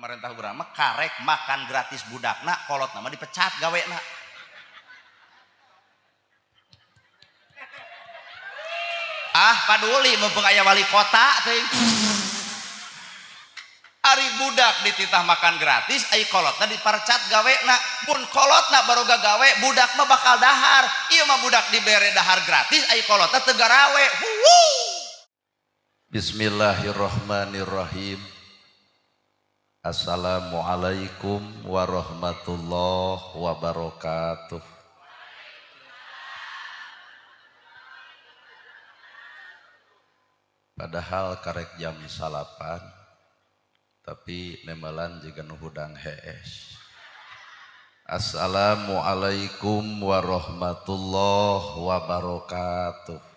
Pemerintah urang mah karek makan gratis budakna, kolotna mah dipecat gawena. Ah, paduli mumpung aya wali kota teuing. Ari budak dititah makan gratis, ai kolotna diparcat gawena. Mun kolotna baroga gawe, budak mah bakal dahar. Ieu mah budak dibere dahar gratis, ai kolotna teu garawe. Huwu. Bismillahirrahmanirrahim. Assalamualaikum warahmatullahi wabarakatuh. Padahal karek jam salapan, tapi nemelan jiga nu hudang hees. Assalamualaikum warahmatullahi wabarakatuh.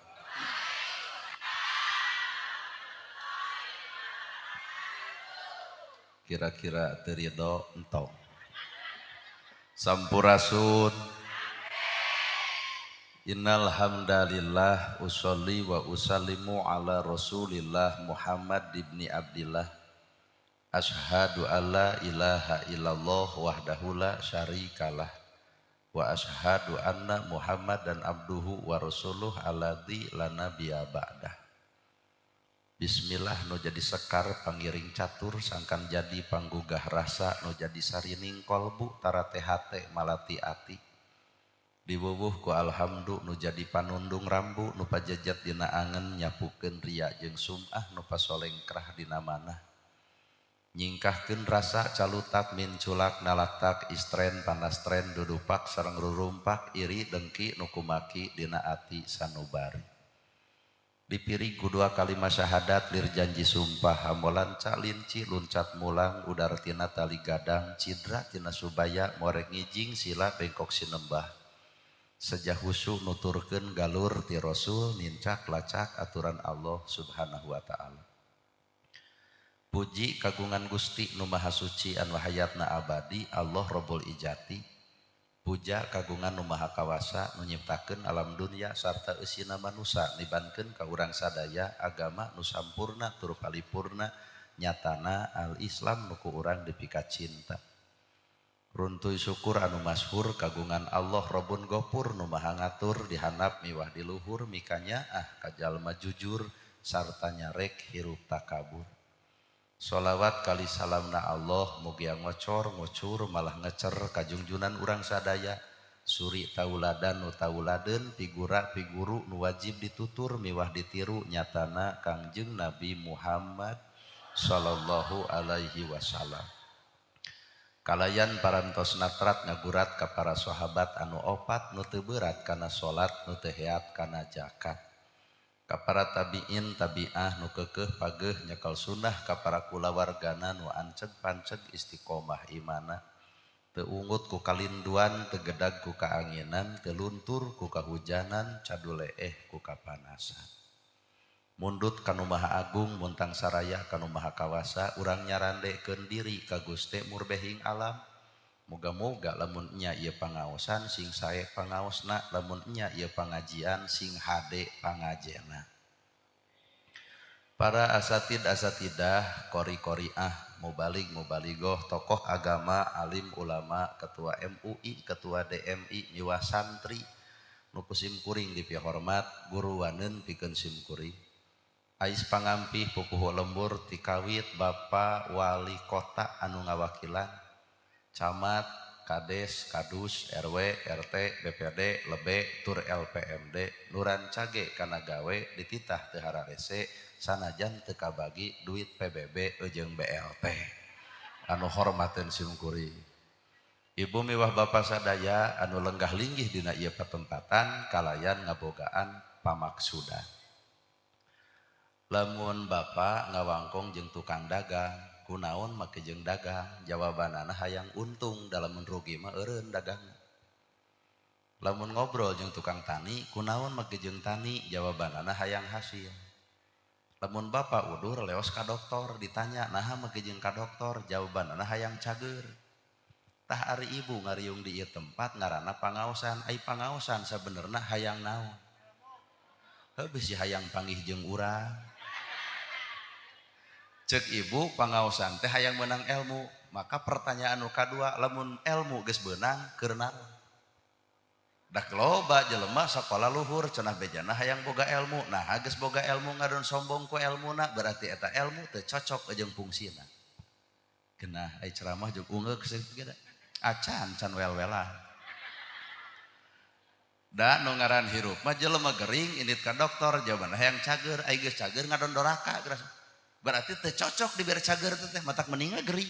Kira-kira teu ridho entong. Sampurasun. Innal hamdalillah usolli wa usallimu ala Rasulillah Muhammad ibni Abdillah. Ashhadu alla ilaha illallah wahdahu la syarikalah wa ashhadu anna Muhammadan abduhu wa rasuluh alladzi la nabiyya ba'dah. Bismillah nu jadi sekar pangiring catur sangkan jadi panggugah rasa nu jadi sarining kolbu tarate hate malati ati. Diwuwuh ku alhamdu nu jadi panundung rambu nu pajejet dina angen nyapukeun ria jeung sum'ah nu pasolengkrah dina manah. Nyingkahkeun rasa calutak minculak nalaktak istren panastren dudupak sareng rurumpak iri dengki nu kumaki dina ati sanubari. Dipiring ku dua kalimat syahadat lir janji sumpah hamolan calinci luncat mulang udar tina tali gadang cidra tina subaya morek ngijing sila bengkok sinembah. Sejah husu nuturkeun galur ti Rasul nincak lacak aturan Allah Subhanahu wa taala. Puji kagungan Gusti nu Maha Suci anu hayatna abadi Allah Rabbul Ijati. Puja kagungan nu Maha Kawasa nu nyiptakeun alam dunya sarta eusina manusa nibankeun ka urang sadaya agama nu sampurna tur palipurna nyatana al-Islam nu ku urang dipika cinta. Runtuy syukur anu masyhur kagungan Allah Rabbun Gopur nu Maha ngatur dihandap miwah di luhur mikanya ah kajalma jujur sarta nyarek hirup takabur. Sholawat kali salamna Allah mugia ngocor ngucur malah ngecer kajungjunan urang sadaya suri tauladan nu tauladeun figura figuru nu wajib ditutur miwah ditiru nyatana Kangjeng Nabi Muhammad sallallahu alaihi wasallam. Kalayan parantos natrat ngagurat ka para sahabat anu opat nu teu berat kana salat nu teu heat kana zakat. Ka para tabiin tabiah nu keukeuh pageuh nyekel sunnah ka para kulawargana nu anceg panceg istiqomah imana teu ungut ku kalinduan teu gedag ku kaanginan teu luntur ku kahujanan caduleeh ku kapanasan. Mundut kanu Maha Agung muntang saraya kanu Maha Kawasa urang nyarandekeun diri ka Gusti murbehing alam. Moga-moga lamun nya ieu pangaosan sing sae pangaosna lamun nya ieu pangajian sing hade pangajena. Para asatid asatidah kori-koriah mubalig mubaligoh tokoh agama alim ulama ketua MUI ketua DMI miwah santri nu ku simkuring dipihormat guru waneun pikeun simkuring. Ais pangampih pupuhu lembur tikawit bapa wali kota anu ngawakilan camat, kades, kadus, RW, RT, BPD, lebe, tur LPMD, nurancage kana gawe dititah teu hararese sanajan teu kabagi duit PBB jeung BLT. Anu hormateun simkuring. Ibu miwah bapa sadaya anu lenggah linggih dina ieu patempatan kalayan ngabogaan pamaksudan. Lamun bapa ngawangkong jeung tukang dagang, kunaon make jeung dagang, jawabanana hayang untung dalam rugi mah eureun dagang. Lamun ngobrol jeung tukang tani, kunaon make jeung tani, jawabanana hayang hasil. Lamun bapa udur leos ka doktor ditanya naha make jeung ka doktor, jawabanana hayang cager. Tah ari ibu ngariung di ieu tempat ngaranna pangaosan, ai pangaosan sabenerna hayang naon? Heuh bisi hayang panggih jeung urang. Cek ibu pangaosan teh hayang menang ilmu, maka pertanyaan nu kadua, lamun ilmu geus beunang keur naon? Da loba jelema sakola luhur cenah bejana hayang boga ilmu. Nah, geus boga ilmu ngadon sombong ku ilmuna, berarti eta ilmu teu cocok jeung fungsina. Genah ai ceramah jeung ungeuk ge acan can wel-welan. Da nu ngaran hirup mah jelema gering indit ka dokter jawabanna hayang cager, ai geus cager ngadon doraka geus. Berarti teu cocok dibere cager teh, matak mending gering.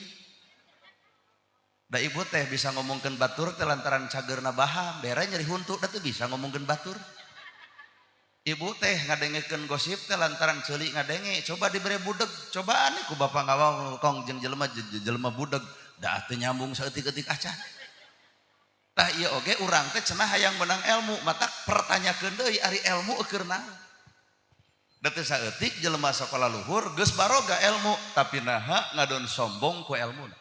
Da ibu teh bisa ngomongkeun batur teh lantaran cagerna baham, bere nyeri huntu da teu bisa ngomongkeun batur. Ibu teh ngadengekeun gosip teh lantaran ceuli ngadenge, coba dibere budeg, cobaan ku bapak ngawang kong jeung jelema jelema budeg, da teu nyambung saeutik-eutik acan. Tah ieu oge urang teh cenah hayang menang ilmu, matak pertanyakeun deui ari ilmu keur naon? Da teu saeutik jelema sakola luhur geus baroga ilmu, tapi naha ngadon sombong ku ilmuna.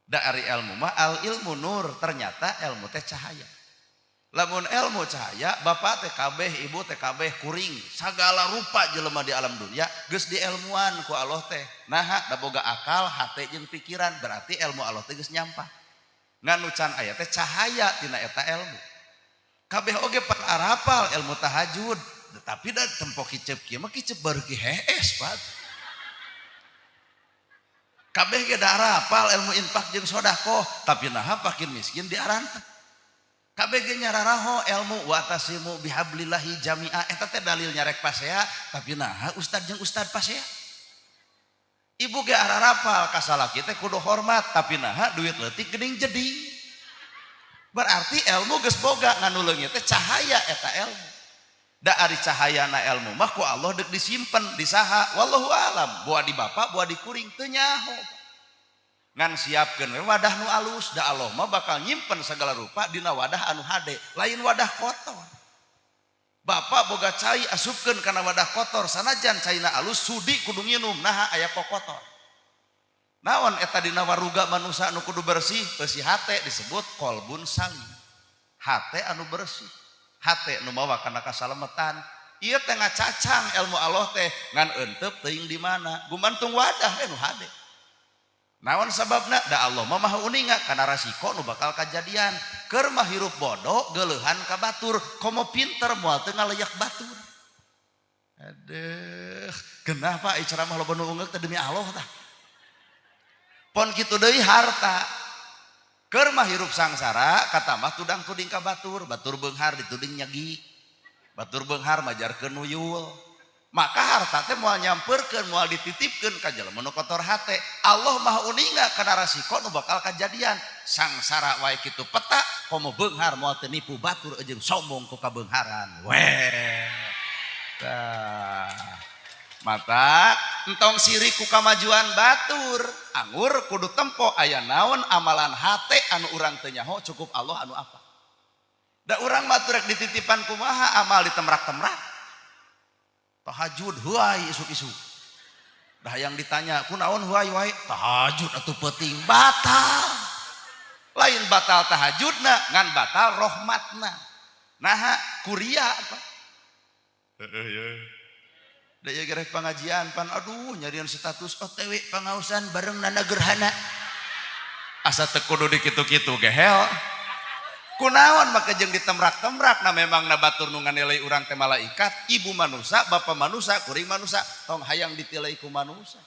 Da ari ilmu mah al ilmu nur, ternyata ilmu teh cahaya. Lamun ilmu cahaya, bapak teh kabeh, ibu teh kabeh, kuring, sagala rupa jelema di alam dunia geus dielmuan ku Allah teh. Naha da boga akal, hate jeung pikiran, berarti ilmu Allah teh geus nyampah. Ngan nu can aya teh cahaya tina eta ilmu. Kabeh oge pan arapal ilmu tahajud, tetapi da tempo kicep kieu mah kicep baru ki hees, Pak. Kabeh ge da arapal ilmu infak jeung sedekah, tapi naha fakir miskin diarantek. Kabeh ge nyararaho ilmu watasimu bihablillahi jami'a, eta teh dalil nyarek pasea, tapi naha ustad jeung ustad pasea. Ibu ge ararapal ka salaki teh kudu hormat, tapi naha duit leutik geuning jadi. Berarti ilmu geus boga, ngan nu leungit teh cahaya eta ilmu. Da ari cahayana ilmu mah ku Allah deuk disimpen di saha, wallahu alam, boa di bapak boa di kuring teu nyaho. Ngan siapkeun we wadah nu alus, da Allah mah bakal nyimpen segala rupa dina wadah anu hade, lain wadah kotor. Bapak boga cai asupkeun kana wadah kotor, sanajan caina alus sudi kudu nginum, naha aya kokotor. Naon eta dina waruga manusia anu kudu bersih, bersih hate disebut kolbun salim. Hate anu bersih, hate nu mawa kana kasalametan. Ieu teh ngacacang ilmu Allah teh ngan eunteup teuing di mana, gumantung wadah we nu hade. Naon sababna? Da Allah mah maha uninga kana rasiko nu bakal kajadian. Keur mah hirup bodoh geuleuhan ka batur, komo pinter moal teu ngaleyak batur. Aduh, genah Pak ceramah loba nu ungeuk teh demi Allah tah. Pon kitu deui harta. Keur mah hirup sangsara katambah tudang tuding ka batur, batur beunghar dituding nyegi. Batur beunghar majarkeun nuyul. Maka harta teh moal nyampeurkeun, moal dititipkeun ka jelema nu kotor hate. Allah maha uninga kana rasiko nu bakal kajadian. Sangsara wae kitu peta, komo beunghar moal teu nipu batur jeung sombong ku kabeungharan. Weh. Tah. Mata entong sirik ku kamajuan batur, anggur kudu tempo aya naon amalan hate anu urang teu nyaho, cukup Allah anu apa. Da urang mah rek dititipan kumaha amal ditemrak-temrak. Tahajud huai isuk-isuk. Dah yang ditanya kunaon huai wae, tahajud atuh peuting, batal. Lain batal tahajudna, ngan batal rohmatna. Naha kuria apa? Heeh ya. Da ieu gerek pengajian pan aduh nyarian status OTW pangaosan bareng Nana Gerhana. Asa teu kudu dikitu-kitu gehel. Kunaon maka jeung ditemrak-temrak, nah memang na batur nu nganilai urang teh malaikat, ibu manusa, bapak manusa, kuring manusa, tong hayang ditilai ku manusa.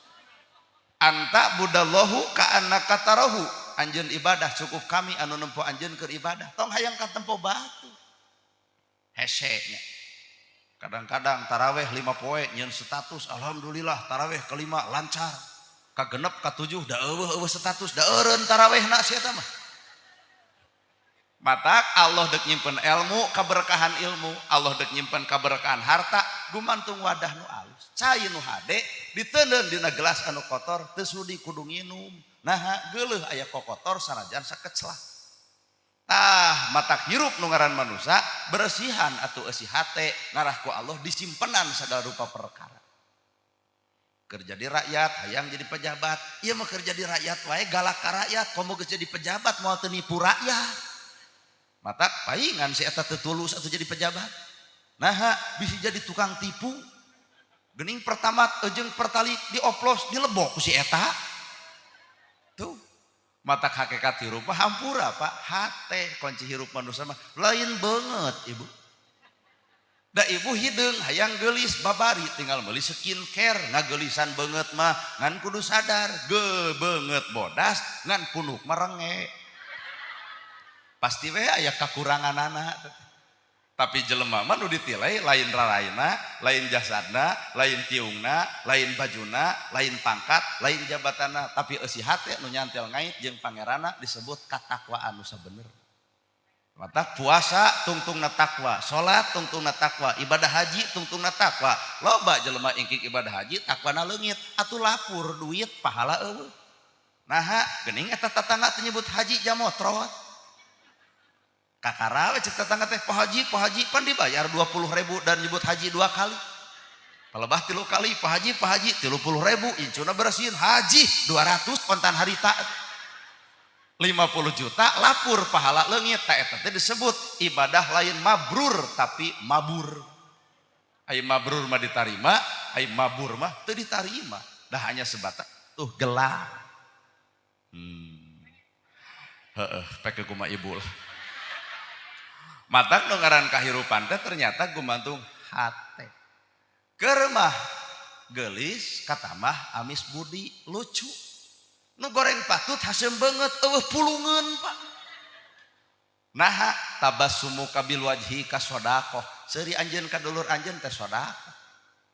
Anta budallahu ka annaka tarahu. Anjeun ibadah cukup kami anu nempo anjeun keur ibadah, tong hayang katempo batu. Hese nya. Kadang-kadang taraweh 5 poe nyeun status alhamdulillah taraweh kelima lancar. Kagenep katujuh da eueuh eueuh status da eureun tarawehna sia eta mah. Matak Allah dek nyimpen ilmu keberkahan ilmu, Allah dek nyimpen keberkahan harta gumantung wadah nu alus. Cai nu hade diteundeun dina gelas anu kotor teu sudi kudu nginum. Naha geuleuh aya kokotor sanajan sakeclak. Tah matak hirup nu ngaran manusa bersihan atuh eusi hate ngarah ku Allah disimpenan sagala rupa perkara. Kerja di rakyat hayang jadi pejabat, ieu mah kerja di rakyat wae galak ka rakyat, komo geus jadi pejabat moal teu nipu rakyat. Matak paingan si eta teu tulus atuh jadi pejabat. Naha bisa jadi tukang tipu. Geuning pertama jeung pertali dioplos dilebok ku si eta. Tuh. Matak hakikat hirup mah hampura Pak, hate kunci hirup manusia mah lain banget ibu. Da ibu hideung hayang geulis babari tinggal meuli skincare ngageulisan beungeut mah ngan kudu sadar ge beungeut bodas ngan punuk mah renge. Pasti we aya kakuranganana. Tapi jelema mah nu ditilai lain raraina, lain jasadna, lain tiungna, lain bajuna, lain pangkat, lain jabatanna, tapi eusi hate nu nyantel ngait jeung pangeranna disebut katakwaan nu sabenerna. Mata puasa tungtungna takwa, salat tungtungna takwa, ibadah haji tungtungna takwa. Loba jelema ingkik ibadah haji takwana leungit, atuh lapur duit pahala eueuh. Naha geuning eta tatangga teh nyebut haji jamotrot. Kakara we cek tetangga teh Pak Haji, Pak Haji pan dibayar 20.000 dan nyebut haji 2 kali. Palebah 3 kali Pak Haji, Pak Haji 30.000 incuna bersihin haji 200 kontan harita. 50 juta lapur pahala leungit ta eta teh disebut ibadah lain mabrur tapi mabur. Ai mabrur mah ditarima, ai mabur mah teu ditarima. Dah hanya sebatas tuh gelar. Heeh, pek kumaha ibu lah. Matak nu ngaran kahirupan teh ternyata gumantung hate. Keur mah geulis katamah amis budi lucu. Nu goreng patut haseum beungeut eueuh pulungeun Pak. Naha tabassumuka bil wajhi ka sedekah. Seuri anjeun ka dulur anjeun teh sedekah.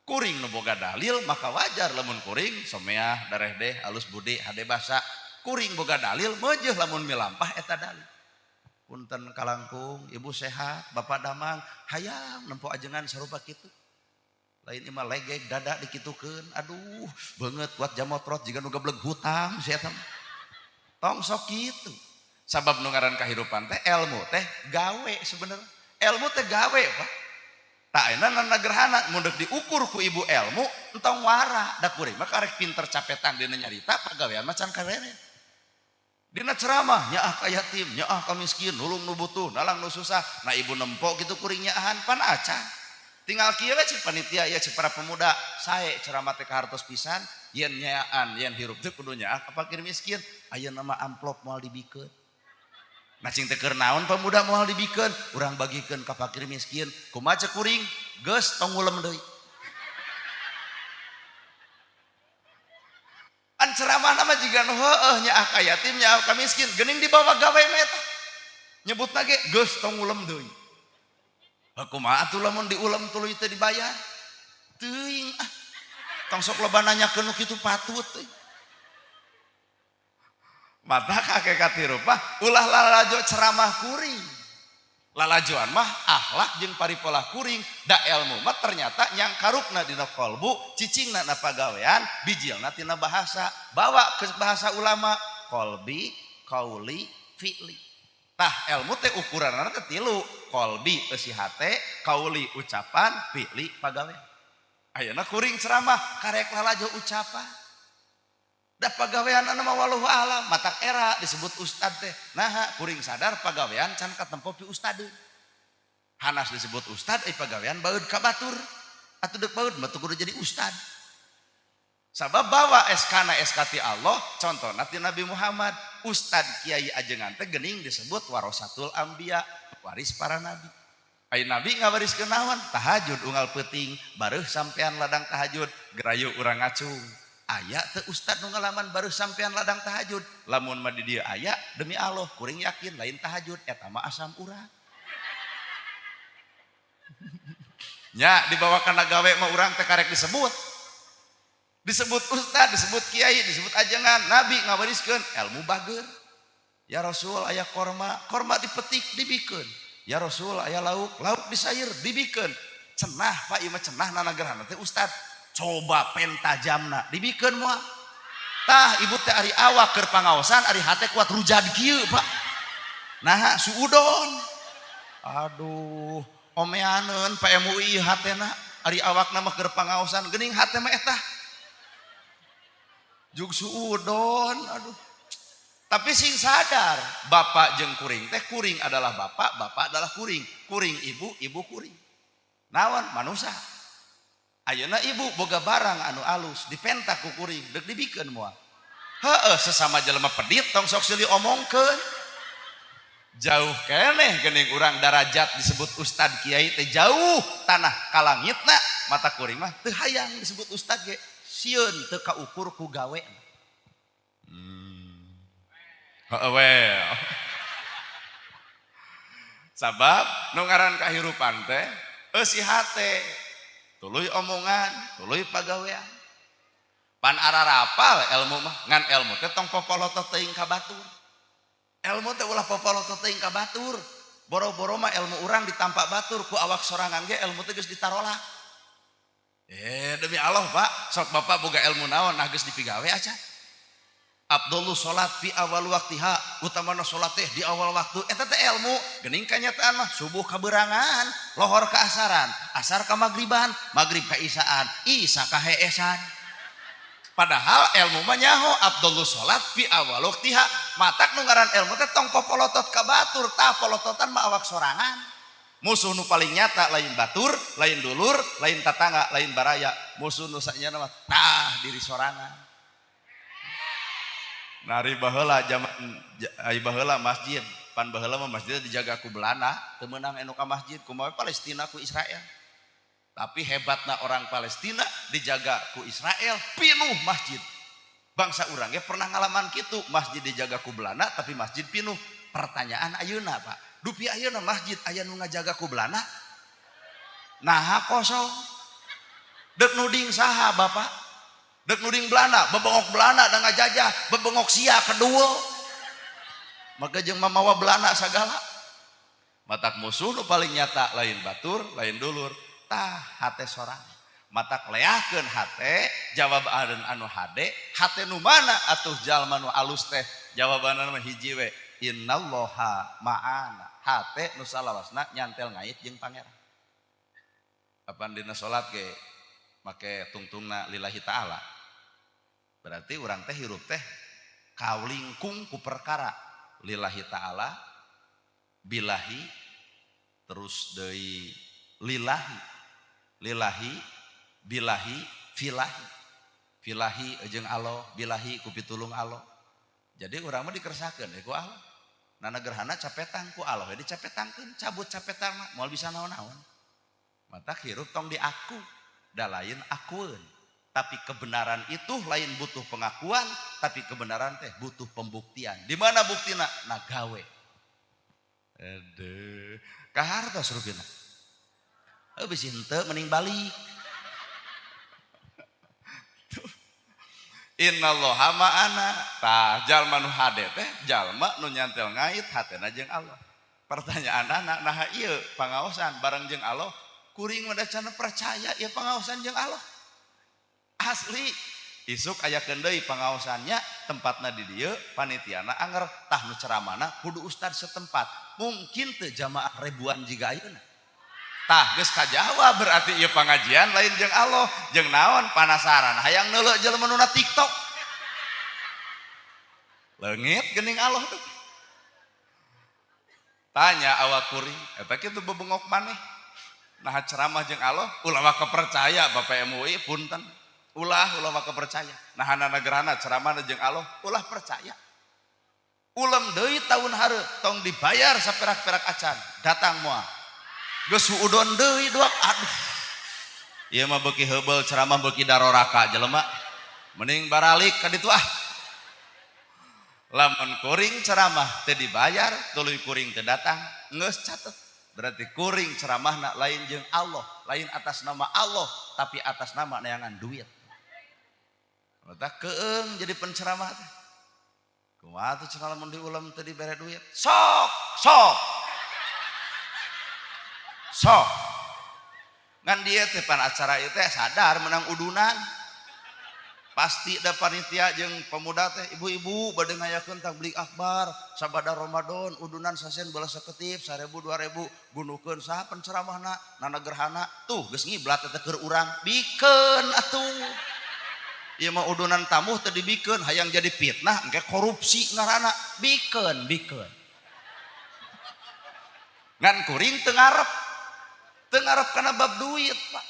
Kuring nu boga dalil maka wajar lamun kuring someah darehdeh alus budi hade basa. Kuring boga dalil meujeuh lamun milampah eta dalil. Punten kalangkung, ibu sehat, bapak damang, hayang nempo ajengan sarupa kitu. Lain imah legeg dada dikitukeun, aduh beungeut kuat jamotrot jiga nu gableg hutang sia teh. Tong sok kitu. Sabab nu ngaran kahirupan teh ilmu teh gawe sebenarnya. Ilmu teh gawe, Pak. Tak ayeuna nanda gerhana mun deuk diukur ku ibu ilmu entong wara, da kuring mah karek pinter capetan dina nyarita pagawean mah can karere. Dina ceramah nyaah ka yatim, nyaah ka miskin, nulung nu butuh, nalang nu susah. Nah ibu nempo gitu kuring nyaahan pan acan. Tinggal kieu we cik panitia ya cik para pemuda, sae ceramah teh kahartos pisan, yen nyaan, yen hirup teh kudu nyaah ka fakir miskin, ayeuna mah amplop moal dibikeun. Nah cing teh keur naon pemuda moal dibikeun, urang bagikeun ka fakir miskin, kumaha cek kuring, geus tong ngulem deui. An ceramah nama jiga nu heueuh nyaah ka yatim nyaah ka miskin geuning dibawa gawe mah eta nyebutna ge geus tong ngulem deui. Kumaha atuh lamun diulem tuluy teu dibayar? Teuing ah. Tong sok loba nanyakeun nu kitu patut euy. Mata hakikat hirup mah ulah lalajo ceramah kuring. Lalajoan mah akhlak jeung paripolah kuring, da ilmu mah ternyata nyangkarukna dina kolbu, cicingna na pagawean, bijilna tina bahasa, bawa ke bahasa ulama, kolbi, kauli, fi'li. Tah ilmu teh ukuranna teh tilu, kolbi eusi hate, kauli ucapan, fi'li pagawean. Ayeuna kuring ceramah karek lalajo ucapan. Da pagawean anu mah wallahu alam, matak era disebut ustad teh. Naha kuring sadar pagawean can katempo pi ustadeun. Hanas disebut ustad euy pagawean baeud ka batur. Atuh deuk baeud mah teu kudu jadi ustad. Sabab bawa SK na SK ti Allah, contona ti Nabi Muhammad, ustad kiai ajengan teh geuning disebut warasatul anbiya, waris para nabi. Ai nabi ngawariskeun naon? Tahajud unggal peuting, bareuh sampean ladang tahajud, gerayu urang ngacung. Aya teu ustad nu ngalaman baru sampean ladang tahajud, lamun mah di dieu aya demi Allah kuring yakin lain tahajud eta mah asam urat. Nya dibawa kana gawe mah urang teh karek disebut. Disebut ustad, disebut kiai, disebut ajengan, nabi ngawariskeun ilmu bager. Ya Rasul aya korma, korma dipetik dibikeun. Ya Rasul aya lauk, lauk disayur dibikeun. Cenah Pak ieu mah cenah nanagerhana teh ustad. Coba pentajamna dibikeun moal. Tah ibu teh ari awak keur pangaosan ari hate kuat rujad kieu Pak. Naha suudon. Aduh, omeaneun Pak MUI hatena ari awakna mah keur pangaosan geuning hate mah eta. Jug suudon aduh. Tapi sing sadar bapak jeung kuring teh kuring adalah bapak, bapak adalah kuring, kuring ibu, ibu kuring. Naon manusia. Ayeuna ibu boga barang anu alus dipenta ku kuring, dek dibikeun moal? Heeh, sesama jelema pedit tong sok silih omongkeun. Jauh keneh geuning urang darajat disebut ustad kiai teh jauh tanah ka langitna. Mata kuring mah teu hayang disebut ustad ge, sieun teu kaukur ku gawe. Heeh we. Sabab nu ngaran kahirupan teh eusi hate, tuluy omongan, tuluy pagawean. Pan ararapal ilmu mah, ngan ilmu teh tong popolotoh teuing ka batur. Ilmu teh ulah popolotoh teuing ka batur. Boro-boro mah ilmu urang ditampak batur, ku awak sorangan ge ilmu teh geus ditarolak. Eh, demi Allah, Pak, sok Bapak boga ilmu naon, nah geus dipigawe acan? Afdhalu salat fi awal waktiha, utamana salat teh di awal waktu, eta teh ilmu. Geuning kanyataan mah subuh kaberangan, lohor ka asaran, asar ka magriban, magrib ka isaan, isa ka heesan. Padahal ilmu mah nyaho afdhalu salat fi awal waktiha. Matak nu ngaran ilmu teh tong popolotot ka batur, tah polototan mah awak sorangan. Musuh nu paling nyata lain batur, lain dulur, lain tatangga, lain baraya. Musuh nu sanyana mah tah diri sorangan. Nari baheula zaman ai baheula masjid, pan baheula mah masjid dijaga ku Belanda, teu meunang anu ka masjid kumaha Palestina ku Israel. Tapi hebatna orang Palestina dijaga ku Israel, pinuh masjid. Bangsa urang ge pernah ngalaman kitu, masjid dijaga ku Belanda tapi masjid pinuh. Pertanyaan ayeuna, Pak, dupi ayeuna masjid aya nu ngajaga ku Belanda? Naha kosong? Dek nuding saha, Bapak? Dek nuding Belanda, bebengok Belanda da ngajajah, bebengok sia kedua. Maka jeung mamawa Belanda sagala. Matak musuh nu paling nyata lain batur, lain dulur, tah hate sorang. Matak leahkeun hate, jawaban anu hade, hate nu mana atuh jalma nu alus teh? Jawabanna mah hiji we, innallaha ma'ana. Hate nu salawasna nyantel ngait jeung Pangeran. Apan dina salat ge make tungtungna lillahi ta'ala. Berarti urang teh hirup teh kawlingkung ku perkara lillahi ta'ala, billahi, terus deui lillahi, lillahi, billahi, fillahi. Fillahi jeung Allah, billahi ku pitulung Allah. Jadi urang mah dikersakeun ku Allah. Nana gerhana capetang ku Allah, dicapetangkeun, cabut capetang mah moal bisa naon-naon. Mata hirup tong diaku, da lain akueun. Tapi kebenaran itu lain butuh pengakuan, tapi kebenaran teh butuh pembuktian. Di mana buktina? Na gawe. Aduh, kahartos rupina. Eh, bisi henteu mending balik. Innallaha ma'ana. Tah jalma nu hade teh jalma nu nyantel ngait hatena jeung Allah. Pertanyaan anak, nah ieu pangaosan bareng jeung Allah, kuring mah da percaya ieu pangaosan jeung Allah. Asli isuk aya deui pangaosannya, tempatna di dieu, panitiana anger, tah nu ceramahna kudu ustad setempat. Mungkin teu jamaah ribuan jiga ayeuna. Tah geus kajawab berarti ieu pangajian lain jeung Allah, jeung naon panasaran hayang neuleuh jelema nu na TikTok. Leungit geuning Allah tuh. Tanya awak kuring, eta kitu bebengok maneh. Nah ceramah jeung Allah ulah mah kepercaya Bapak MUI punten. Ulah ulah mah kepercaya. Nah nana gerhana ceramah jeung Allah ulah percaya. Ulem deui tahun hareup tong dibayar saperak-perak acan, datang moal. Geus huudon deui dua, aduh. Ieu mah beuki heubeul ceramah beuki daroraka jelema. Mending baralik ka ditu ah. Lamun kuring ceramah teu dibayar, tuluy kuring teu datang, geus catet. Berarti kuring ceramahna lain jeung Allah, lain atas nama Allah, tapi atas nama neangan duit. Mata keeng jadi penceramah teh. Kumaha tuh cenah lamun diulem teu dibere duit? Sok, sok. Sok. Ngan dia teh pan acara ieu teh sadar menang udunan. Pasti da panitia jeung pemuda teh ibu-ibu bade ngayakeun tabligh akbar sabada Ramadan udunan sasen belas saketip 1000 2000 gunukeun saha penceramahna nana gerhana tuh geus ngiblat teh keur urang bikeun atuh. Ieu mah udunan tamuh teu dibikeun hayang jadi fitnah engke korupsi ngaranna bikeun bikeun. Ngan kuring teu ngarep kana bab duit, Pak.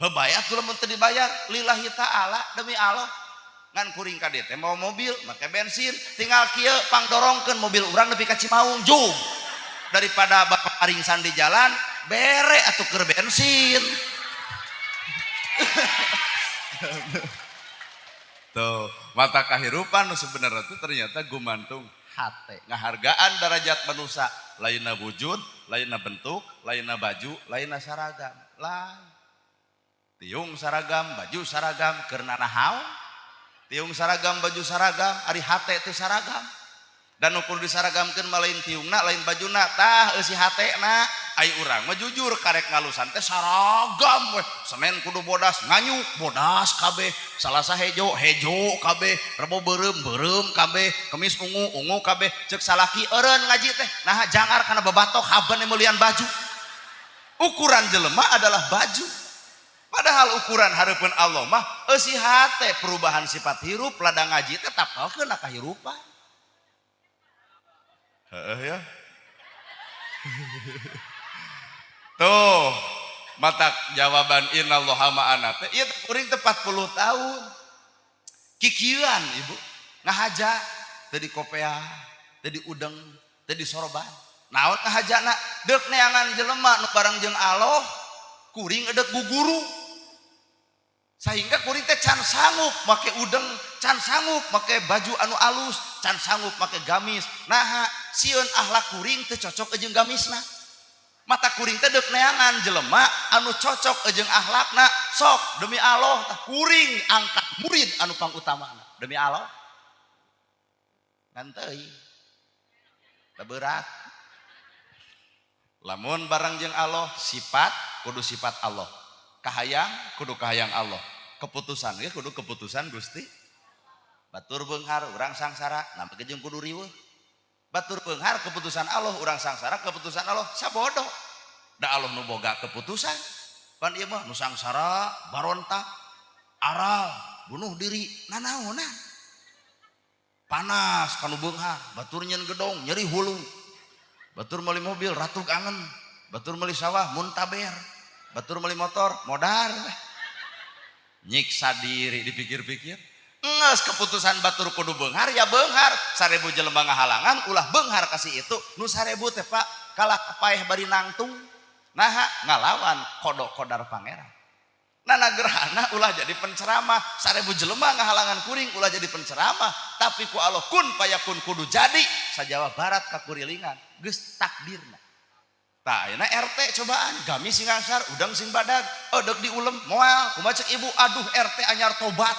Bebayar tuh lamun teu dibayar lillahi ta'ala demi Allah. Ngan kuring ka dieu teh mawa mobil, make bensin, tinggal kieu pangdorongkeun mobil urang nepi ka Cimaung jug. Daripada bapak paringsan di jalan, bere atuh keur bensin. Tuh, mata kahirupan nu sebenarnya tuh ternyata gumantung hate. Ngahargaan darajat manusia, lainna wujud, lainna bentuk, lainna baju, lainna seragam. Lain. Tiung seragam, baju seragam, keur nanahaon? Tiung seragam, baju seragam, ari hate teu seragam. Dan ukur disaragamkeun mah lain tiungna, lain bajuna, tah eusi hatena. Ai urang mah jujur karek ngalusan teh saragam weh. Senin kudu bodas, nganyuk bodas kabeh, Salasa hejo, hejo kabeh, Rebo beureum, beureum kabeh, Kemis ungu, ungu kabeh. Ceuk salaki eureun ngaji teh, nah jangar kana babatok haben meulian baju. Ukuran jelema adalah baju. Padahal ukuran hareupeun Allah mah eusi hate, perubahan sifat hirup, ladang ngaji teh tapalkeun ka kahirupan. Heeh ya. Tuh, mata jawaban innallaha ma'ana teh ieu kuring teh 40 tahun. Kikieuan ibu, ngahaja teu di kopea, teu di udeng, teu di sorban. Naon ngahajana? Deuk neangan jelema nu bareng jeung Allah, kuring edek guguru. Sehingga kuring teh can sanggup make udeng, can sanggup make baju anu alus, can sanggup make gamis. Naha sieun akhlak kuring teu cocok jeung gamisna. Mata kuring teh deuk neangan jelema anu cocok jeung akhlakna. Sok demi Allah tah kuring angkat murid anu pangutamana. Demi Allah. Ngan teuing. Da berat. Lamun bareng jeung Allah sifat kudu sifat Allah. Kahayang kudu kahayang Allah. Keputusan ge kudu keputusan Gusti. Batur beunghar urang sangsara, nampa jeung kudu riweuh. Batur beunghar keputusan Allah, urang sangsara keputusan Allah, sabodo. Da Allah nu boga keputusan. Pan ieu mah nu sangsara, barontak, aral, bunuh diri, nanaonan. Panas kanu beunghar, batur nyeun gedong, nyeri hulu. Batur meuli mobil, ratug angen. Batur meuli sawah, muntaber. Batur meuli motor, modar. Nyiksa diri dipikir-pikir. Nges keputusan batur kudu beunghar ya beunghar. 1000 jelema ngahalangan ulah beunghar kasih itu. Nu 1000 teh Pak kalah paeh bari nangtung. Naha ngalawan kodok kodar pangeran. Nana gerhana ulah jadi penceramah. 1000 jelema ngahalangan kuring ulah jadi penceramah. Tapi ku Allah kun payakun kudu jadi. Sa-Jawa Barat kakurilingan. Geus takdirna. Tah ayeuna RT cobaan gamis sing angsar udang sing badag edek diulem moal kumaha cek ibu aduh RT anyar tobat.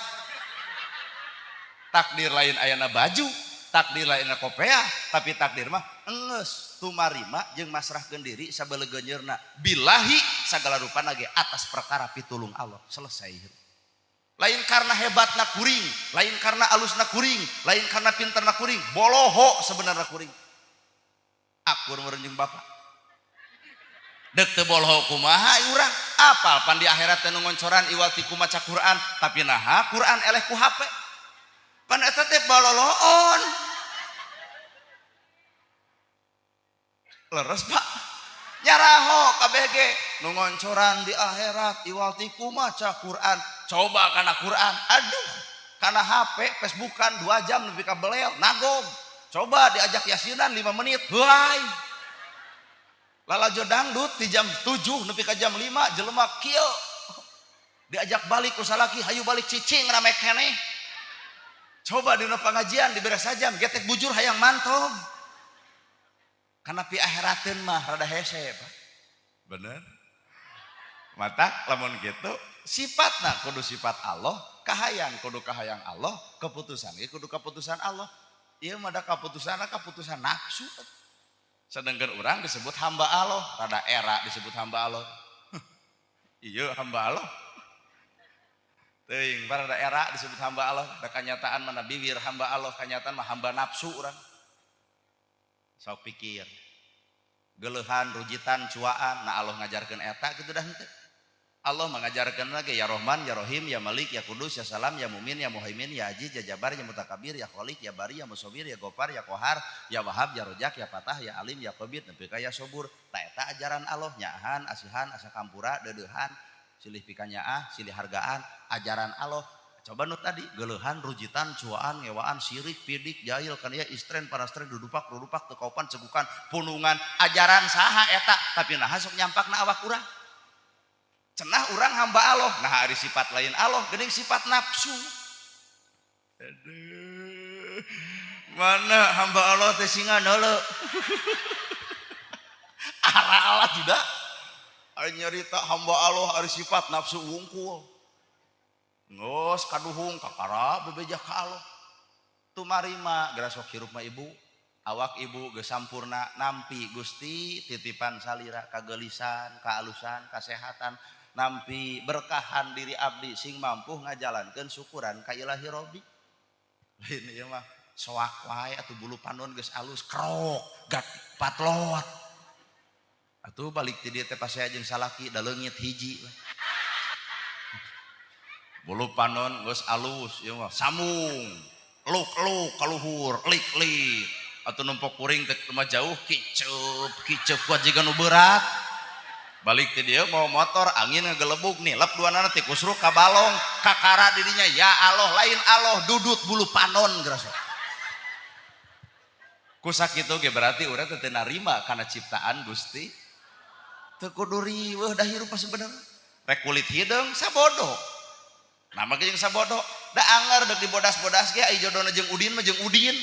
Takdir lain ayana baju, takdir lain kopea, tapi takdir mah enggeus tumarima jeung masrahkeun diri sabelegeunyeurna billahi sagala rupana ge atas perkara pitulung Allah selesai. Lain karena hebatna kuring, lain karena alusna kuring, lain karena pinterna kuring, boloho sebenarnya kuring. Akur meureun jeung bapak. Dek teu boloho kumaha urang, apal pan di akhirat teh nu ngoncoran iwal ti ku maca Quran, tapi naha Quran eleh ku HP. Pan eta teh baloloon. Leres Pak. Nyaraho kabeh ge nu ngoncoran di akhirat iwal ti ku maca Quran. Coba kana Quran, aduh, kana HP Facebookan 2 jam nepi ka belel, nagog. Coba diajak yasinan 5 menit, heuay. Lalajo dangdut di jam 7 nepi ka jam 5 jelema kieu. Diajak balik ku salaki, hayu balik cicing rame keneh. Coba dina pengajian dibere sajam getek bujur hayang mantog. Kana pi akhirateun mah rada hese, Pak. Bener? Mata lamun kitu sifatna kudu sifat Allah, kahayang kudu kahayang Allah, keputusan ge kudu keputusan Allah. Ieu mah da kaputusanna kaputusan nafsu. Sedangkan orang disebut hamba Allah, rada era disebut hamba Allah. Iya hamba Allah. Teuing rada era disebut hamba Allah, da kanyataan mana bibir hamba Allah, kanyataan mah hamba nafsu urang. Sok pikir. Geuleuhan, rujitan, cuaan, nah Allah ngajarkeun eta kitu dah henteu. Allah mengajarkan lagi ya Rahman, ya Rahim, ya Malik, ya Kudus, ya Salam, ya Mumin, ya Muhaimin, ya Aziz, ya Jabar, ya Mutakabir, ya Khalik, ya Bari, ya Musawwir, ya Gofar, ya Kohar, ya Wahab, ya Rojak, ya Fatah, ya Alim, ya Qabid, nepi ka ya Sobur. Ta eta ajaran Allah nyaahan, asihan, asa kampura, deudeuhan. Silih pikanyaah, silih hargaan, ajaran Allah. Coba nu tadi geuleuhan, rujitan, cuaan, ngewaan, sirik, pidik, jahil, kan ya istren, parastren, dudupak, rudupak, tekaupan, cegukan, punungan, ajaran saha eta, tapi naha sok nyampakna awak urang. Cenah urang hamba Allah, nah ari sifat lain Allah, geuning sifat nafsu. Aduh. Mana hamba Allah teh singa neuleu. Arah Allah tidak. Ari nyarita hamba Allah ari sifat nafsu wungkul. Ngos kaduhung kakara bebeja ka Allah. Tumarima geura sok hirup mah ibu. Awak ibu geus sampurna nampi Gusti titipan salira kagelisan, kaalusan, kasehatan, nampi berkahan diri abdi sing mampu ngajalankeun syukuran ka Ilahi Robbi. Lain ieu mah soak wae atuh bulu panon geus alus krok gat patlot. Atuh balik ti dieu teh pasea jeung salaki da leungit hiji. Bulu panon geus alus ieu mah sambung luk-luk kaluhur lik-lik atuh numpuk kuring teh mah jauh kiceup kiceup kuat jiga nu berat. Balik ti dieu mau motor angin ngagelebug nih lep duanana ti kusruk ka balong kakara dirinya ya Allah lain Allah dudut bulu panon geura sok. Ku sakitu ge berarti urang teh teu narima kana ciptaan Gusti. Teu kudu riweuh da hirup mah sebenarnya. Rek kulit hideung sabodo. Nama ge jeung sabodo. Da anger deuk dibodas-bodas ge ai jodona jeung Udin mah jeung Udin.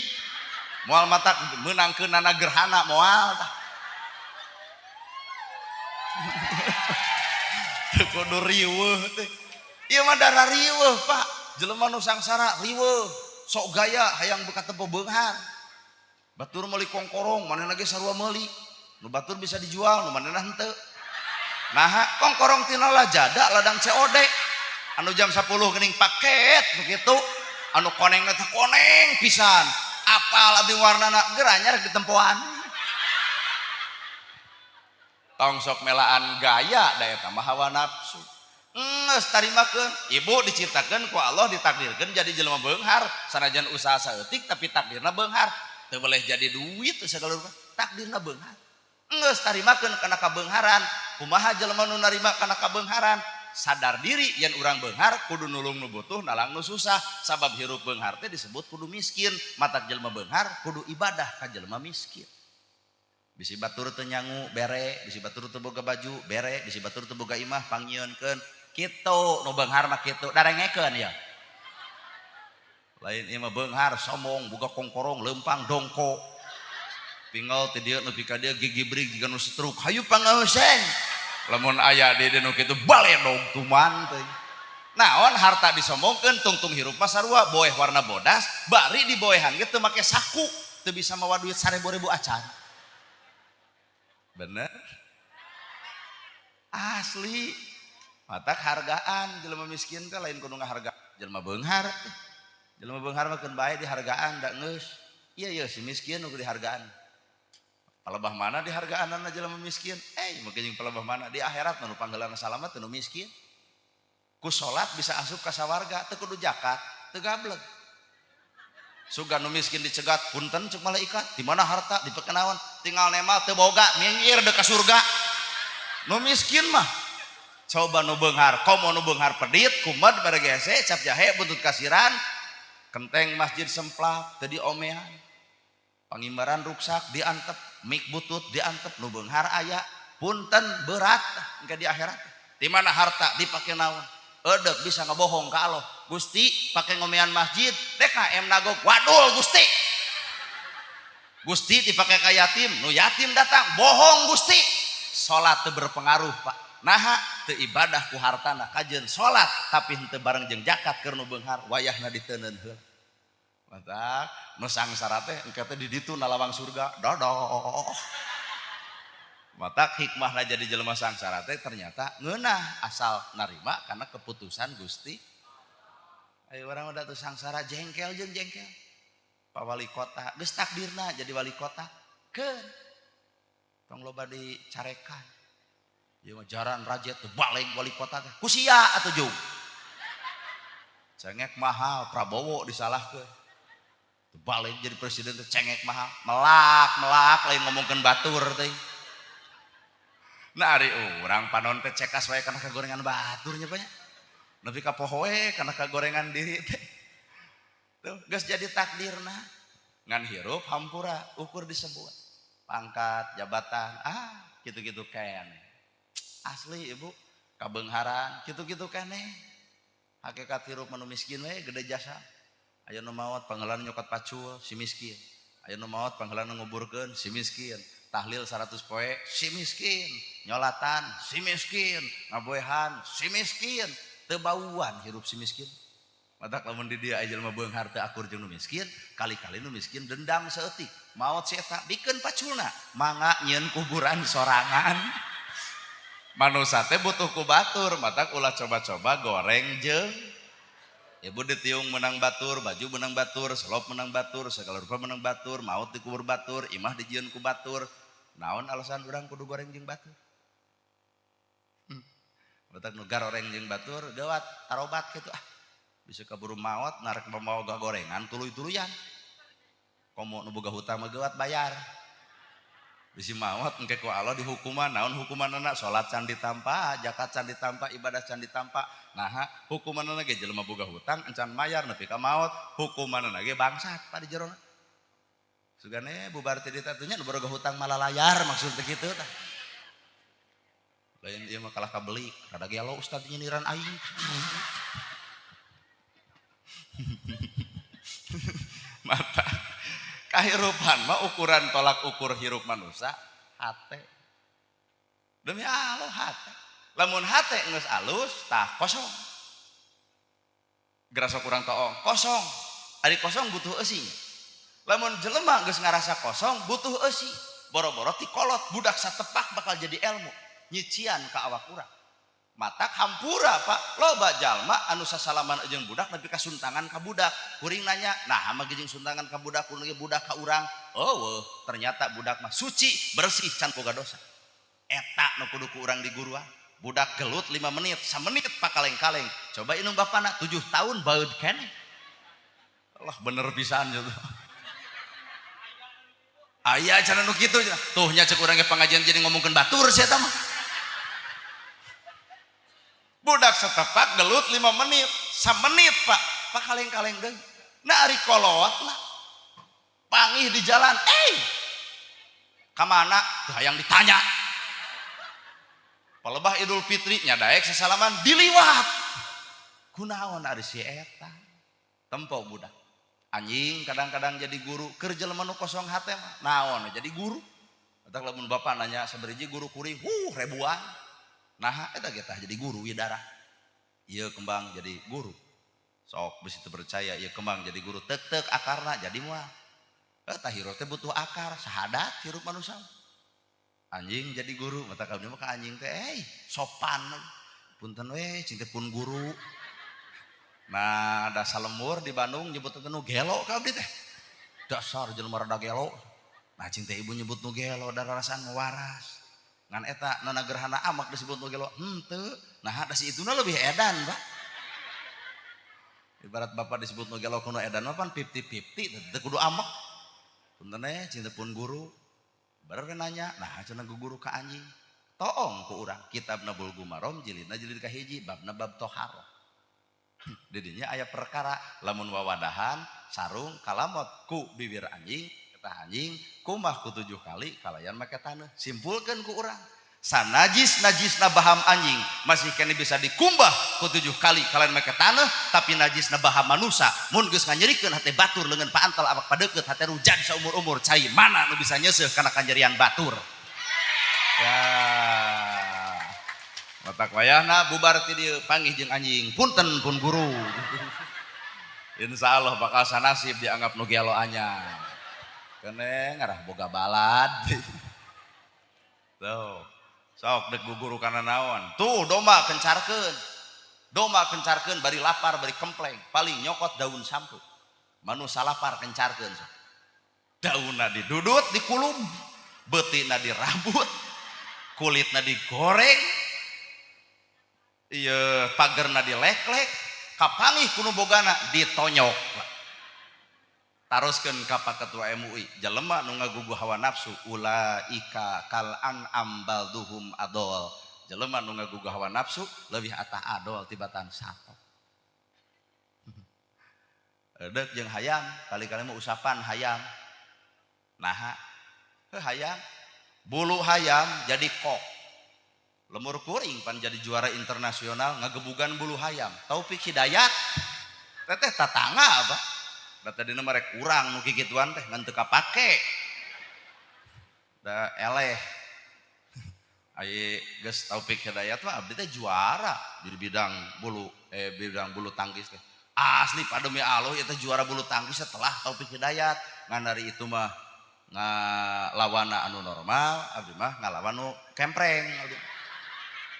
Moal matak meunangkeunana gerhana moal tah. Teu kudu riweuh teh. Ieu mah darah riweuh, Pak. Jelema nu sangsara riweuh, sok gaya hayang buka tempo beunghar. Batur meuli kongkorong, manehna ge sarua meuli. Nu batur bisa dijual, nu manehna henteu. Naha kongkorong tina lajada ladang COD. Anu jam 10 geuning paket begitu. Anu konengna teh koneng pisan. Apal abdi warnana geranya rek ditempoan. Tong sok melaan gaya da eta mah hawa nafsu. Geus tarimakeun, ibu diciptakeun ku Allah ditakdirkeun jadi jelema beunghar, sanajan usaha saeutik tapi takdirna beunghar. Teu boleh jadi duit segala rupa, takdirna beunghar. Geus tarimakeun kana kabeungharan, kumaha jelema nu narima kana kabeungharan? Sadar diri yen urang beunghar kudu nulung nu butuh nalang nu susah, sabab hirup beunghar teh disebut kudu miskin, matak jelema beunghar kudu ibadah ka jelema miskin. Bisi batur teu nyangu bere, bisi batur teu boga baju bere, bisi batur teu boga imah pangnyieunkeun. Kitu nu beunghar mah kitu, darengekeun ya. Lain ieu mah beunghar sombong boga kongkorong leumpang dongko. Pingol ti dieu nepi ka dieu gigibrig jiga nu stroke, hayu pangaoseng. Lamun aya di dieu nu kitu baledog tuman teh. Naon harta disombongkeun tungtung hirup mah sarua boeh warna bodas, bari diboehan ge teu make saku, teu bisa mawa duit 1000-ribu acan. Bener? Asli. Matak hargaan jelema miskin teh lain kudu ngahargaan jelema beunghar teh. Jelema beunghar mah keun bae dihargaan da geus. Ieu ieu si miskin nu dihargaan. Palebah mana dihargaanana jelema miskin? Mungkin jeung palebah mana di akhirat nu panggeulana salamet nu miskin. Ku salat bisa asup ka sawarga teu kudu zakat, teu gableg. Sugan nu miskin dicegat, punten cek malaikat, di mana harta dipake naon? Tinggal nemal teu boga, minggir deuk ka surga. Nu miskin mah coba nu beunghar, komo nu beunghar pedit, kumed baregese, cap jahe buntut kasiran, kenteng masjid semplak teu diomean. Pangimbaran ruksak diantep, mik butut diantep, nu beunghar aya, punten berat engke di akhirat. Di mana harta dipake naon? Edek bisa ngebohong ka Allah. Gusti pake ngomean masjid, DKM nagog, wadul Gusti. Gusti dipake ka yatim, nu yatim datang, bohong Gusti. Salat teu berpengaruh, Pak. Naha teu ibadah ku hartana kajeun salat tapi henteu bareng jeung zakat keur nu beunghar wayahna diteundeun heula. Matak nu sangsara teh engke teh di ditu na lawang surga, dodoh. Matak hikmahna jadi jelema sangsara teh ternyata ngeunah asal narima karena keputusan Gusti. Ayo urang udah tuh sangsara jengkel jeung jengkel. Pak wali kota geus takdirna jadi wali kota keun. Tong loba dicarekan. Ieu mah jaran rajet teu balik wali kota teh. Ku sia atuh jung. Cengek mahal Prabowo disalahkeun. Teu balik jadi presiden teh cengek mahal. Melak melak lain ngomongkeun batur teh. Nah ari urang panon teh cekas wae kana kagorengan batur nya banyak. Nepi ka poho we kana kagorengan diri teh. Tuh, geus jadi takdirna. Ngan hirup hampura ukur disebut. Pangkat, jabatan, gitu-gitu keneh. Asli ibu, kabeungharan gitu-gitu keneh. Hakikat hirup mah nu miskin we gede jasa. Aya nu maot pangheulana nyokot pacul si miskin. Aya nu maot pangheulana nguburkeun si miskin. Tahlil 100 poe si miskin, nyolatan si miskin, ngaboehan si miskin, teu bauan hirup si miskin. Matak lamun di dieu aya jelema beunghar teu akur jeung nu miskin, kali-kali nu miskin dendam saeutik, maot si eta bikeun paculna, mangga nyieun kuburan sorangan. Manusa teh butuh ku batur, matak ulah coba-coba goreng jeung ibu ditiung menang batur, baju menang batur, selop menang batur, segala rupa menang batur, maut dikubur batur, imah dijieun ku batur. Naon alasan urang kudu goreng jeung batur? Matak nu garoreng jeung batur gawat tarobat kitu ah. Bisa kaburu maot narek mamawa gorengan tuluy-tuluyan. Komo nu boga hutang mah gawat bayar. Bisi maot engke ku Allah dihukuman, naon hukumanana? Salat can ditampa, zakat can ditampa, ibadah can ditampa. Naha hukumanana ge jelema boga hutang encan mayar nepi ka maot, hukumanana ge bangsat pa di jerona. Sugane bubar ti ditu nya nu boga hutang malalayar maksud teh kitu tah. Lain ieu mah kalah kabelik, rada gelo ustad nyindiran aing. Mata kahirupan mah ukuran tolak ukur hirup manusia hate. Demi Allah hate. Lamun hate geus alus tah kosong. Gerasa kurang toong kosong. Ari kosong butuh eusi. Lamun jelema geus ngarasa kosong butuh eusi. Boro-boro ti kolot budak satepak bakal jadi ilmu nyician ka awak urang. Matak hampura Pak, loba jalma anu sasalaman jeung budak nepi ka suntangan ka budak. Kuring nanya, nah mah jeung suntangan ka budak kuring ge budak ka urang. Eueuh, ternyata budak mah suci, bersih, can boga dosa. Eta nu kudu ku urang diguruan. Budak gelut 5 menit, samenit pakaleng-kaleng. Coba indung bapana 7 tahun baeud keneh. Allah bener pisan gitu. Aya cenah nu kitu cenah. Tuh nya ceuk urang ge pangajian jadi ngomongkeun batur sia eta mah. Budak setepak gelut 5 menit, samenit Pak, pakaleng-kaleng deui. Nah ari kolot lah. Pangih di jalan, ka mana? Teu hayang ditanya. Palebah Idul Fitri nya daek sasalaman diliwat. Kunaon ari si eta? Tempo budak. Anjing kadang-kadang jadi guru, keur jelema nu kosong hate mah naon jadi guru. Eta lamun bapak nanya sabariji guru kuring, ribuan. Nah, eta ge tah jadi guru ieu darah. Ieu kembang jadi guru. Sok bisi teu percaya ieu kembang jadi guru tek-tek akarna jadi moal. Eta hirup teh butuh akar, sahadat hirup manusia. Anjing jadi guru, mata kabeh mah ka anjing teh sopan. Punten we cing teh pun guru. Nah, ada salemur di Bandung nyebut teh nu gelo ka abdi teh. Dasar jelema rada gelo. Nah, cing teh ibu nyebut nu gelo da rarasaan waras. Ngan eta nana gerhana amak disebut nu gelo henteu. Nah, da si ituna lebih edan, Pak. Ibarat bapak disebut nu gelo kuno edan mah pan 50-50 teu kudu amak. Punten we cing teh pun guru. Baru nanya, nah cenah guru ka anjing. Toong ku urang kitabna Bulughul Maram jilidna jilid kahiji babna bab toharoh. Didinya aya perkara lamun wawadahan sarung kalamot ku bibir anjing eta anjing kumbah ku 7 kali kalayan make taneuh. Simpulkeun ku urang. Sanajis najisna baham anjing masih kene bisa dikumbah ku 7 kali kalayan make taneuh, tapi najisna baham manusa mun geus nganyerikeun hate batur leungeun paantel awak padeukeut hate rujad saumur-umur cai mana nu bisa nyeuseuh kana kanyerian batur. Ya. Matak wayahna bubar ti dieu panggih jeung anjing punten pun guru. Insyaallah bakal sanasib dianggap nu gelo anyar. Kene ngarah boga balad. Tuh. Sok dek guguru kana naon. Tuh domba kencarkeun. Domba kencarkeun bari lapar bari kempleng, paling nyokot daun sampu. Manusa lapar kencarkeun sok. Daunna didudut dikulub, beutina dirabut, kulitna digoreng, ieu pagerna dileklek, kapangih ku nu bogana ditonyok. Taroskeun ka Pak Ketua MUI, jelema nu ngagugu hawa nafsu ulaika kal an'am balduhum adol. Jelema nu ngagugu hawa nafsu leuwih atah adol tibatan sato. Edeuk jeung hayam, kali-kali mah usapan hayam. Naha? Heuh hayam. Bulu hayam jadi kok. Lemur kuring pan jadi juara internasional ngagebugan bulu hayam. Taufik Hidayat teteh tatangga apa? Da tadina mah rek urang nu kikituan teh ngan teu kapake. Da eleh. Ai geus Taufik Hidayat mah abdi teh juara di bidang bulu bidang bulu tangkis teh. Asli Pak, demi Allah ieu teh juara bulu tangkis setelah Taufik Hidayat. Ngan dari itu mah ngalawana anu normal, abdi mah ngalawan nu kempreng abdi.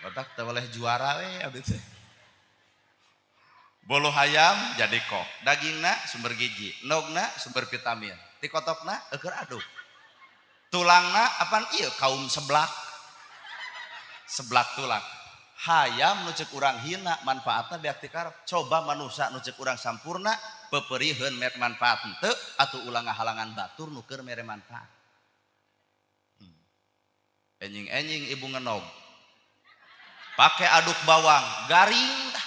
Batak teu boleh juara we abdi teh. Bulu hayam jadi kok, dagingna sumber gizi, endogna sumber vitamin, tikotokna eueur aduk. Tulangna apaan ieu kaum seblak. Seblak tulang. Hayam nu ceuk urang hina manfaatna beak ti karep. Coba manusa nu ceuk urang sampurna peperiheun mere manfaat henteu atuh ulah ngahalangan batur nu keur mere manfaat. Enjing-enjing ibu ngenog. Pake aduk bawang, garing tah.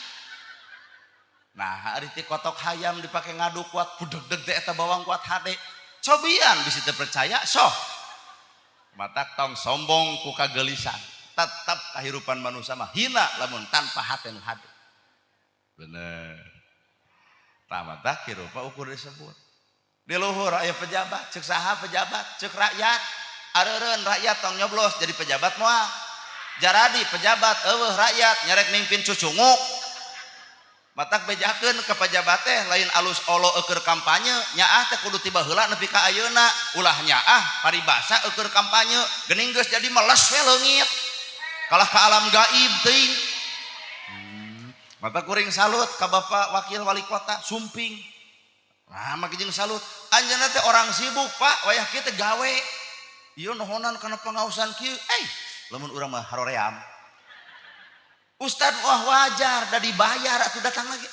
Nah, ari ti kotok hayam dipake ngaduk kuat budeg-deg teh eta bawang kuat hade. Cobian bisi teu percaya sok. Matak tong sombong ku kagelisan. Tetap kehidupan manusia mah hina lamun tanpa hate nu hade. Bener. Tah matak hirup ukur disebut. Di luhur aya pejabat, ceuk saha pejabat, ceuk rakyat. Areureun rakyat tong nyoblos jadi pejabat moal. Jaradi pejabat eueuh rakyat nyarek mimpin cucunguk. Matak bejakeun ke pejabat teh lain alus olo eueur kampanye, nyaah teh kudu tiba heula nepi ka ayeuna. Ulah nyaah paribasa eueur kampanye, geuning geus jadi meles we leungit. Kalah ka alam gaib teuing. Mata kuring salut ka Bapak Wakil Wali Kota Sumping. Nah, make jeung salut. Anjeunna teh orang sibuk, Pak, wayah kieu teh gawe. Ieu nohonan kana pangaosan kieu. Lamun urang mah haroream. Ustad wah wajar da dibayar atuh datang lagi.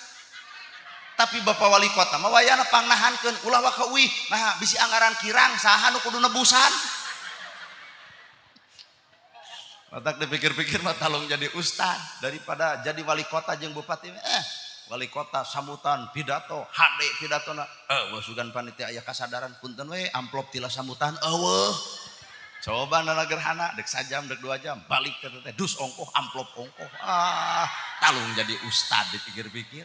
Tapi Bapak Wali Kota mah wayahna pangnahankeun ulah waka uih. Nah, bisi anggaran kirang saha nu kudu nebusan. Matak dipikir-pikir mah talung jadi ustad daripada jadi wali kota jeung bupati. Wali kota sambutan pidato, hade pidatona. Eueuh sugan panitia aya kasadaran punten we amplop tila sambutan eueuh. Coba nana gerhana dek sajam dek 2 jam balik ke teh dus ongkoh amplop ongkoh. Ah, talung jadi ustad dipikir-pikir.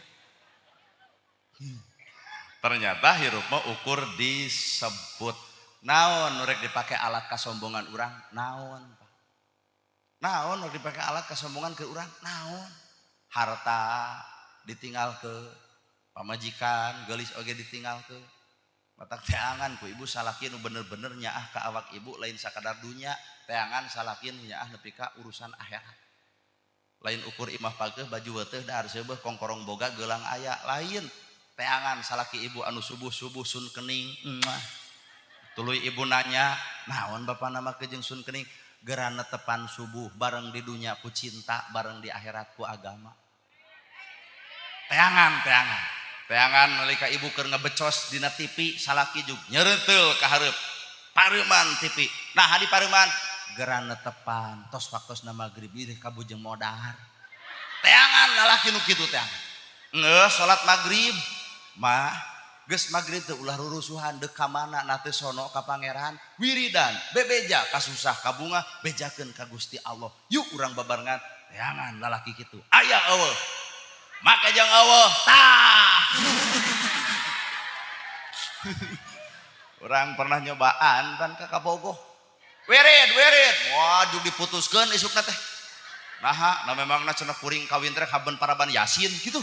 Ternyata hirup mah ukur disebut. Naon nu rek dipake alat kasombongan urang? Naon, Pak? Naon nu dipake alat kasombongan ke urang? Naon? Harta ditinggal ke pamajikan, geulis oge ditinggal ke. Matak teangan ku ibu salaki nu bener-bener nyaah ka awak ibu lain sakadar dunya, teangan salaki nu nyaah nepi ka urusan akhirat. Lain ukur imah pageuh baju weteuh dahar seubeuh kongkorong boga geulang aya, lain. Teangan salaki ibu anu subuh-subuh sun kening. Muah. Tuluy ibu nanya, naon bapak nama kejeng sun kening? Gerana tepan subuh bareng di dunya ku cinta, bareng di akhirat ku agama. Teangan, teangan. Teangan nalika ibu keur ngebecos dina TV, salaki jug nyereuteul ka hareup. Pareuman TV. Nah, di pareuman gerana tepan tos waktosna magrib ieu kabujeng modar. Teangan lalaki nu kitu teangan. Geus salat magrib, mah geus magrib teh ulah rurusuhan deuk ka mana na teh sono ka pangeran wiridan bebeja kasusah kabunga bejakeun ka Gusti Allah. Yuk urang babarengan teangan lalaki kitu. Aya eueuh. Make jeung eueuh tah. Urang pernah nyobaan pan ka Kabogoh. Wirid, wirid. Waduh diputuskeun isukna teh. Naha, nah memangna cenah kuring kawin teh haben paraban Yasin gitu.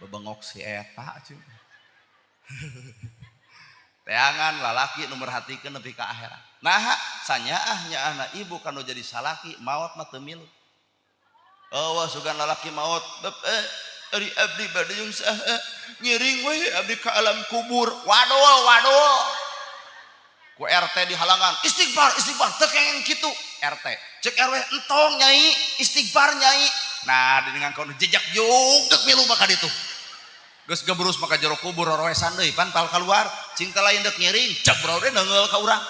Bebengok si eta cenah. Teangan lalaki nu merhatikeun nepi ka akhirat. Naha, sanyaah nyaahna ibu kanu jadi salaki maot mah teu milu. Eueuh sugan lalaki maot, ari abdi bade jeung saha ngiring we abdi ka alam kubur. Wadul, wadul. Ku RT dihalangan, istighfar, istighfar, teu kengeng kitu RT. Cek RW entong nyai, istighfar nyai. Nah, di dengan kono jejak jugdek milu mah ka ditu. Geus gebrus maka jero kubur roroesan deui pan pal keluar, cing teh lain deuk ngiring, cek bro teh neungeul ka urang.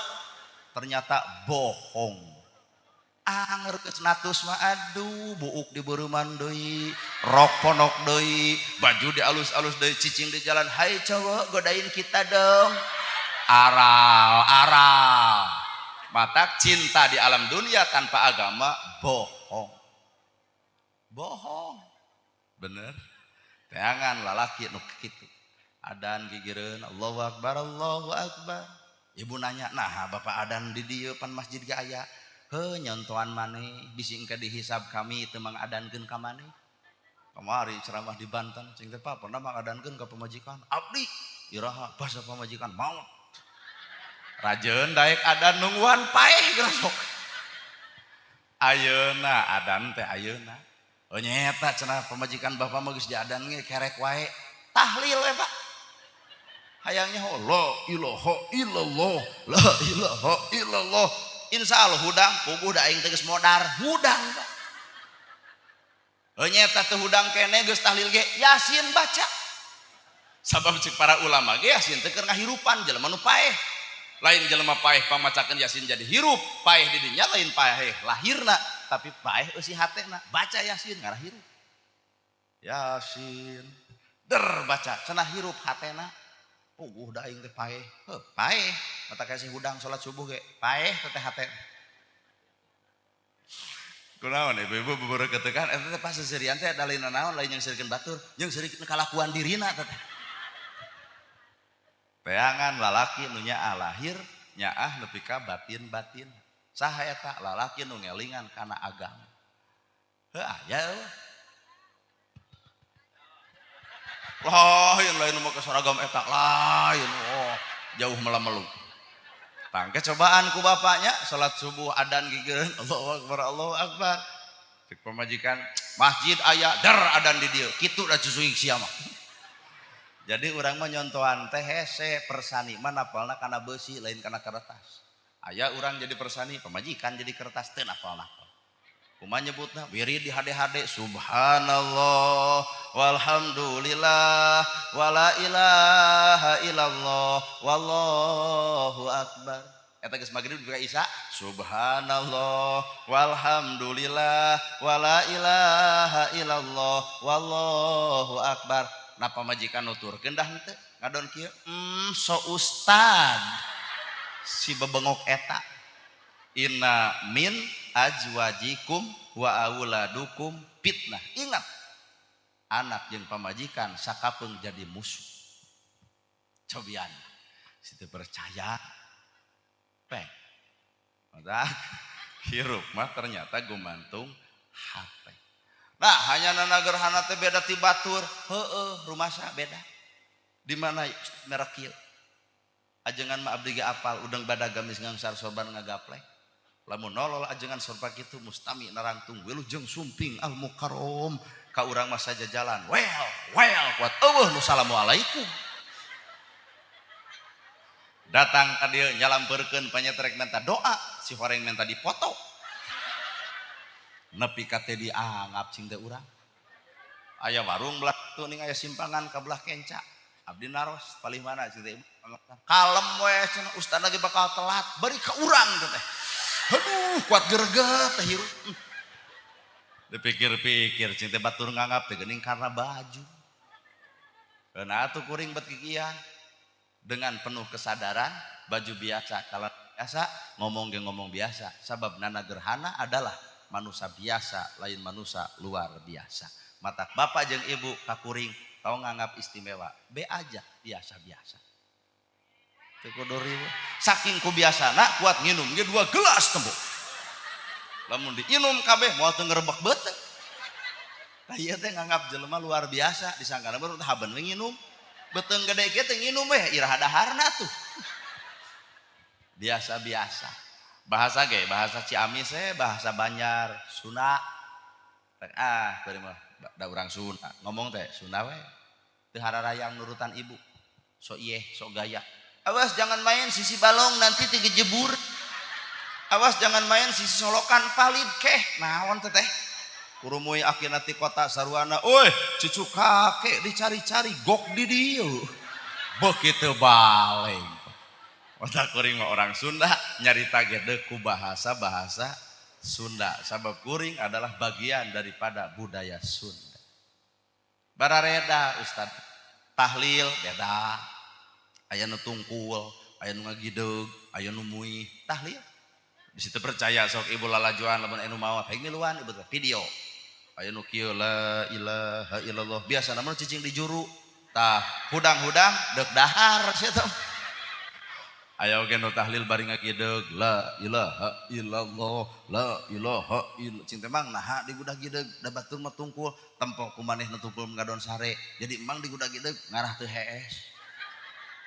Ternyata bohong. Anger geus natus mah aduh buuk dibeureman deui, rok ponok deui, baju dialus-alus deui, cicing di jalan, "Hai cowok, godain kita dong." Aral, aral. Matak cinta di alam dunia tanpa agama bohong. Bohong. Bener. Teangan lalaki nu kitu. Adan gigireun, Allahu akbar, Allahu akbar. Ibu nanya, "Nah, bapak adan di dieu pan masjid ge aya." Heuh, nyontoan maneh bisi engke dihisab kami teu mangadankeun ka maneh. Kamari ceramah di Banten, cing teh Pak pernah mangadankeun ka pamajikan. Abdi iraha basa pamajikan maot. Rajeun daek adan nungguan paeh geura sok. Ayeuna adan teh ayeuna. Oh nyeta cenah pamajikan bapak mah geus diadan ge kerek wae. Tahlil we Pak. Hayangnya la ilaha illallah, la ilaha illallah. Insya Allah hudang, puguh da aing teh geus modar, hudang Pak. Oh nyeta teu hudang kene geus tahlil ge Yasin baca. Sabab cek para ulama ge Yasin teh keur ngahirupan jelema nu paeh. Lain jelema paeh pamacakeun Yasin jadi hirup, paeh di dinya lain paeh lahirna, tapi paeh eusi hatena. Baca Yasin ngarah hirup. Yasin der baca cenah hirup hatena. Puguh da aing teh paeh. Heuh, paeh. Mata kasih hudang salat subuh ge paeh teh hate. Kunaon ibu-ibu bebereketekan eta teh pas seserian teh da lain naon, lain yang seurikeun batur, jeung seurikeun kalakuan dirina teh. Teangan lalaki nu nyaah lahir, nyaah nepi ka batin-batin. Saha eta lalaki nu ngelingan kana agama? Heuh aya eueuh. Lain lain nu make seragam eta lain, oh jauh melamelu. Tangke cobaan ku bapaknya salat subuh adan gigireun Allahu akbar Allahu akbar. Cek pamajikan masjid aya der adan di dieu, kitu da cucuing sia mah. Jadi urang mah nyontohan teh hese persani mah napalna kana beusi lain kana kertas. Aya urang jadi persani, pamajikan jadi kertas teu napal-napal. Kumaha nyebutna wirid di hade-hade subhanallah walhamdulillah wala ilaha illallah wallahu akbar. Eta geus magrib juga isya subhanallah walhamdulillah wala ilaha illallah wallahu akbar. Nah pamajikan nuturkeun dah henteu ngadon kieu so ustad si bebengok eta. Inna min azwajikum wa auladukum fitnah. Ingat, anak jeung pamajikan sakapeung jadi musuh. Cobian situ percaya pek. Maka hirup mah ternyata gumantung hate. Nah, hanya nana gerhana teh beda ti batur. Heueuh, rumasa beda. Di mana merek kieu? Ajengan mah abdi ge apal udang badag gamis ngangsar sorban ngagaplek. Lamun nolol ajengan sorba kitu mustami narangtung wilujeng sumping al mukarrom ka urang mah saja jalan. Well, well kuat eueuh nu salamualaikum. Datang ka dieu nyalampeurkeun panyetrek minta doa, si horeng minta dipoto. Nepi ka teh dianggap cing teh urang. Aya warung belah tuh ning aya simpangan ka belah kenca. Abdi naros palih mana cing teh. Kalem we cenah ustad lagi bakal telat, bari ka urang teh. Aduh, kuat greget teh hirup. Dipikir-pikir cing teh batur nganggap teh geuning karena baju. Nah atuh kuring bet kikian. Dengan penuh kesadaran, baju biasa kalau biasa, ngomong ge ngomong biasa. Sabab nana gerhana adalah manusia biasa, lain manusia luar biasa. Matak bapak jeung ibu kakuring tau nganggap istimewa, be aja biasa-biasa. Teu kudu riweuh. Saking ku biasana kuat nginum ge 2 gelas tembok. Lamun diinum kabeh moal teu ngerebek beuteung. Tah ieu teh nganggap jelema luar biasa, disangkana mah haben we nginum. Beuteung gede kieu teh nginum we iraha daharna tuh. Biasa-biasa. Bahasa ge, bahasa Ciamis we, bahasa Banjar, Sunda. Ah, kuring mah da urang Sunda. Ngomong teh Sunda we. Teu hararayang nurutan ibu. Sok ieh, sok gaya. Awas jangan main sisi balong nanti tigejebur. Awas jangan main sisi solokan palid keh. Naon teteh? Kurumuy akhirna ti kota saruana, "Woi, cucu kakek dicari-cari gok di dieu." Begitu baleng. Otak kuring mah orang Sunda nyarita gede ku bahasa-bahasa Sunda. Sabab kuring adalah bagian daripada budaya Sunda. Barareda Ustad, tahlil beda. Aya nu tungkul, aya nu ngagideug, aya nu muih, tahlil. Bisi teu percaya sok ibu lalajuan lamun anu maot, hayang miluan ibu teh video. Aya nu kieu la ilaha illallah, biasa mah cicing di juru. Tah, hudang-hudang deuk dahar sia teh. Aya oge nu tahlil bari ngagideug la ilaha illallah la ilaha illallah. Cing teh mang naha digudag-gideg da batur mah tungkul, tempo ku maneh nu tungkul ngadon sare. Jadi emang digudag-gideg ngarah teu hees.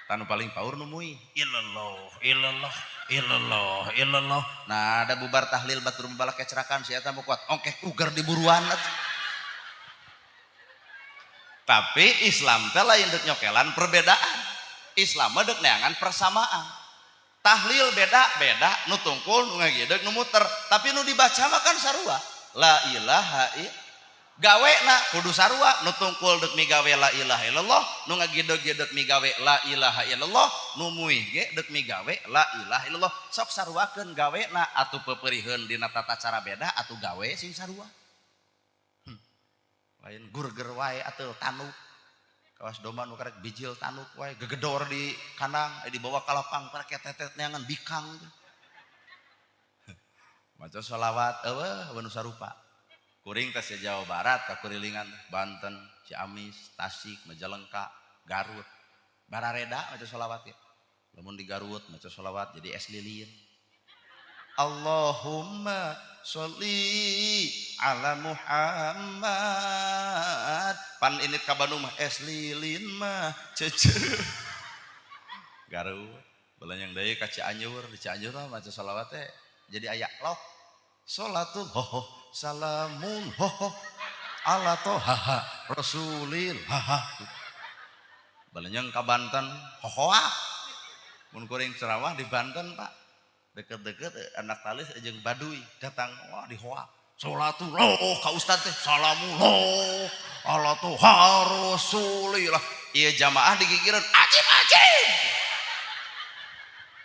Tanu paling paur nu muih illallah illallah illallah illallah. Nah, ada bubar tahlil batur balak kecerakan si eta mah kuat ongkeh uger di buruan atuh. Tapi Islam teh lain deuk nyokelan perbedaan. Islam mah deuk neangan persamaan. Tahlil beda-beda, nu tungkul, nu ngagideg, nu muter, tapi nu dibaca mah kan sarua. La ilaha illallah. Gawe na kudu sarua, nu tungkul deuk migawe la ilaha illallah, nu ngagideg ge deuk migawe la ilaha illallah, nu muih ge deuk migawe la ilaha illallah. Sok saruakeun gawe na atuh pepeuriheun dina tata cara beda atuh gawe sing sarua. Lain gurger wae atuh tanduk. Kawas domba nu karek bijil tanduk wae gegedor di kandang dibawa ka lapang karek tetet neangan bikang. Maca sholawat eueuh nu sarupa. Kuring teh Jawa Barat kakurilingan Banten, Ciamis, Tasik, Majalengka, Garut. Barareda maca sholawat ya. Lamun di Garut maca sholawat jadi es lilin. Allahumma sholli ala Muhammad. Pan ini ka Bandung mah es lilin mah cece. Garut. Balanyang deui ka Cianjur, di Cianjur mah maca sholawat teh jadi aya lok. Sholatul ho ho salamun ho ho ala toha rasulil ha ha. Balanyang ka Banten hohoa. Mun kuring ceramah di Banten, Pak. Deket-deket anak talis jeung Baduy datang, wah dihoa. Salatullah ka ustad teh salamullah ala toha rasulillah. Ieu jamaah digigireun ajib ajib.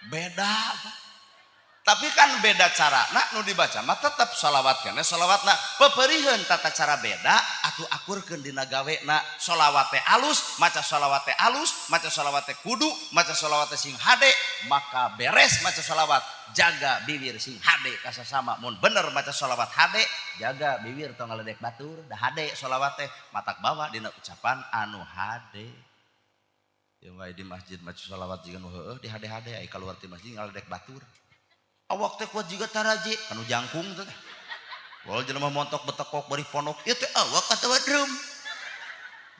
Beda, Pak. Tapi kan beda cara nak nu dibaca mah tetep sholawat keneh sholawatna peperiheun tata cara beda atuh akurkeun dina gawena sholawat teh alus maca sholawat teh alus maca sholawat teh kudu maca sholawat teh sing hade maka beres maca sholawat jaga bibir sing hade kasasama mun bener maca sholawat hade jaga bibir tong ngaledek batur da hade sholawat teh matak bawa dina ucapan anu hade. Ya wae di masjid maca sholawat jiga nu heueuh di hade-hade ai kaluar ti masjid ngaledek batur. Awak teh kuat jiga taraje anu jangkung teh. Walau jelema montok betekok bari ponok ieu teh awak atawa drum.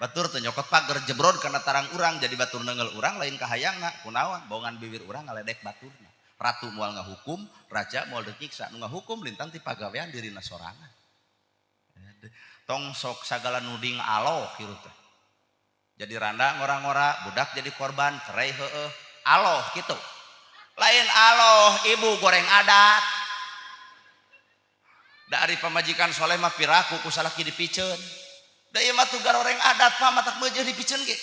Batur teh nyokot pager jebrod kana tarang urang jadi batur neunggeul urang lain kahayangna kunaon bongan bibir urang ngaledek baturna. Ratu moal ngahukum, raja moal deuk nyiksa, nu ngahukum lintang ti pagawean dirina sorangan. Tong sok sagala nuding aloh hirup teh. Jadi randa ngora-ngora, budak jadi korban, cerai heueuh, aloh kitu. Lain aloh ibu goreng adat. Dari pamajikan soleh mah piraku ku salaki dipiceun. Da ieu mah tugar goreng adat pak matak meujeuh dipiceun ge.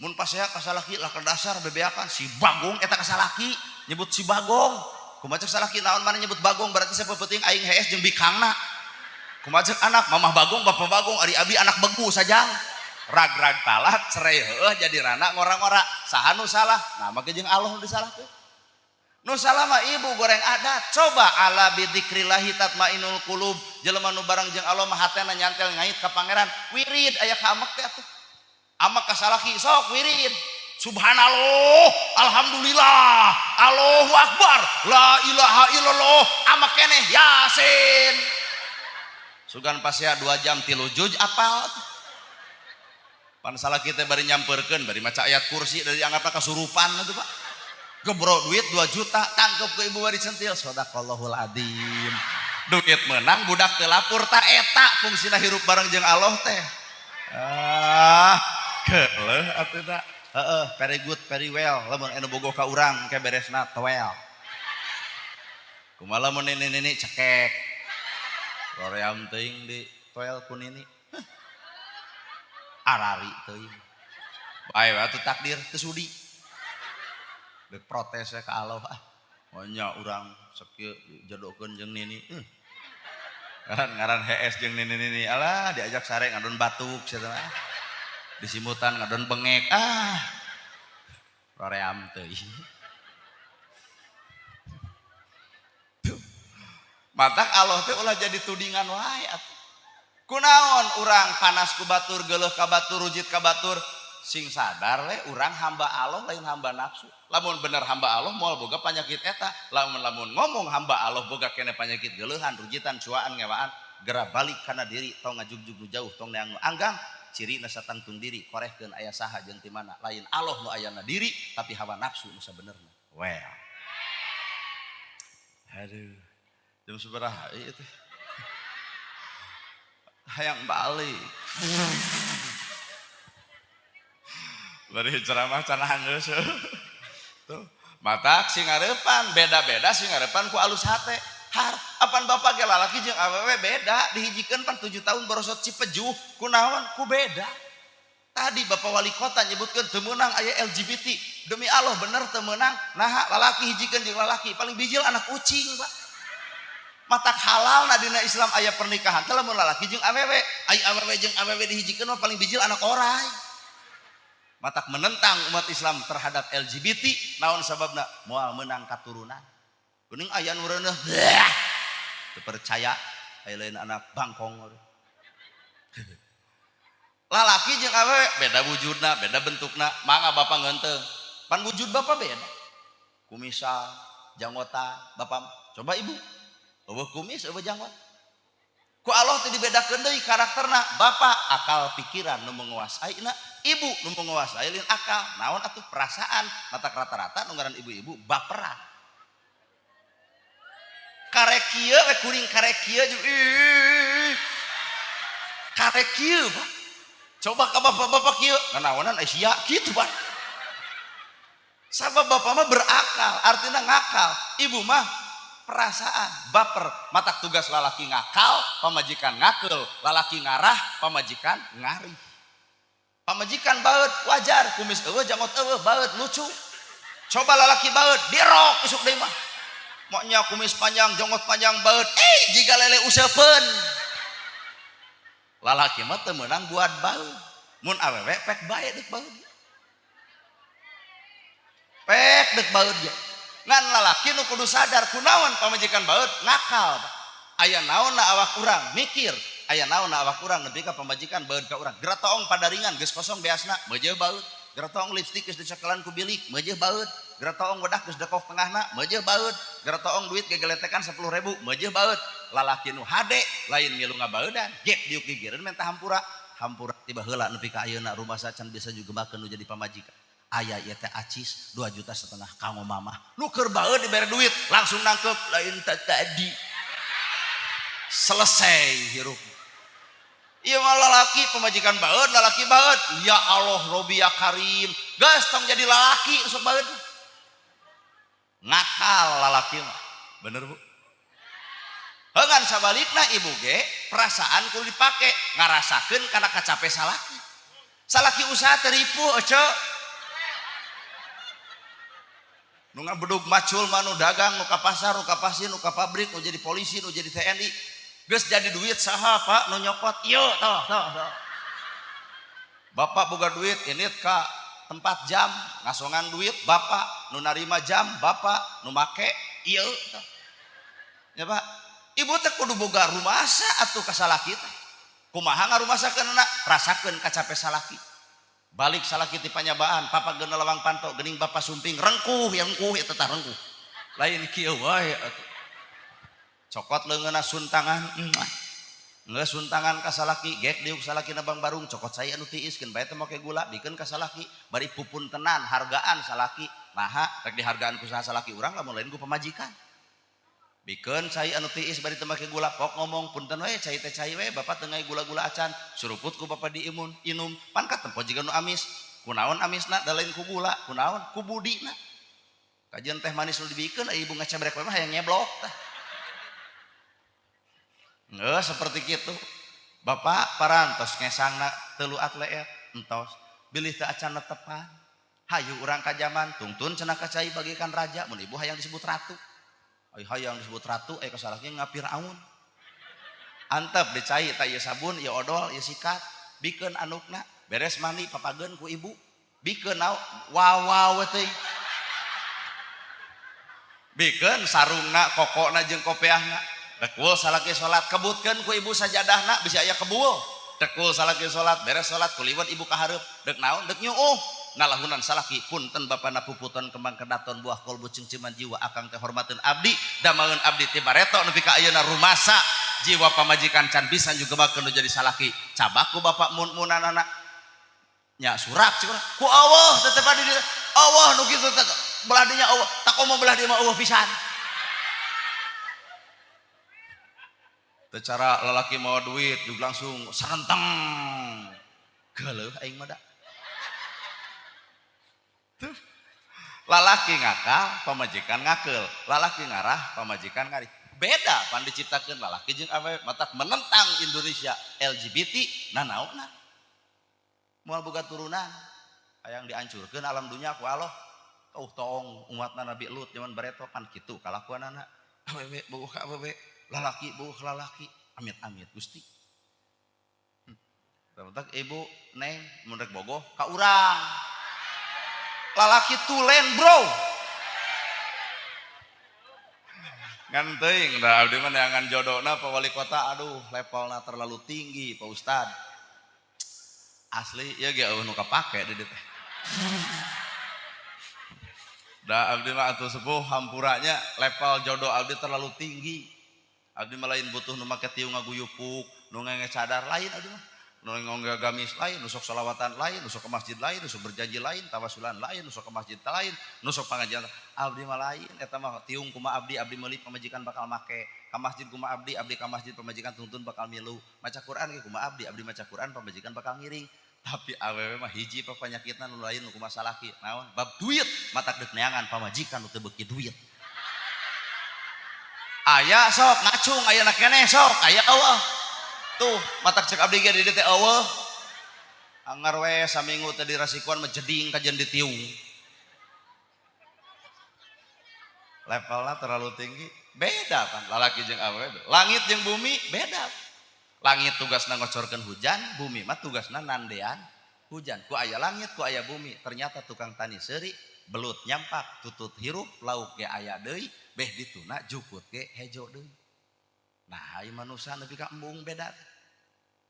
Mun pasea ka salaki lah dasar bebeakan si Bagong eta ka salaki nyebut si Bagong. Kumaha cek salaki naon mana nyebut Bagong berarti sapeuting aing hees jeung bikangna. Kumaha cek anak mamah Bagong bapak Bagong ari abi anak begu sajang. Rag-rag talak cerai heueuh jadi rana ngora-ngora saha nu salah? Nah make jeung Allah nu disalahkeun. Nu salah mah ibu goreng adat. Coba ala bidzikrillahi tatmainul qulub. Jelema nu bareng jeung Allah mah hatena nyantel ngait ka pangeran. Wirid aya ka amek teh atuh. Amek ka salaki sok wirid. Subhanallah, alhamdulillah, Allahu akbar, la ilaha illallah, amek keneh Yasin. Sugan pasea 2 jam 3 juj apal. Pan salaki teh bari nyamperkeun bari maca ayat kursi dari anggapna kasurupan atuh Pak. Gebro duit 2 juta tangkep ke ibu bari centil sadaqallahul adzim. Duit menang budak teu lapor ta eta fungsina hirup bareng jeung Allah teh. Ah, keuleuh atuh da. Heeh, very good, very well. Lamun anu bogoh ka urang ke beresna toel. Kumaha lamun nini-nini cekek. Roream teuing di Ditoel ku nini. Arari teuing. Bae we atuh takdir teu sudi. Deuk protes we ka Allah ah. Nya urang sakieu jodohkeun jeung nini. Ngaran HS jeung nini-nini alah diajak sare ngadon batuk sia teh mah. Disimutan ngadon bengek ah. Roream teuing. Matak Allah teh ulah jadi tudingan wae atuh. Kunaon urang panas ku batur, geuleuh ka batur, rujit ka batur, sing sadar we urang hamba Allah lain hamba nafsu. Lamun bener hamba Allah moal boga panyakit eta. Lamun ngomong hamba Allah boga kene panyakit geuleuhan, rujitan, cuaan, ngewaan, gera balik kana diri, tong ngajugjug nu jauh, tong neang nu anggang, cirina satangtung diri, korehkeun aya saha jeung ti mana. Lain Allah nu ayana diri, tapi hawa nafsu nu sabenerna. Well. Aduh. Jam sabaraha ieu teh? Hayang balik. Bari ceramah can anggeus. Tuh, matak sing ngarepan beda-beda sing ngarepan ku alus hate. Har, apan bapak ge lalaki jeung awewe beda, dihijikeun pan 7 tahun borosot cipejuh, kunaon ku beda. Tadi bapak wali kota nyebutkeun teu meunang aya LGBT. Demi Allah bener teu meunang, naha lalaki hijikeun jeung lalaki, paling bijil anak ucing, Pak. Matak halal na dina Islam aya pernikahan teh lamun lalaki jeung awewe, ai awewe jeung awewe dihijikeun mah paling bijil anak orai. Matak menentang umat Islam terhadap LGBT naon sababna moal meunang katurunan. Geuning aya nu reuneuh, teu percaya aya lain anak bangkong. Lalaki jeung awewe beda wujudna, beda bentukna, mangga bapak ngeunteung. Pan wujud bapak beda. Kumisa, janggota, bapak coba ibu. Eueuh kumis, eueuh janggot. Ku Allah teh dibedakeun deui karakterna. Bapak akal pikiran nu menguasaina, ibu nu menguasai lain akal. Naon atuh perasaan, matak rata-rata nu ngaran ibu-ibu baperan. Karek kieu we kuring karek kieu jeung ih. Karek kieu, Pak. Coba ka bapak-bapak kieu, nganaonan ai sia kitu, Pak. Sabab bapak mah berakal, artinya ngakal. Ibu mah perasaan, baper. Matak tugas lalaki ngakal, pamajikan ngakel, lalaki ngarah, pamajikan ngarih. Pamajikan baeut wajar, kumis eueuh, janggot eueuh, baeut lucu. Coba lalaki baeut, dirok isuk deui mah. Moknya kumis panjang, janggot panjang baeut, jiga lele useupeun. Lalaki mah teu meunang buat baeut. Mun awewe pek bae deuk baeut. Pek deuk baeut ge. Ngan lalaki nu kudu sadar kunaon pamajikan baeut ngakal. Aya naon na awak urang mikir, aya naon na awak urang nepi ka pamajikan baeut ka urang. Geratoong padaringan geus kosong beasna meujeuh baeut. Geratoong lipstik geus dicekelan ku bilik meujeuh baeut. Geratoong wedah geus dekok tengahna meujeuh baeut. Geratoong duit gegeletekan 10.000 meujeuh baeut. Lalaki nu hade lain ngilu ngabaeudan, gek diuk gigireun menta hampura. Hampura tiba heula nepi ka ayeuna rumah sacan bisa jugemakeun nu jadi pamajikan. Aya ieu teh acis 2,5 juta kanggo mamah. Nu keur baeud dibere duit langsung nangkep lain tadi. Selesai hirup. Ieu mah lalaki pamajikan baeud, lalaki baeud. Ya Allah Robbi ya Karim. Geus tong jadi lalaki sok baeud. Ngakal lalaki mah. Bener Bu? Heungan sabalikna ibu ge perasaan kudu dipake ngarasakeun kana kacape salaki. Salaki usaha teh ripuh ece. Nu ngabedug macul mah nu dagang, nu ka pasar, nu ka pasir, nu ka pabrik, nu jadi polisi, nu jadi TNI. Geus jadi duit saha Pak nu nyokot? Ieu toh toh toh. Bapak boga duit ini ka tempat jam, ngasongan duit bapak, nu narima jam bapak, nu make ieu toh. Ya Pak, ibu teh kudu boga rumasa atuh ka salaki teh. Kumaha ngarumasakeunna? Rasakeun kacape salaki. Balik salaki ti panyabaan, papa geuna lawang panto, geuning bapa sumping rengkuh, yang rengkuh eta tah rengkuh. Lain kieu wae atuh. Cokot leungeunna suntangan, geus suntangan ka salaki, gek diuk salaki na bang barung, cokot saya anu tiis keun bae teh make gula, bikeun ka salaki, bari pupun tenan hargaan salaki. Naha rek dihargaan ku saha salaki urang lamun lain ku pamajikan. Bikeun cai anu tiis bari teu make gula, pok ngomong punten we cai teh cai we bapak teu gula-gula acan, suruput ku bapak diimun inum, pan katempo jiga nu amis. Kunaon amisna da lain ku gula, kunaon ku budina. Kajian teh manis nu dibikeun ibu ngacabrek we mah hayang nyeblok tah. Nggak seperti gitu. Bapak parantos ngesangna telu atleet entos bilih teu acan netepan. Hayu urang ka zaman tungtun cenah ka cai bagikan raja mun ibu hayang disebut ratu. Ai hayang disebut ratu aya kasalahnya ngapiraun. Antep di cai tah ieu sabun, ieu odol, ieu sikat, bikeun andukna, beres mandi papageun ku ibu. Bikeun naon? Wawaw teuing. Bikeun sarungna, kokona jeung kopeahna. Dekul salaki salat, kebutkeun ku ibu sajadahna bisi aya kebul. Dekul salaki salat, beres salat kuliwat ibu ka hareup. Dek naon? Dek nyuuh. Nalahunan salaki punten bapana puputon kembang kedaton buah kolbu cengceman jiwa akang teh hormateun abdi, damaeun abdi ti bareto nepi ka ayeuna rumasa jiwa pamajikan can bisa juga makeun nu jadi salaki. Cabak ku bapak mun-munanana. Nya surak cik urang. Ku Allah tetep adi dieu. Allah nu kitu teh belah dinya Allah, tak komo belah dieu mah eueuh pisan. Teu cara lalaki mawa duit juga langsung sarenteng. Geuleuh aing mah da. Tuh. Lalaki ngakal, pamajikan ngakeul. Lalaki ngarah, pamajikan ngarih. Beda pan diciptakeun lalaki jeung awewe matak menentang Indonesia LGBT nanaonna. Moal boga turunan. Hayang dihancurkeun alam dunya ku Allah. Tuh toong umatna Nabi Lut zaman bareto pan kitu kalakuanana. Awewe bogoh ka awewe, lalaki bogoh ka lalaki. Amit-amit Gusti. Matak ibu neng mun rek bogoh ka urang. Lalaki tulen bro. Ngan teuing da abdi mah neangan jodona Pak Wali Kota, aduh levelna terlalu tinggi Pak Ustad. Asli ieu ge eueuh nu kapake di dieu teh. Da abdi mah atuh sepuh hampuranya level jodoh abdi terlalu tinggi. Abdi mah lain butuh nu make tiung ngaguyupuk, nu ngenge cadar lain abdi mah. Nu ngangge gamis lain, nu sok salawatan lain, nu sok ke masjid lain, nu sok berjanji lain, tawasulan lain, nu sok ke masjid lain, nu sok pangajian. Abdi mah lain, eta mah tiung kumaha abdi, abdi meuli pamajikan bakal make. Ka masjid kumaha abdi, abdi ka masjid pamajikan tuntun bakal milu. Maca Quran ge kumaha abdi, abdi maca Quran pamajikan bakal ngiring. Tapi awewe mah hiji panyakitna nu lain nu kumaha salaki. Naon? Bab duit, matak deuk neangan pamajikan nu teu beuki duit. Aya sok ngacung aya na keneh sok, aya eueuh. Tuh, matak cek abdi ge di dieu teh eueuh. Anggar we saminggu teh dirasikuan mah jeding kajen ditiung. Levelna terlalu tinggi, beda pan lalaki jeung awewe. Langit jeung bumi beda. Langit tugasna ngocorkeun hujan, bumi mah tugasna nandean hujan. Ku aya langit, ku aya bumi. Ternyata tukang tani seuri, belut nyampak, tutut hirup, lauk ge aya deui, beh dituna jukut ge hejo deui. Nah, ieu manusia nepi ka embung beda.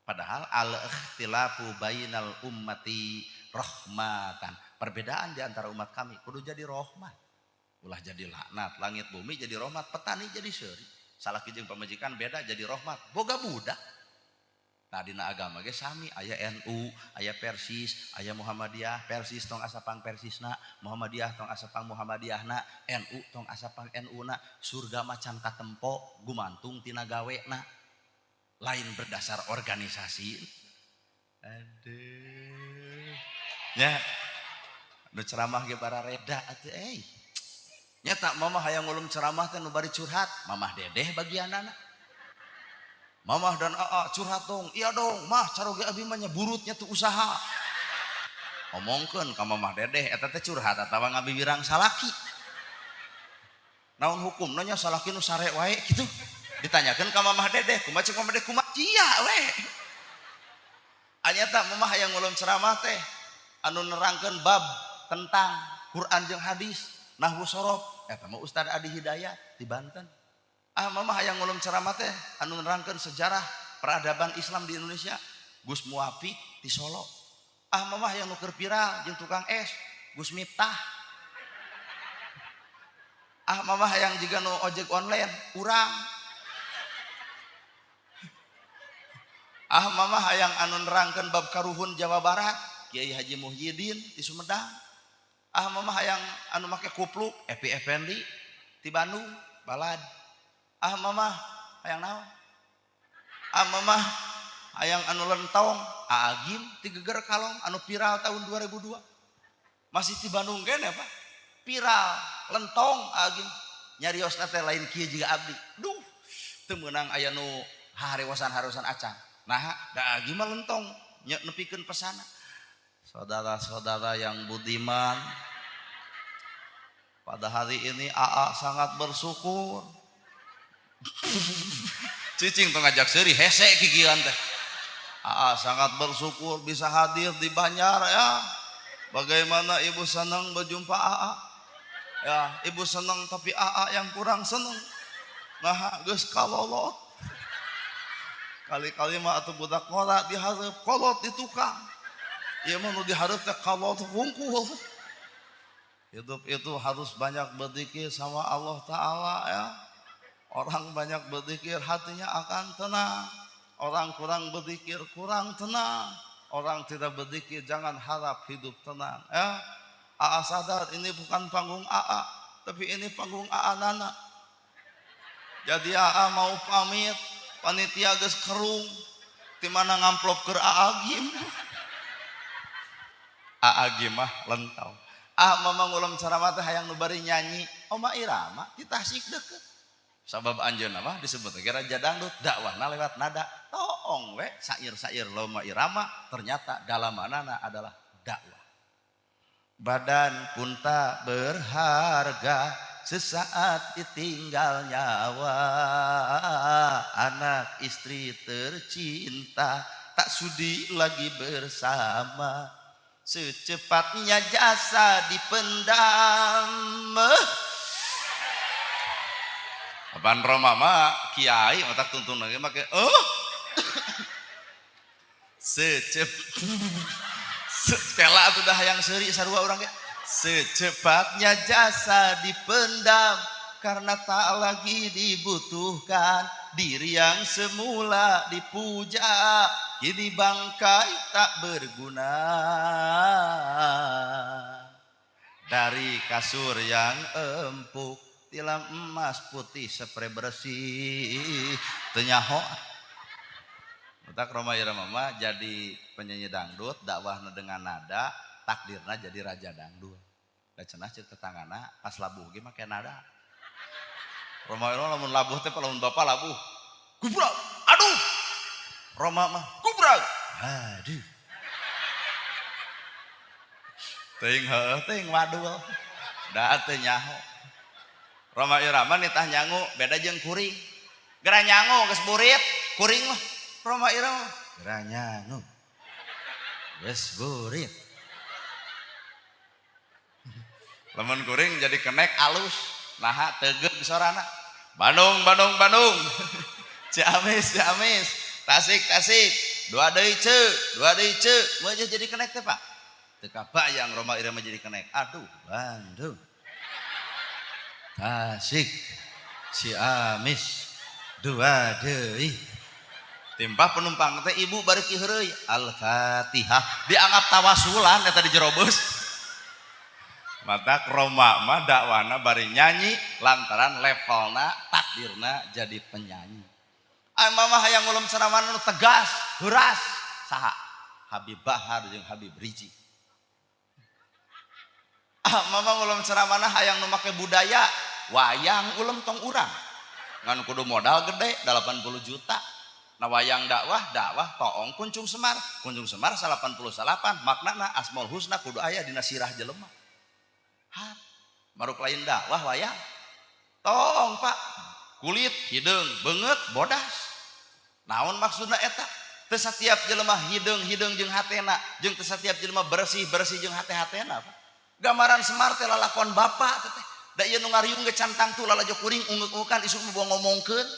Padahal al-ikhtilafu bainal ummati rahmatan. Perbedaan di antara umat kami kudu jadi rahmat. Ulah jadi laknat, langit bumi jadi rahmat, petani jadi seuri. Salaki jeung pamajikan beda jadi rahmat. Boga budak. Tadina agama ge sami, aya NU, aya Persis, aya Muhammadiyah, Persis tong asapang Persisna, Muhammadiyah tong asapang Muhammadiyahna, NU tong asapang NU-na, surga macan katempo gumantung tina gawena. Lain berdasar organisasi. Aduh. Nya. Nu ceramah ge barareda atuh euy. Nya tak mamah hayang ngulum ceramah teh nu bari curhat, mamah dedeh bagianana. Mamah dan aa curhat dong, iya dong, mah caroge abi mah nya burutnya tuh usaha. Omongkeun ka mamah dedeh, eta teh curhat atawa ngabibirang salaki. Naon hukumna nya salaki nu sare wae kitu. Ditanyakeun ka mamah dedeh, kumaha cek mamah dedeh kumaha cia we. Anyata mamah hayang ngulum ceramah teh anu nerangkeun bab tentang Quran jeung hadis, nahwu sorof, eta mah Ustaz Adi Hidayat di Banten. Ah mamah hayang ngulum ceramah teh anu nerangkeun sejarah peradaban Islam di Indonesia, Gus Muwafiq di Solo. Ah mamah hayang nu keur viral jeung tukang es, Gus Miftah. Ah mamah hayang jiga nu ojek online, urang. Ah mamah hayang anu nerangkeun bab karuhun Jawa Barat, Kiai Haji Muhyiddin di Sumedang. Ah mamah hayang anu make kupluk, Epi Effendi di Bandung, balad. Ah mamah hayang naon? Ah mamah hayang anu lentong, Agim ti Geger Kalong anu viral tahun 2002. Masih di Bandung kene Pak. Viral lentong Agim nyariosna teh lain kieu jiga abdi. Duh, teu meunang aya nu harewasan-harewasan acan. Nah, da Agi mah lentong nepikeun pesana. Saudara-saudara yang budiman, pada hari ini AA sangat bersyukur. Cicing tong ngajak seuri, hese kikieuan teh. AA sangat bersyukur bisa hadir di Banjar ya. Bagaimana ibu senang berjumpa AA? Ya, ibu senang tapi AA yang kurang senang. Nah, geus kalolot. Kali-kali mah atuh budak ngora dihareup, kolot di tukang. Ieu mah nu dihareup teh kolot hungkul. Hidup itu harus banyak berzikir sama Allah Ta'ala ya. Orang banyak berzikir hatinya akan tenang. Orang kurang berzikir kurang tenang. Orang tidak berzikir jangan harap hidup tenang ya. AA sadar ini bukan panggung AA, tapi ini panggung AA Nana. Jadi AA mau pamit, panitia geus kerung, di mana ngamplop ke AA Gim. AA Gim mah lentau. Ah, mama ngulem ceramah teh hayang nu bari nyanyi, Oma Irama di Tasik deket. Sabab anjeunna mah disebut ge raja dangdut, dakwahna lewat nada. Toong we sair-sair Rhoma Irama ternyata dalamanana adalah dakwah. Badan pun tak berharga sesaat ditinggal nyawa, anak istri tercinta tak sudi lagi bersama, secepatnya jasa dipendam. Apaan Rhoma mah kiai otak tuntun lagi make oh secep kela atuh dah yang seuri sarua urang ge. Secepatnya jasa dipendam karena tak lagi dibutuhkan, diri yang semula dipuja kini bangkai tak berguna. Dari kasur yang empuk, tilam emas putih, seprai bersih, teu nyaho. Matak Rhoma Irama mah jadi penyanyi dangdut, dakwahna dengan nada, takdirna jadi raja dangdut. Da cenah ceuk tetanggana pas labuh ge make nada. Rhoma Irama lamun labuh teh, lamun bapak labuh, gubrak, aduh. Rhoma mah gubrak, aduh. Teuing heueuh teuing wadul. Da teu nyaho. Rhoma Irama nitah nyangu beda jeung kuring. Geura nyangu geus burit, kuring mah. Rhoma Irama geura nyangu geus burit. Lamun kuring jadi kenek alus, naha tegeug sorana. Bandung, Bandung, Bandung. Ciamis, Ciamis. Tasik, Tasik. Dua deui ceu, dua deui ceu. Moal jadi kenek teh, Pak. Teu kabayang Rhoma Irama jadi kenek. Aduh, Bandung. Tasik, Ciamis, dua deui. Timpah penumpang teh ibu bari heureuy. Al-Fatihah. Dianggap tawasulan eta di jero bus. Matak Rhoma mah dakwana bari nyanyi lantaran levelna takdirna jadi penyanyi. Ai mama hayang ngulem ceramah nu tegas, heuras. Saha? Habib Bahar jeung Habib Rizieq. Ah, mama ngulem ceramah hayang nu make budaya, wayang ulem tong urang. Ngan kudu modal gede 80 juta. Nah wayang dakwah, dakwah toong kuncung Semar. Kuncung Semar 88, maknana Asmaul Husna kudu aya dina sirah jelema. Ha, maruk lain dakwah wayang. Toong Pak, kulit hideung, beungeut bodas. Naon maksudna eta? Teu satiap jelema hideung-hideung jeung hatena, jeung teu satiap jelema bersih-bersih jeung hate-hatena, Pak. Gambaran Semar teh lalakon bapak teh. Da ieu nu ngariung ge can tangtu lalajo kuring unggeuk-ungeukan isuk mah bawa ngomongkeun.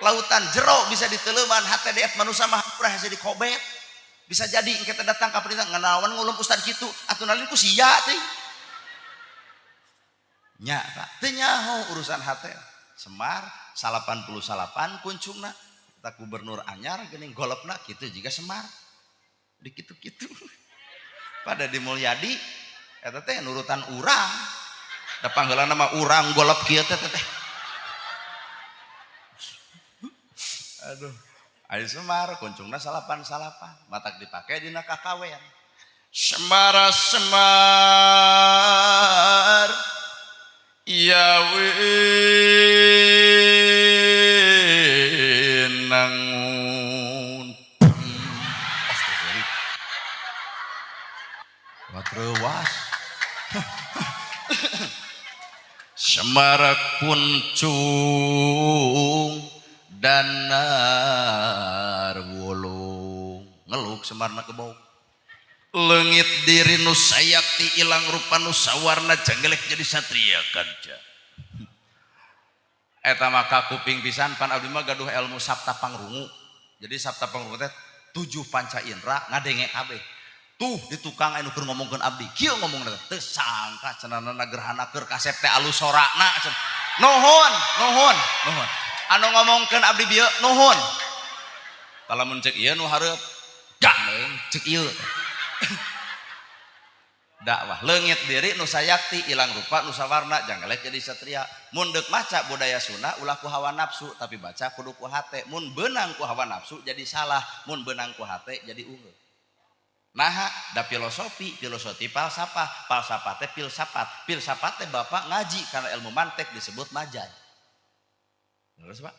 Lautan jero bisa diteleuman, hate deet manusia mah hampura hese dikobet. Bisa jadi engke teh datang ka perintah nganawan ngulum ustad kitu, atuh nalin ku sia teh. Nya Pak, teu nyaho urusan hate. Semar 88 kuncungna. Eta gubernur anyar geuning golepna kitu jiga Semar. Di kitu-kitu. Pada di Mulyadi eta teh nurutan urang. Da panggeulana mah urang golep kieu teh teh. Aduh, ari Semar kuncungna salapan-salapan, matak dipake dina kakawen. Semar Semar ya winangun. Semar kuncung danar wulung ngeluk Semarna kebau leungit diri nu sayakti ilang rupa nu sawarna janggelek jadi satria kanca. Eta mah kuping pisan. Pan abdi mah gaduh ilmu sapta pangrungu. Jadi sapta pangrungu teh tujuh panca indra ngadenge kabeh. Tuh di tukang anu keur ngomongkeun abdi kieu ngomongna, teu sangka cenah gerhana keur kasep teh alus sorana cenah. Nuhun, nuhun, nuhun. Anu ngomongkeun abdi bieu nuhun. Lamun cek ieu nu hareup gandeng, cek ieu dakwah leungit diri nu sayakti ilang rupa nu sawarna janggelek jadi satria. Mun deuk maca budaya Sunda ulah ku hawa nafsu, tapi baca kudu ku hate. Mun beunang ku hawa nafsu jadi salah, mun beunang ku hate jadi unggul. Nah, da filosofi, filosofi falsafah, falsafah teh filsafat, filsafat teh bapak ngaji karena ilmu mantek disebut majaz. Terus, Pak,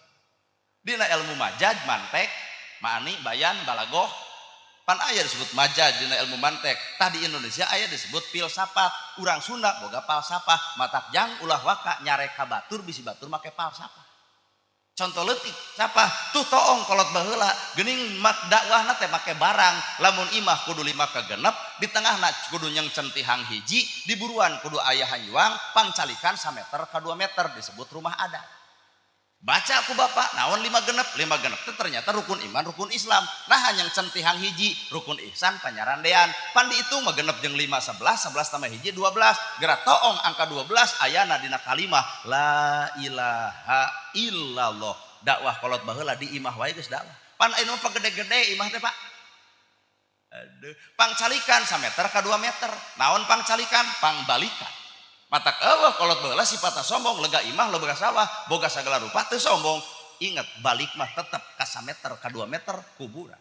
dina ilmu majaz, mantek, ma'ani, bayan, balagoh, pan aya disebut majaz dina ilmu mantek. Tadi Indonesia aya disebut filsafat. Urang Sunda boga falsafah, matak jang ulah waka nyarek ka batur bisi batur make falsafah. Contoh leutik siapa tuh? Toong kolot baheula geuning mak dakwahna teh make barang. Lamun imah kudu lima kagenep, di tengahna kudu nyengcen tihang hiji, di buruan kudu aya hanjuang, pangcalikan sameter ka 2 meter, disebut rumah adat. Baca aku bapak naon lima genep? Lima genep itu ternyata rukun iman, rukun Islam. Nah, nyengcen tihang hiji rukun ihsan, panyarandean. Pan dihitung mah genep jeung lima 11, 11 tambah hiji 12. Gerak toong angka 12 ayana dina kalimah la ilaha illallah. Dakwah kolot baheula di imah wae geus dakwah. Pan aya mah gede-gede imah teh, Pak. Aduh, pangcalikan sameter ka 2 meter. Naon pangcalikan? Pangbalikan. Matak eueuh kolot baheula sifatna sombong, lega imah, lega sawah, boga sagala rupa teu sombong. Ingat, balik mah tetep ka sameter ka 2 meter kuburan.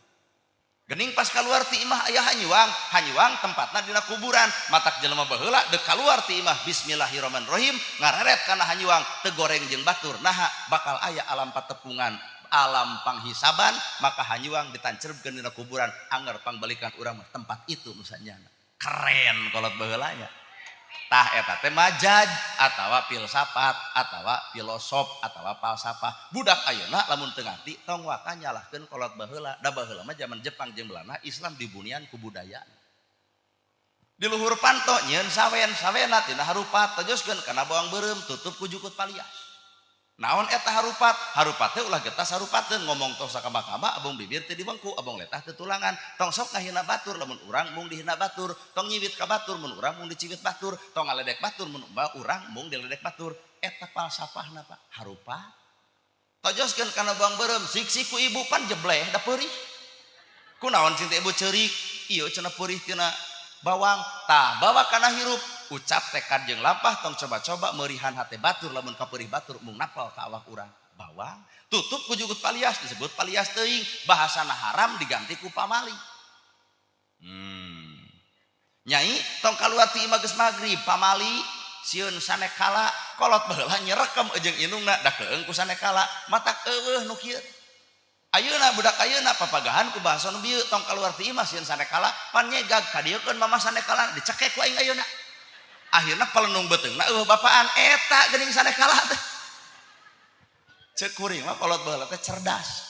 Gening pas keluar ti imah aya hanyuang, hanyuang tempatna dina kuburan. Matak jelema baheula deuk keluar ti imah bismillahirrahmanirrahim, ngareret kana hanyuang, teu goreng jeung batur. Naha? Bakal aya alam patepungan, alam panghisaban, maka hanyuang ditancerbkeun dina kuburan, angger pangbalikan urang mah tempat itu nu sanyana. Keren kolot baheulanya. Tah, eta teh majaz atawa filsafat atawa filosof atawa falsafah. Budak ayeuna lamun teu ngarti tong waka nyalahkeun kolot baheula. Da baheula mah zaman Jepang jeung Belanda Islam dibunian ku budaya. Di luhur panto nyieun sawen, sawena tina harupat, tojoskeun kana bawang beureum, tutup ku jukut palias. Naon eta harupat? Harupat teh ulah getas harupateun, ngomong tong sakama-kama, abong bibir teu dibengku, abong letah teu tulangan. Tong sok ngahina batur lamun urang mung dihina batur, tong nyiwit ka batur mun urang mung diciwit batur, tong ngaledek batur mun urang mung diledek batur. Eta falsafahna, Pak, harupat. Tojoskeun kana bawang beureum, sik-sik ku ibu pan jebleh da peurih. Kunaon cinta ibu ceurik? Ieu cenah peurih tina bawang. Tah, bawa kana hirup, ucap tekad jeung lampah tong coba-coba meurihan hate batur lamun kapeurih batur mung napal ka awak urang. Bawang tutup ku jukut palias, disebut palias teuing, bahasana haram diganti ku pamali. Nyai tong kaluar ti imah geus magrib pamali sieun sanekala. Kolot baheula nyerekem jeung indungna da keung ku sanekala, matak eueuh nu kieu. Ayeuna budak ayeuna papagahan ku bahasa nu bieu, tong kaluar ti imah sieun sanekala, pan nyegag kadieukeun mama sanekala, dicekek ku aing ayeuna. Akhirna pelenung beuteungna eueuh bapaan eta geuning sanekala teh. Ceuk kuring mah kolot baheula teh cerdas.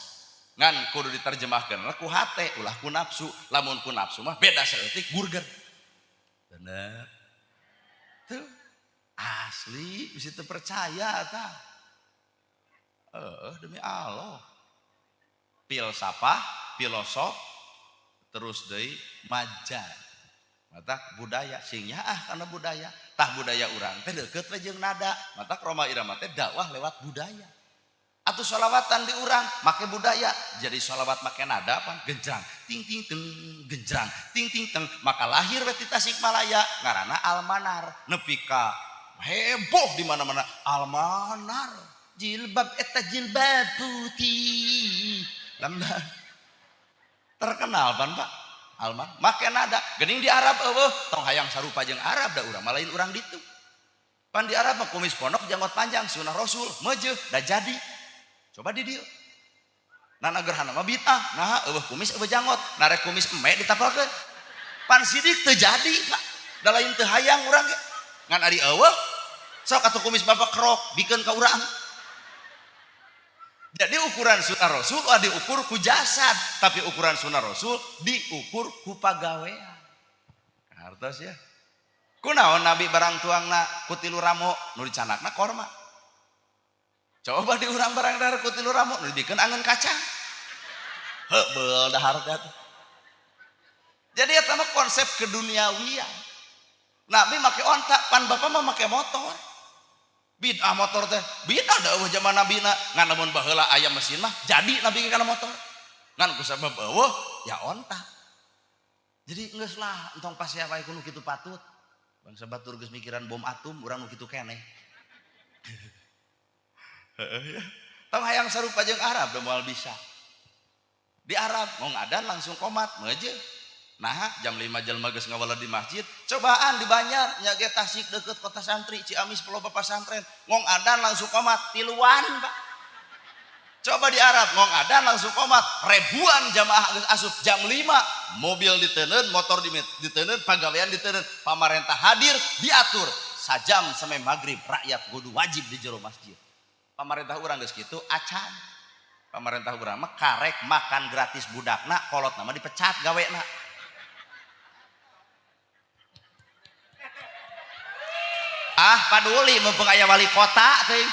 Ngan kudu diterjemahkeun ku hate, ulah ku nafsu. Lamun ku nafsu mah beda saeutik burger. Bener. Tuh asli bisa teu percaya tah. Demi Allah. Filsafah, filosof, terus deui majaz. Matak budaya sing nyaah kana budaya. Tah, budaya urang teh deukeut we jeung nada. Matak Rhoma Irama teh dakwah lewat budaya. Atau sholawatan di urang make budaya. Jadi sholawat make nada apa? Genjrang, ting ting teng, genjrang, ting ting teng. Maka lahir we ti Tasikmalaya ngaranna Almanar. Nepi ka heboh di mana-mana Almanar. Jilbab eta jilbab putih. Lambang. Terkenal pan, Pak? Alman make nada. Geuning di Arab eueuh, tong hayang sarupa jeung Arab, da urang mah lain urang ditu. Pan di Arab mah kumis pondok, janggot panjang, sunah Rasul, meujeuh da jadi. Coba di dieu. Nana gerhana mah bid'ah, nah eueuh kumis eueuh janggot, narek kumis eme ditapalkeun. Pan sidik teu jadi, Pak. Da lain teu hayang urang ge. Ngan ari eueuh. Sok atuh kumis bapak kerok bikeun ka urang. Jadi ukuran sunnah Rasul ulah diukur ku jasad, tapi ukuran sunnah Rasul diukur ku pagawean. Hartos ya. Kunaon Nabi barang tuangna ku tilu ramo nu dicanakna korma. Coba di urang barang dahar ku tilu ramo nu dibikeun angeun kacang. Heubeul dahar teh. Jadi eta mah konsep keduniawian. Nabi make onta, pan bapak mah make motor. Bid'ah motor teh, bid'ah da eueuh zaman Nabi na. Ngan lamun baheula aya mesin mah jadi Nabi kana motor. Ngan ku sabab eueuh ya onta. Jadi geus lah entong pasea wae ku nu kitu patut. Bangsa batur geus mikiran bom atom, urang nu kitu keneh. Heeh ya. Tong hayang sarupa jeung Arab da moal bisa. Di Arab mau ngadan langsung komat meuje. Nah, jam 5 jelema geus ngawaled di masjid, cobaan di Banjar nya ge Tasik deukeut kota santri, Ciamis loba pasantren, ngong adan langsung komat tiluan, Pak. Coba di Arab ngong adan langsung komat, ribuan jamaah geus asup jam 5, mobil diteundeun, motor diteundeun, pagawean diteundeun, pamarentah hadir diatur sajam sampai maghrib rakyat kudu wajib di jero masjid. Pamarentah urang geus kitu acan. Pamarentah urang mah karek makan gratis budakna, kolotna mah dipecat gawena. Ah paduli mumpung aya wali kota teuing.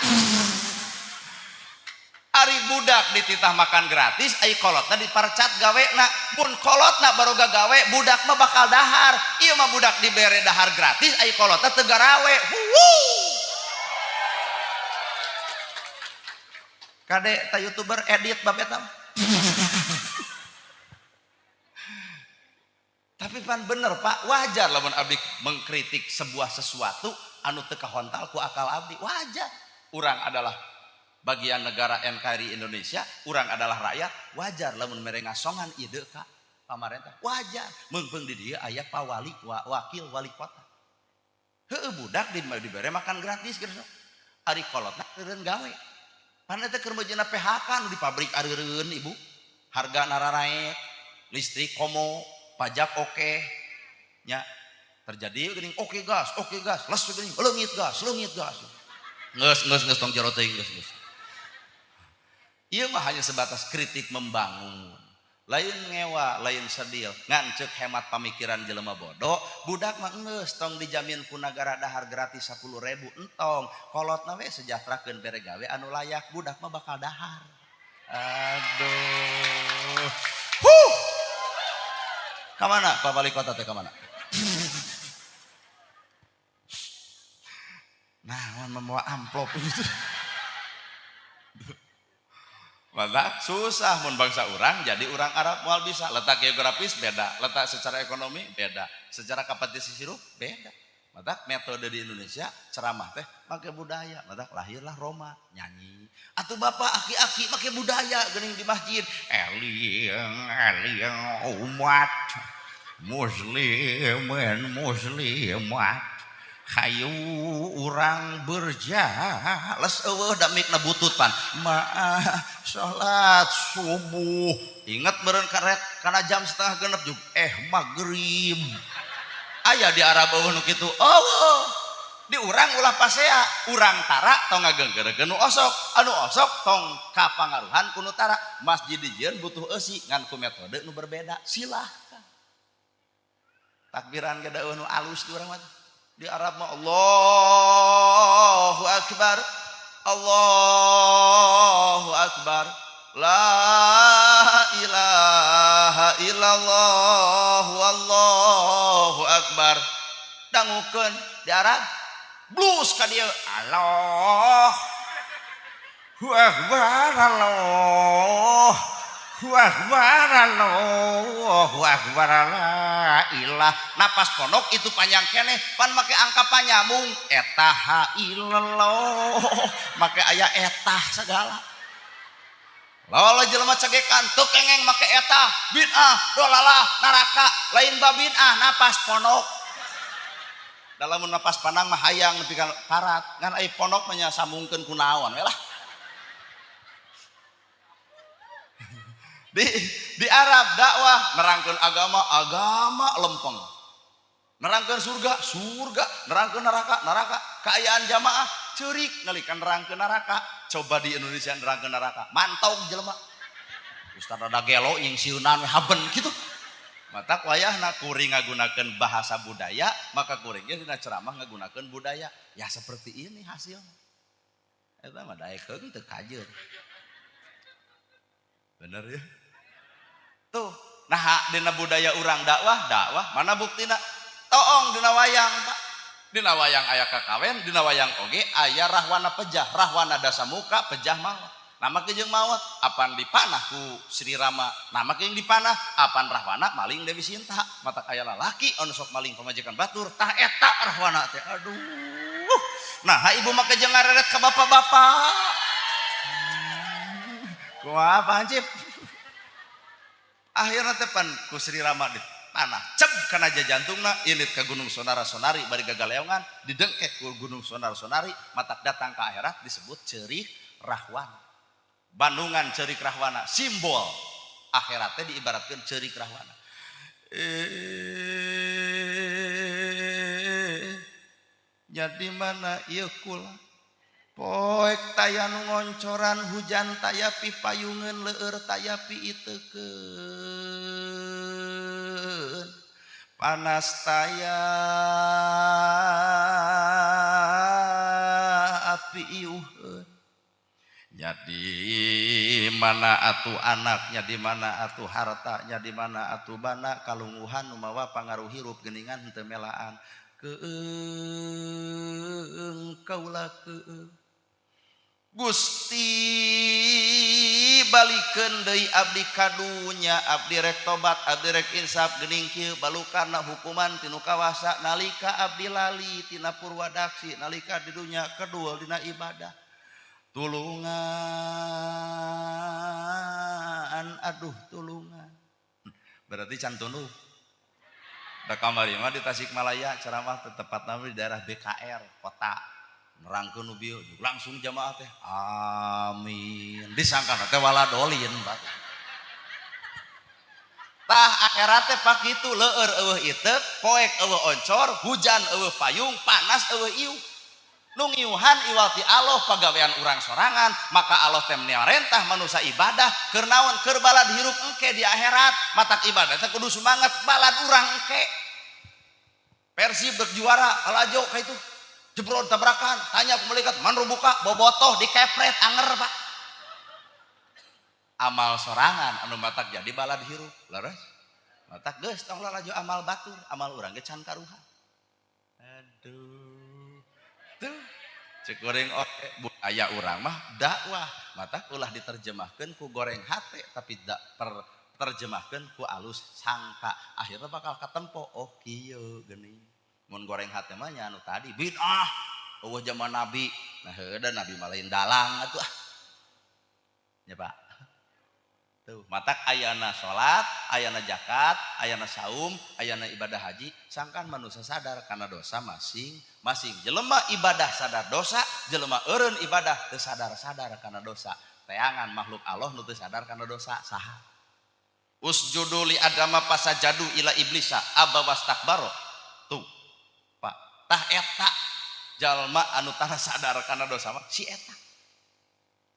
Ari budak dititah makan gratis, ai kolotna diparcat gawena. Mun kolotna baroga gawe, budak mah bakal dahar. Ieu mah budak dibere dahar gratis, ai kolotna teu garawe. Huwuu. Kade ta YouTuber edit bab eta. Tapi pan bener Pak, wajar lamun abdi mengkritik sebuah sesuatu anu teu kahontal ku akal abdi, wajar. Urang adalah bagian negara NKRI Indonesia, urang adalah rakyat, wajar lamun mere ngasongan ide ka pamarentah, wajar. Meungpeung di dieu aya pawali, wakil wali kota. Heueuh budak dibere makan gratis geus. Ari kolotna eureun gawe. Pan eta keur meujeuhna PHK nu di pabrik areureun ibu. Harga nararaek, listrik komo, pajak oke. Nya terjadi geuning oke gas, les geuning leungit gas, leungit gas. Geus geus geus tong jero teuing geus geus. Ieu mah hanya sebatas kritik membangun. Lain ngewa, lain sedil, ngan ceuk hemat pamikiran jelema bodoh, budak mah geus tong dijamin ku nagara dahar gratis 10.000 entong, kolotna we sejahterakeun bere gawe anu layak, budak mah bakal dahar. Aduh. Huh. Ka mana Pak Wali Kota teh ka mana? Nah, membawa amplop itu. Maka susah mun bangsa urang jadi urang Arab moal bisa. Letak geografis beda, letak secara ekonomi beda, secara kapasitas hirup beda. Maka metode di Indonesia ceramah teh make budaya, maka lahirlah Roma nyanyi. Atuh bapak aki-aki make budaya geuning di masjid. Eling eling umat muslimin muslimat hayu urang berjales eueuh da mikna butut pan maah salat subuh ingat meureun karek kana jam 5:30 juga maghrib aya di Arab eueuh nu kitu eueuh di urang ulah pasea urang tara tong ngagenggeurkeun nu osok anu osok tong kapangaruhan ku nu tara masjid dijieun butuh eusi ngan ku metode nu berbeda silahkan takbiran ge da eueuh nu alus di urang mah. Di Arab mah Allahu Akbar, Allahu Akbar, la ilaha illallah, Allahu Akbar. Dangukeun di Arab, blues ka dieu, Allahu Akbar, Allahu Akbar, Allahu Akbar, la ilah. Napas pondok itu panjang keneh, pan make angka panyamung eta ha illallah, make aya etah segala. Lawa jelema cagekan teu kengeng make etah, bid'ah, dolalah, neraka, lain babid'ah napas pondok. Dalam napas pandang mah hayang nepi ka parat, ngan ai pondok mah nya sambungkeun ku naon we lah. Di Arab dakwah nerangkeun agama, agama lempeng. Nerangkeun surga, surga, nerangkeun neraka, neraka. Kaayaan jamaah ceurik nalika nerangkeun neraka. Coba di Indonesia nerangkeun neraka, mantog jelema. Ustaz rada gelo nyingsieunan we haben kitu. Matak wayahna kuring ngagunakeun bahasa budaya, maka kuring ge dina ceramah ngagunakeun budaya. Ya seperti ini hasilnya. Eta mah daekeun teu kajeun. Bener ya? Tuh, nah dina budaya urang dakwah, dakwah mana buktina? Toong dina wayang, Pak. Dina wayang aya kakawen, dina wayang oge aya Rahwana pejah, Rahwana dasamuka pejah maot. Nama jeung maot, apan dipanah ku Sri Rama, nama jeung dipanah, apan Rahwana maling Dewi Sinta. Matak aya lalaki anu sok maling pamajikan batur, tah eta Rahwana teh. Aduh. Nah, ibu mah jeung ngareret ka bapak-bapak. Kumaha Pak Hansip? Akhirna teh pan ku Sri Rama dipanah ceb kana jantungna ilit ka Gunung Sonara Sonari bari gagaleongan didengkek ku Gunung Sonara Sonari, matak datang ke akhirat disebut cerik Rahwana. Bandungan cerik Rahwana simbol akhiratnya diibaratkan cerik Rahwana. Jadi mana ieu kula poek taya nu ngoncoran, hujan taya pipayungeun, leur taya piitekeun, panas taya api iuheun. Jadi mana atuh anaknya, di mana atuh hartanya, di mana atuh bana kalungguhan nu mawa pangaruh hirup geuningan henteu melaan. Keung kaula keung, Gusti, balikeun deui abdi ka dunya, abdi rek tobat, abdi rek insaf. Geuning kieu balukana hukuman ti nu kawasa nalika abdi lali tina purwadaksi, nalika di dunya kedul dina ibadah. Tulungan, aduh tulungan. Berarti can tunduh. Da kamari mah di Tasikmalaya ceramah, tepatna di daerah BKR kota, nerangkeun nu bieu, langsung jamaah teh amin, disangka teh waladolin, Pak. Tah akhirat teh pak kitu, leur eueuh iteuk, poek eueuh oncor, hujan eueuh payung, panas eueuh iuh. Nu ngiuhan iwal ti Allah, pagawean urang sorangan. Maka Allah teh marentah manusia ibadah keur naon? Keur balad hirup engke di akhirat. Matak ibadah teh kudu semangat balad urang engke. Persib dek juara, lalajo ka itu jebrod tabrakan, tanya ke malaikat man buka bobotoh dikepret anger, Pak. Amal sorangan anu matak jadi balad hirup, leres. Matak geus tong lalajo amal batur, amal urang ge can karuhan. Aduh, tuh cek kuring oke budaya urang mah dakwah, matak ulah diterjemahkeun ku goreng hate, tapi da, per, terjemahkeun ku alus sangka, akhirnya bakal katempo, oh kieu geuning. Mun goreng hate mah nya anu tadi bid'ah, eueuh zaman nabi. Nah heueuh, da nabi mah lain dalang atuh ah. Nya Pak, tuh matak ayana salat, ayana zakat, ayana saum, ayana ibadah haji, sangkan manusia sadar karena dosa masing-masing. Jelema ibadah sadar dosa, jelema eureun ibadah teu sadar-sadar karena dosa. Teangan makhluk Allah nu teu sadar karena dosa saha? Usjudu li adama fasajadu ila iblisa aba wastakbaro. Tuh Pak, tah eta jalma anu tara sadar karena dosa mah si eta.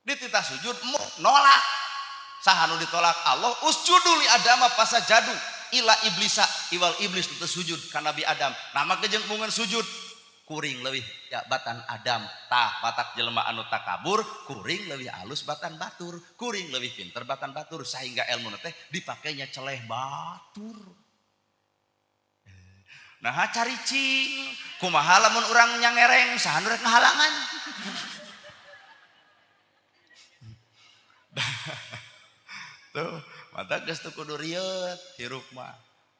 Dititah sujud nolak. Saha nu ditolak Allah? Usjudu li adama fasajadu ila iblisa, iwal iblis nu teu sujud ka Nabi Adam. Nama kejeng mungan sujud kuring leuwih ya batan Adam. Tah matak jelema anu takabur, kuring leuwih alus batan batur, kuring leuwih pinter batan batur, sehingga ilmu teh dipakainya celeh batur. Nah caricing kumaha lamun urang nyangereng, saha nu rek ngahalangan? Tuh mata geus teu kudu rieut hirup mah.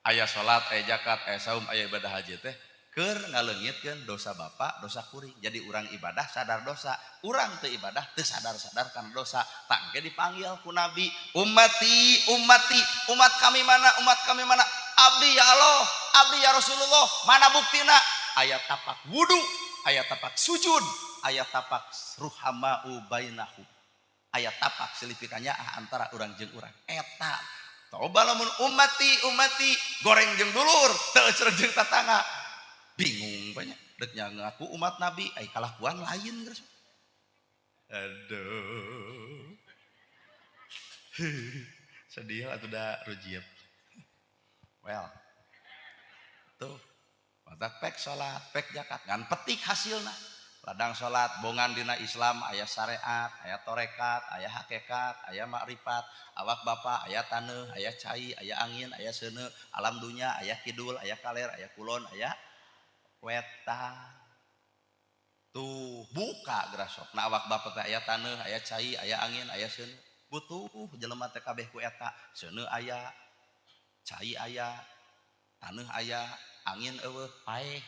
Aya salat, aya zakat, aya saum, aya ibadah haji teh keur ngaleungitkeun dosa bapak, dosa kuring. Jadi urang ibadah sadar dosa, urang teu ibadah teu sadar-sadar kana dosa. Tangke dipanggil ku Nabi, ummati, ummati, umat kami mana, umat kami mana? Abdi ya Allah, abdi ya Rasulullah. Mana buktina? Aya tapak wudu, aya tapak sujud, aya tapak ruhamau bainahum, aya tapak silipikannya antara urang jeung urang. Eta toba lamun ummati, ummati. Goreng jeung dulur, teu euceureuh jeung tatangga. Bingung banyak. Dek ngaku umat Nabi, ai kalakuan lain geus. Aduh. Sedih atuh da rujiep. Well. Tuh. Matak pek salat, pek zakat, ngan petik hasilna. Ladang salat bongan dina Islam aya syariat, aya torekat, aya hakikat, aya makrifat, awak bapa aya taneuh, aya cai, aya angin, aya seuneu, alam dunya aya kidul, aya kaler, aya kulon, aya wetan. Tuh buka gerasok. Nah awak bapa teh aya taneuh, aya cai, aya angin, aya seuneu. Butuh jelema teh kabeh ku eta. Seuneu aya, cai aya, taneuh aya, angin eueuh, paeh.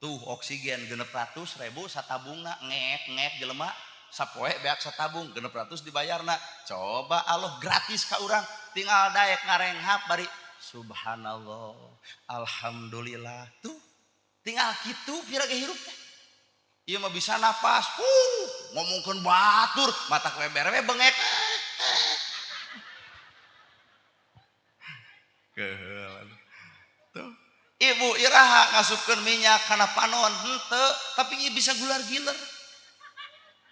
Tuh oksigen 600.000 satabungna ngek-ngek jelema sapoe beak satabung 600 dibayarna. Coba Allah gratis ka urang, tinggal daek ngarenghap bari subhanallah, alhamdulillah. Tuh tinggal kitu pira ge hirup teh. Ieu mah bisa napas, ngomongkeun batur, mata we bere bengek. Keheul. Tuh. Ibu iraha ngasupkeun minyak kana panon henteu, tapi ieu bisa gular-giler.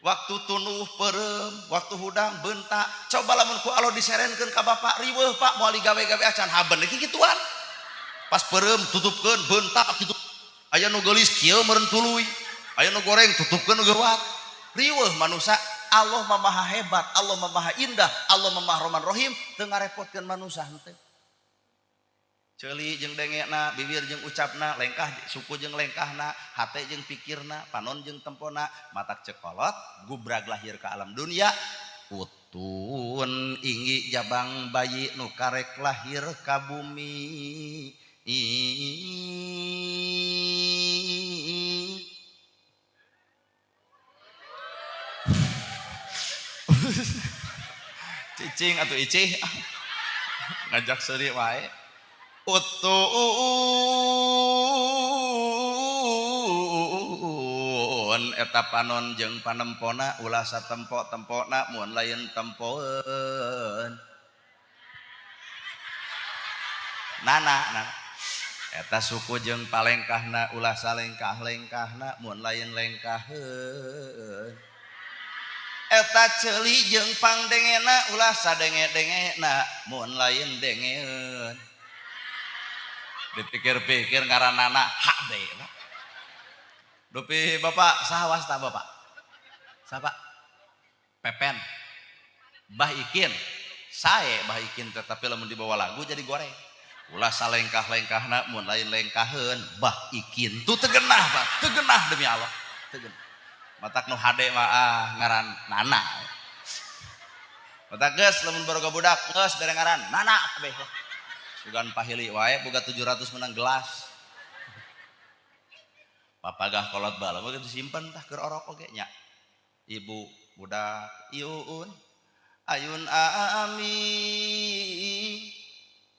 Waktu tunuh peureum, waktu hudang bentak. Coba lamun ku Allah diserenkeun ka bapak riweuh Pak, moal digawe-gawe acan haben deui kituan. Pas peureum tutupkeun bentak kitu. Aya nu geulis kieu meureun tuluy. Aya nu goreng tutupkeun nu geuwat. Riweuh manusa, Allah mah maha hebat, Allah mah maha indah, Allah mah maha rahman rahim, teu ngarepotkeun manusa henteu. Ceuli jeung dengekna, bibir jeung ucapna, lengkah suku jeung lengkahna, hate jeung pikirna, panon jeung tempona, matak cekolot, gubrag lahir ke alam dunia, utun inggi jabang bayi nu karek lahir ka bumi. Cicing atuh icih ngajak seuri wae. Utun eta panon jeung panempona ulah satempo-tempona mun lain tempoeun. Nana, nana. Eta suku jeung palengkahna ulah salengkah-lengkahna mun lain lengkaheun. Eta ceuli jeung pangdengena ulah sadenge-dengena mun lain dengeun. Dipikir-pikir ngaranana HD Pak. Dupi Bapak saha wasta Bapak? Saha Pak? Pepen. Bah Ikin. Sae Bah Ikin tetapi lamun dibawa lagu jadi goreng. Ulah salengkah-lengkahna mun lain lengkaheun Bah Ikin. Tuh tegenah Pak, tegenah demi Allah. Tegenah. Matak nu HD mah ngaran Nana. Matak geus lamun baroga budak geus bere ngaran Nana kabeh. Sugan pahili wae boga 700 menang gelas. Papagah kolot bala mah disimpen tah keur orok oge nya. Ibu budak iun ayun ami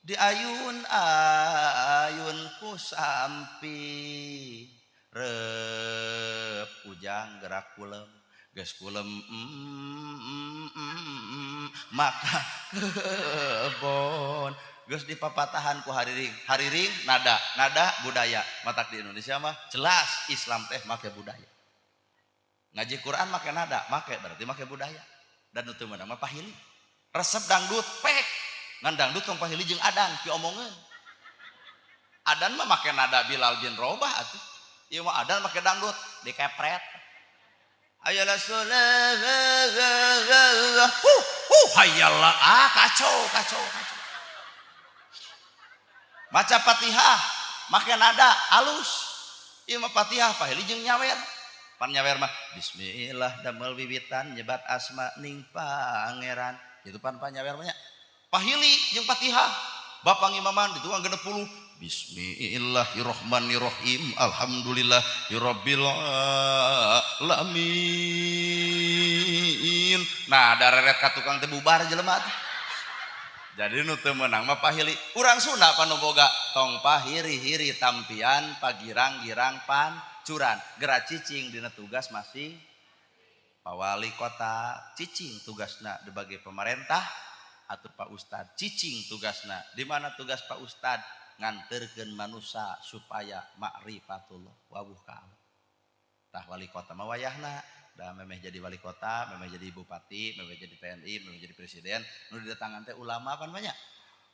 di ayun ayun ku sampi rep ujang gerak kulem geus kulem maka kebon geus dipapatahan ku hariring hariring nada nada budaya matak di Indonesia mah jelas Islam teh make budaya ngaji Quran make nada make berarti make budaya dan nu teu meunang mah pahili resep dangdut pek ngan dangdut tong pahili jeung adan piomongeun adan mah make nada Bilal bin Rabah atuh ieu mah adan make dangdut dikepret ayolah sholat hayalah kacau kacau kacau maca Fatihah make nada alus ieu mah Fatihah pahili jeung nyawer pan nyawer mah bismillah damel wiwitan nyebat asma ning pangeran kitu pan panyawer mah nya pahili jeung Fatihah bapak ngimaman dituang 60 bismillahirrahmanirrahim alhamdulillahirabbil alamin nah dareret ka tukang teh bubar jelema teh. Jadi nu teu meunang mah pahili. Urang Sunda panu boga tong pahiri-hiri tampian pagirang-girang pancuran. Geura cicing dina tugas masing pawali kota cicing tugasna sebagai pemerintah Atuh Pak Ustad cicing tugasna. Di mana tugas Pak Ustad? Nganterkeun manusia supaya ma'rifatullah wawuh ka Allah. Tah wali kota mah wayahna da memeh jadi wali kota, memeh jadi bupati, memeh jadi TNI, memeh jadi presiden, nu didatangan teh ulama pan banyak.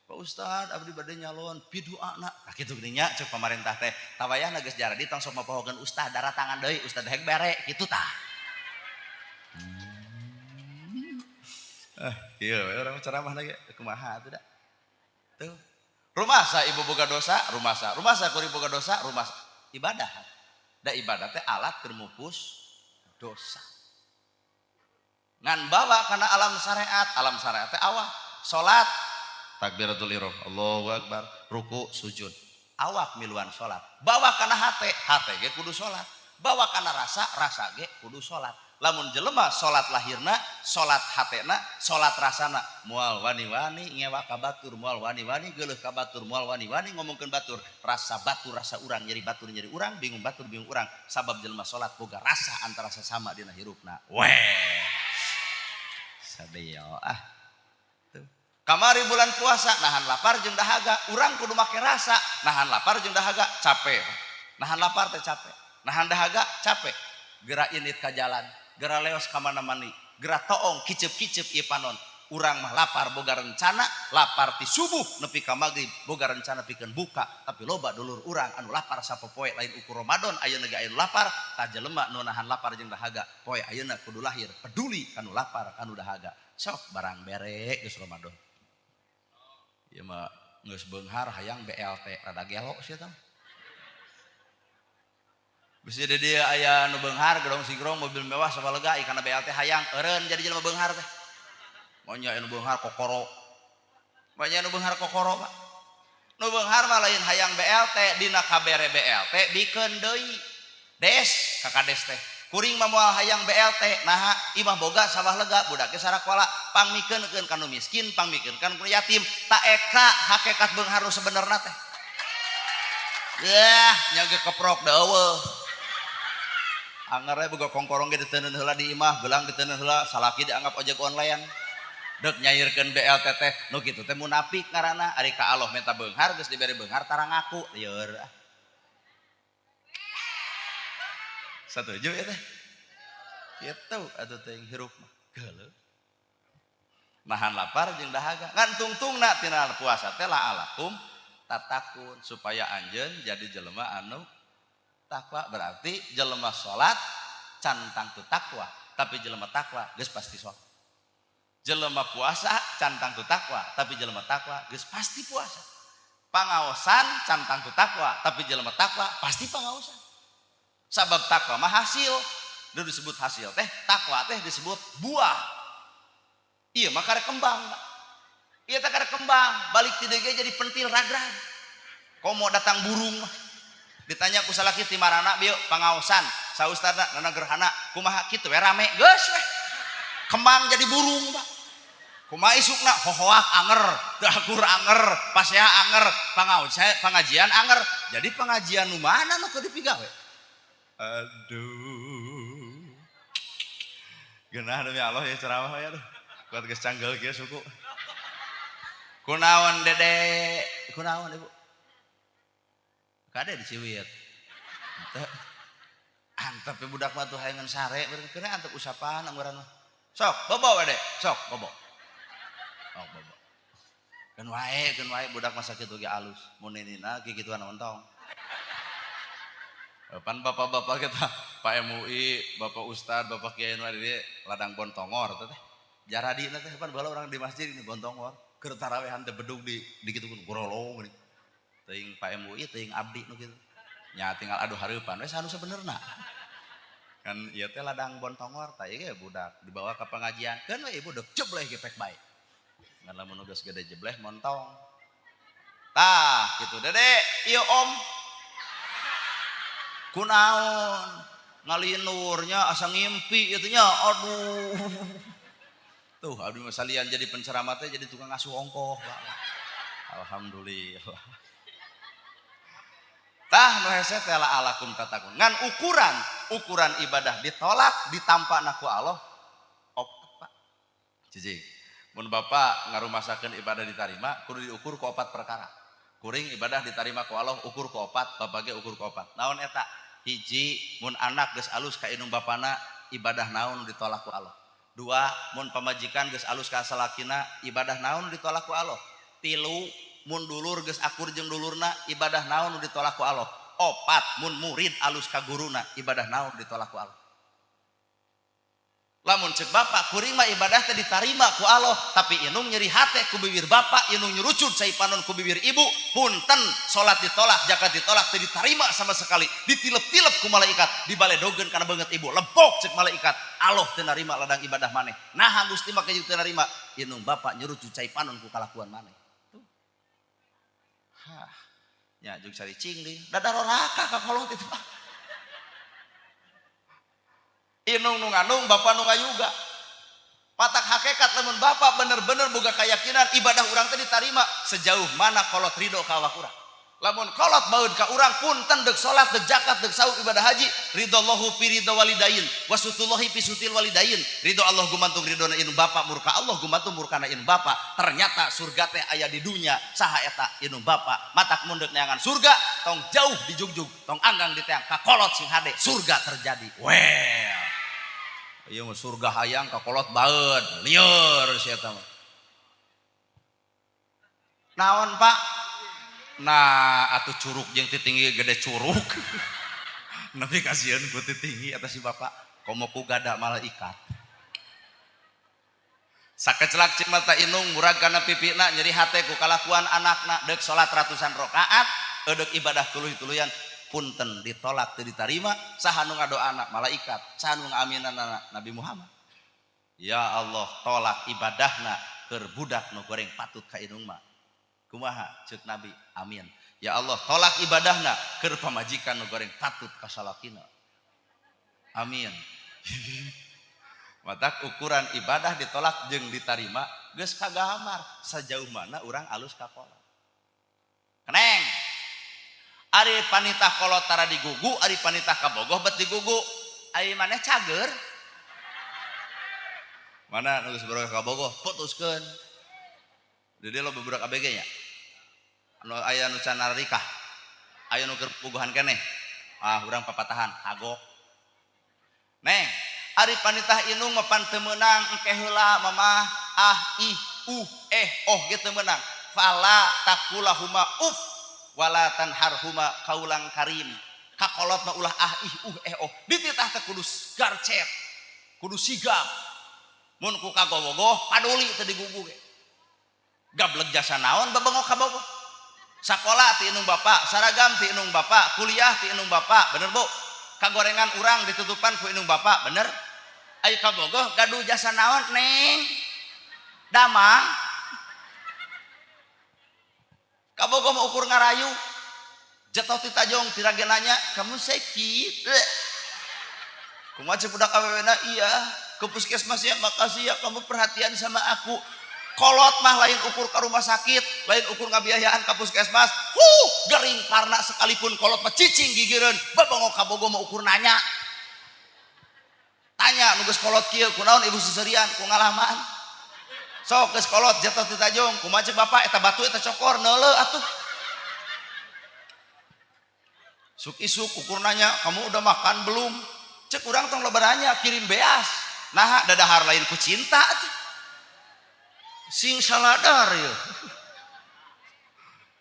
Pak Ustad abdi bade nyalon piduana. Tah kitu geuning nya ceuk pamarentah teh. Tah wayahna geus jaradi tong sok mapohokeun ustad, daratangan deui ustad hek bere kitu tah. Ieu we urang ceramah lagi kumaha atuh da. Tuh. Rumasa ibu boga dosa, rumasa. Rumasa kuring boga dosa, rumasa. Ibadah. Da ibadah teh alat keur mupus dosa. Ngan bawa kana alam syariat teh awak. Salat, takbiratul ihram, Allahu akbar, ruku, sujud. Awak miluan salat. Bawa kana hate, hate ge kudu salat. Bawa kana rasa, rasa ge kudu salat. Lamun jelema salat lahirna, salat hatena, salat rasana, moal wani-wani ngewa ka batur, moal wani-wani geuleuh ka batur, moal wani-wani ngomongkeun batur. Rasa batur rasa urang, nyeri batur nyeri urang, bingung batur bingung urang. Sabab jelema salat boga rasa antara sesama dina hirupna. Weh. Sadeo ah. Tuh. Kamari bulan puasa nahan lapar jeung dahaga, urang kudu make rasa, nahan lapar jeung dahaga capek. Nahan lapar teh capek, nahan dahaga capek. Gerak init ka jalan, gerak leos ka mana-mani, gerak toong kicep-kicep ieu panon. Urang mah lapar boga rencana, lapar ti subuh nepi ka magrib boga rencana pikeun buka, tapi loba dulur urang anu lapar sapopoe lain ukur Ramadan ayeuna ge aya nu lapar, tah jelema nu nahan lapar jeung dahaga poe ayeuna kudu lahir peduli kanu lapar kanu dahaga. Sok barang bere geus Ramadan. Ieu mah geus beunghar hayang BLT rada gelo sia tah. Bisa di dia aya nu beunghar gedong sigrong mobil mewah sabalega kana BLT hayang eureun jadi jelema beunghar teh. Monya anu beunghar kokoro. Banyak anu beunghar kokoro Pak. Nu beunghar mah lain hayang BLT dina kabere BLT bikeun deui. Des ka kades teh. Kuring mah moal hayang BLT naha imah boga sawah lega budak ge sarakola pangmikeunkeun ka nu miskin pangmikeun ka nu yatim ta eka hakikat beunghar nu sebenerna teh. Yah nya ge keprok da eueuh. Anger we boga kongkorong ge diteundeun heula di imah, gelang diteundeun heula, salaki dianggap ojek online. Dek nyairkeun BLT teh nu kitu teh munafik ngaranna, ari ka Allah menta beunghar geus dibere beunghar tara ngaku. Lieur ah. Satuju ya teh? Kitu atuh teh hirup mah geuleuh. Nahan lapar jeung dahaga. Ngan tungtungna tina puasa teh la'alakum tatakun supaya anjeun jadi jelema anu takwa. Berarti jelema salat can tangtu takwa, tapi jelema takwa geus pasti salat. Jelema puasa can tangtu takwa, tapi jelema takwa geus pasti puasa. Pangaosan can tangtu takwa, tapi jelema takwa pasti pangaosan. Sabab takwa mah hasil, nu disebut hasil teh takwa teh disebut buah. Ieu mah karek kembang, Pak. Ieu teh karek kembang, balik ti deui ge jadi pentil ragrag. Komo datang burung mah. Ditanya ku salaki ti marana bieu pangaosan, saustadna nana gerhana, kumaha kitu we rame geus we. Kembang jadi burung, Pak. Kumaha isukna hohoak anger, dagur anger, pasea anger, pangajian anger. Jadi pengajian nu mana nu keur dipigawe? Aduh. Geunah demi Allah ya ceramah ya aduh. Kuat geus canggel kieu suku. Kunaon Dede? Kunaon Ibu? Kade diciwit. Teu. Antep we budak mah tuh hayangan sare, kena antep usapan angguran mah. Sok, bobo we, Dek. Sok, bobo. Oh, bobo. Keun wae budak mah sakitu ge alus. Mun ninina kikituan ontong. Pan bapak-bapak kita, Pak MUI, Bapak Ustad, Bapak Kiai nu di ladang bontongor teh. Jaradina teh pan bala urang di masjid ini bontongor. Keur tarawehan teh bedug di dikitukeun gorolong geuning. Teuing Pak MUI, teuing abdi nu kitu. Nya tinggal adu hareupan we anu sebenerna. Kan ieu teh ladang bontongor tah ieu ge budak dibawa ka pengajian. Keun we ibu deuk jebleh ge pek bae. Ngan lamun nu geus gede jebleh montong. Tah kitu Dede, ieu Om. Kunaon ngalinurnya asa ngimpi itu nya aduh. Tuh abdi mah salian jadi penceramah teh jadi tukang ngasuh ongkoh, Pak. Alhamdulillah. Tah nu hese teh la'alakum tatakun. Ngan ukuran ibadah ditolak ditampakna ku Allah opat, Pak. Cicing. Mun bapak ngarumasakeun ibadah ditarima kudu diukur ku opat perkara. Kuring ibadah ditarima ku Allah ukur ku opat, bapak ge ukur ku opat. Naon eta? Hiji, mun anak geus alus ka indung bapana, ibadah naon ditolak ku Allah. Dua, mun pamajikan geus alus ka salakina, ibadah naon ditolak ku Allah. Tilu, mun dulur geus akur jeung dulurna, ibadah naon ditolak ku Allah. Opat, mun murid alus ka guruna, ibadah naon ditolak ku Allah. Lamun cek bapak kuring mah ibadah teh ditarima ku Allah, tapi indung nyeri hate ku bibir bapak, indung nyerucut cai panon ku bibir ibu, punten salat ditolak, zakat ditolak, teu ditarima sama sekali, ditilep-tilep ku malaikat, dibaledogeun kana beungeut ibu, lempok cek malaikat, Allah teu narima ladang ibadah maneh. Naha Gusti mah teu narima, indung bapak nyerucut cai panon ku kalakuan maneh. Tuh. Hah. Nya jeung caricing deui, dadaroraka ka kolot itu mah. Inung nu ngandung, bapak nu ngayuga. Patak hakikat lamun bapak bener-bener boga keyakinan ibadah urang teh ditarima sejauh mana kolot ridho ka awak urang. Lamun kolot baeud ka urang punten deuk salat, deuk zakat, deuk saum, ibadah haji, ridallahu fi ridha walidain wa sutullahi fi sutil walidain. Ridho Allah gumantung ridhona indung bapak, murka Allah gumantung murkana indung bapak. Ternyata surga teh aya di dunya, saha eta indung bapak. Matak mun deuk neangan surga tong jauh dijugjug, tong anggang diteang ka kolot sing hade, surga terjadi. Well. Ieu mah surga hayang ka kolot baeud, lieur si eta mah. Naon Pak? Nah, atuh curug jeung titinggi gede curug. Nepi kasieun ku titinggi eta si bapak, komo ku gada malaikat. Sakecelak cik mata indung murag kana pipina nyeri hate ku kalakuan anakna, deuk salat ratusan rakaat, deuk ibadah tuluy-tuluyan, punten ditolak teu ditarima, saha nu ngadoana malaikat, saha nu ngaaminanana Nabi Muhammad. Ya Allah, tolak ibadahna keur budak nu goreng patut ka indung mah. Kumaha ceuk Nabi? Amin. Ya Allah, tolak ibadahna keur pamajikan nu goreng patut ka salakina. Amin. Matak ukuran ibadah ditolak jeung ditarima geus kagambar sejauh mana urang alus ka kolot. Keneng. Ari panitah kolot tara digugu, ari panitah kabogoh bet digugu. Ari maneh cager? Mana nu geus baroga kabogoh putuskeun. Di dieu loba budak ABG nya. Anu aya nu can narikah. Aya nu keur puguhan keneh. Ah, urang papatahan kagok. Neng, ari panitah indung mah pan teu meunang engke heula mamah ah ih uh eh oh ge teu meunang. Fala taqulahuma uf wala tanharhuma kaulang karim. Kakolot mah ulah ah ih uh eh oh. Dititah teh kudu garcet, kudu sigap. Mun ku kagowogoh paduli teu digugu ge. Gablek jasa naon babengok kabogoh. Sakola ti indung bapak, saragam ti indung bapak, kuliah ti indung bapak, bener Bu? Kagorengan urang ditutupan ku indung bapak, bener? Ayo kabogoh gaduh jasa naon neng? Damang. Kabogoh mau ukur ngarayu. Jatuh ti tajong tirage nanya, kamu sakit? Kumaha cek budak awewena? Iya, ke puskesmas ya, makasih ya kamu perhatian sama aku. Kolot mah lain ukur ke rumah sakit, lain ukur ngabiayaan ka puskesmas. Huh, gering karena sekalipun kolot mah cicing gigireun, babongok kabogoh mah ukur nanya. Tanya nu geus kolot kieu, kunaon ibu seserian, ku ngalaman. Sok geus kolot jatuh ti tajong, kumaha cek bapak eta batu eta cokor neuleuh atuh. Suk isuk ukur nanya, kamu udah makan belum? Cek urang tong loba nanya, kirim beas. Nah, dadahar lain ku cinta atuh. Sing saladar ya.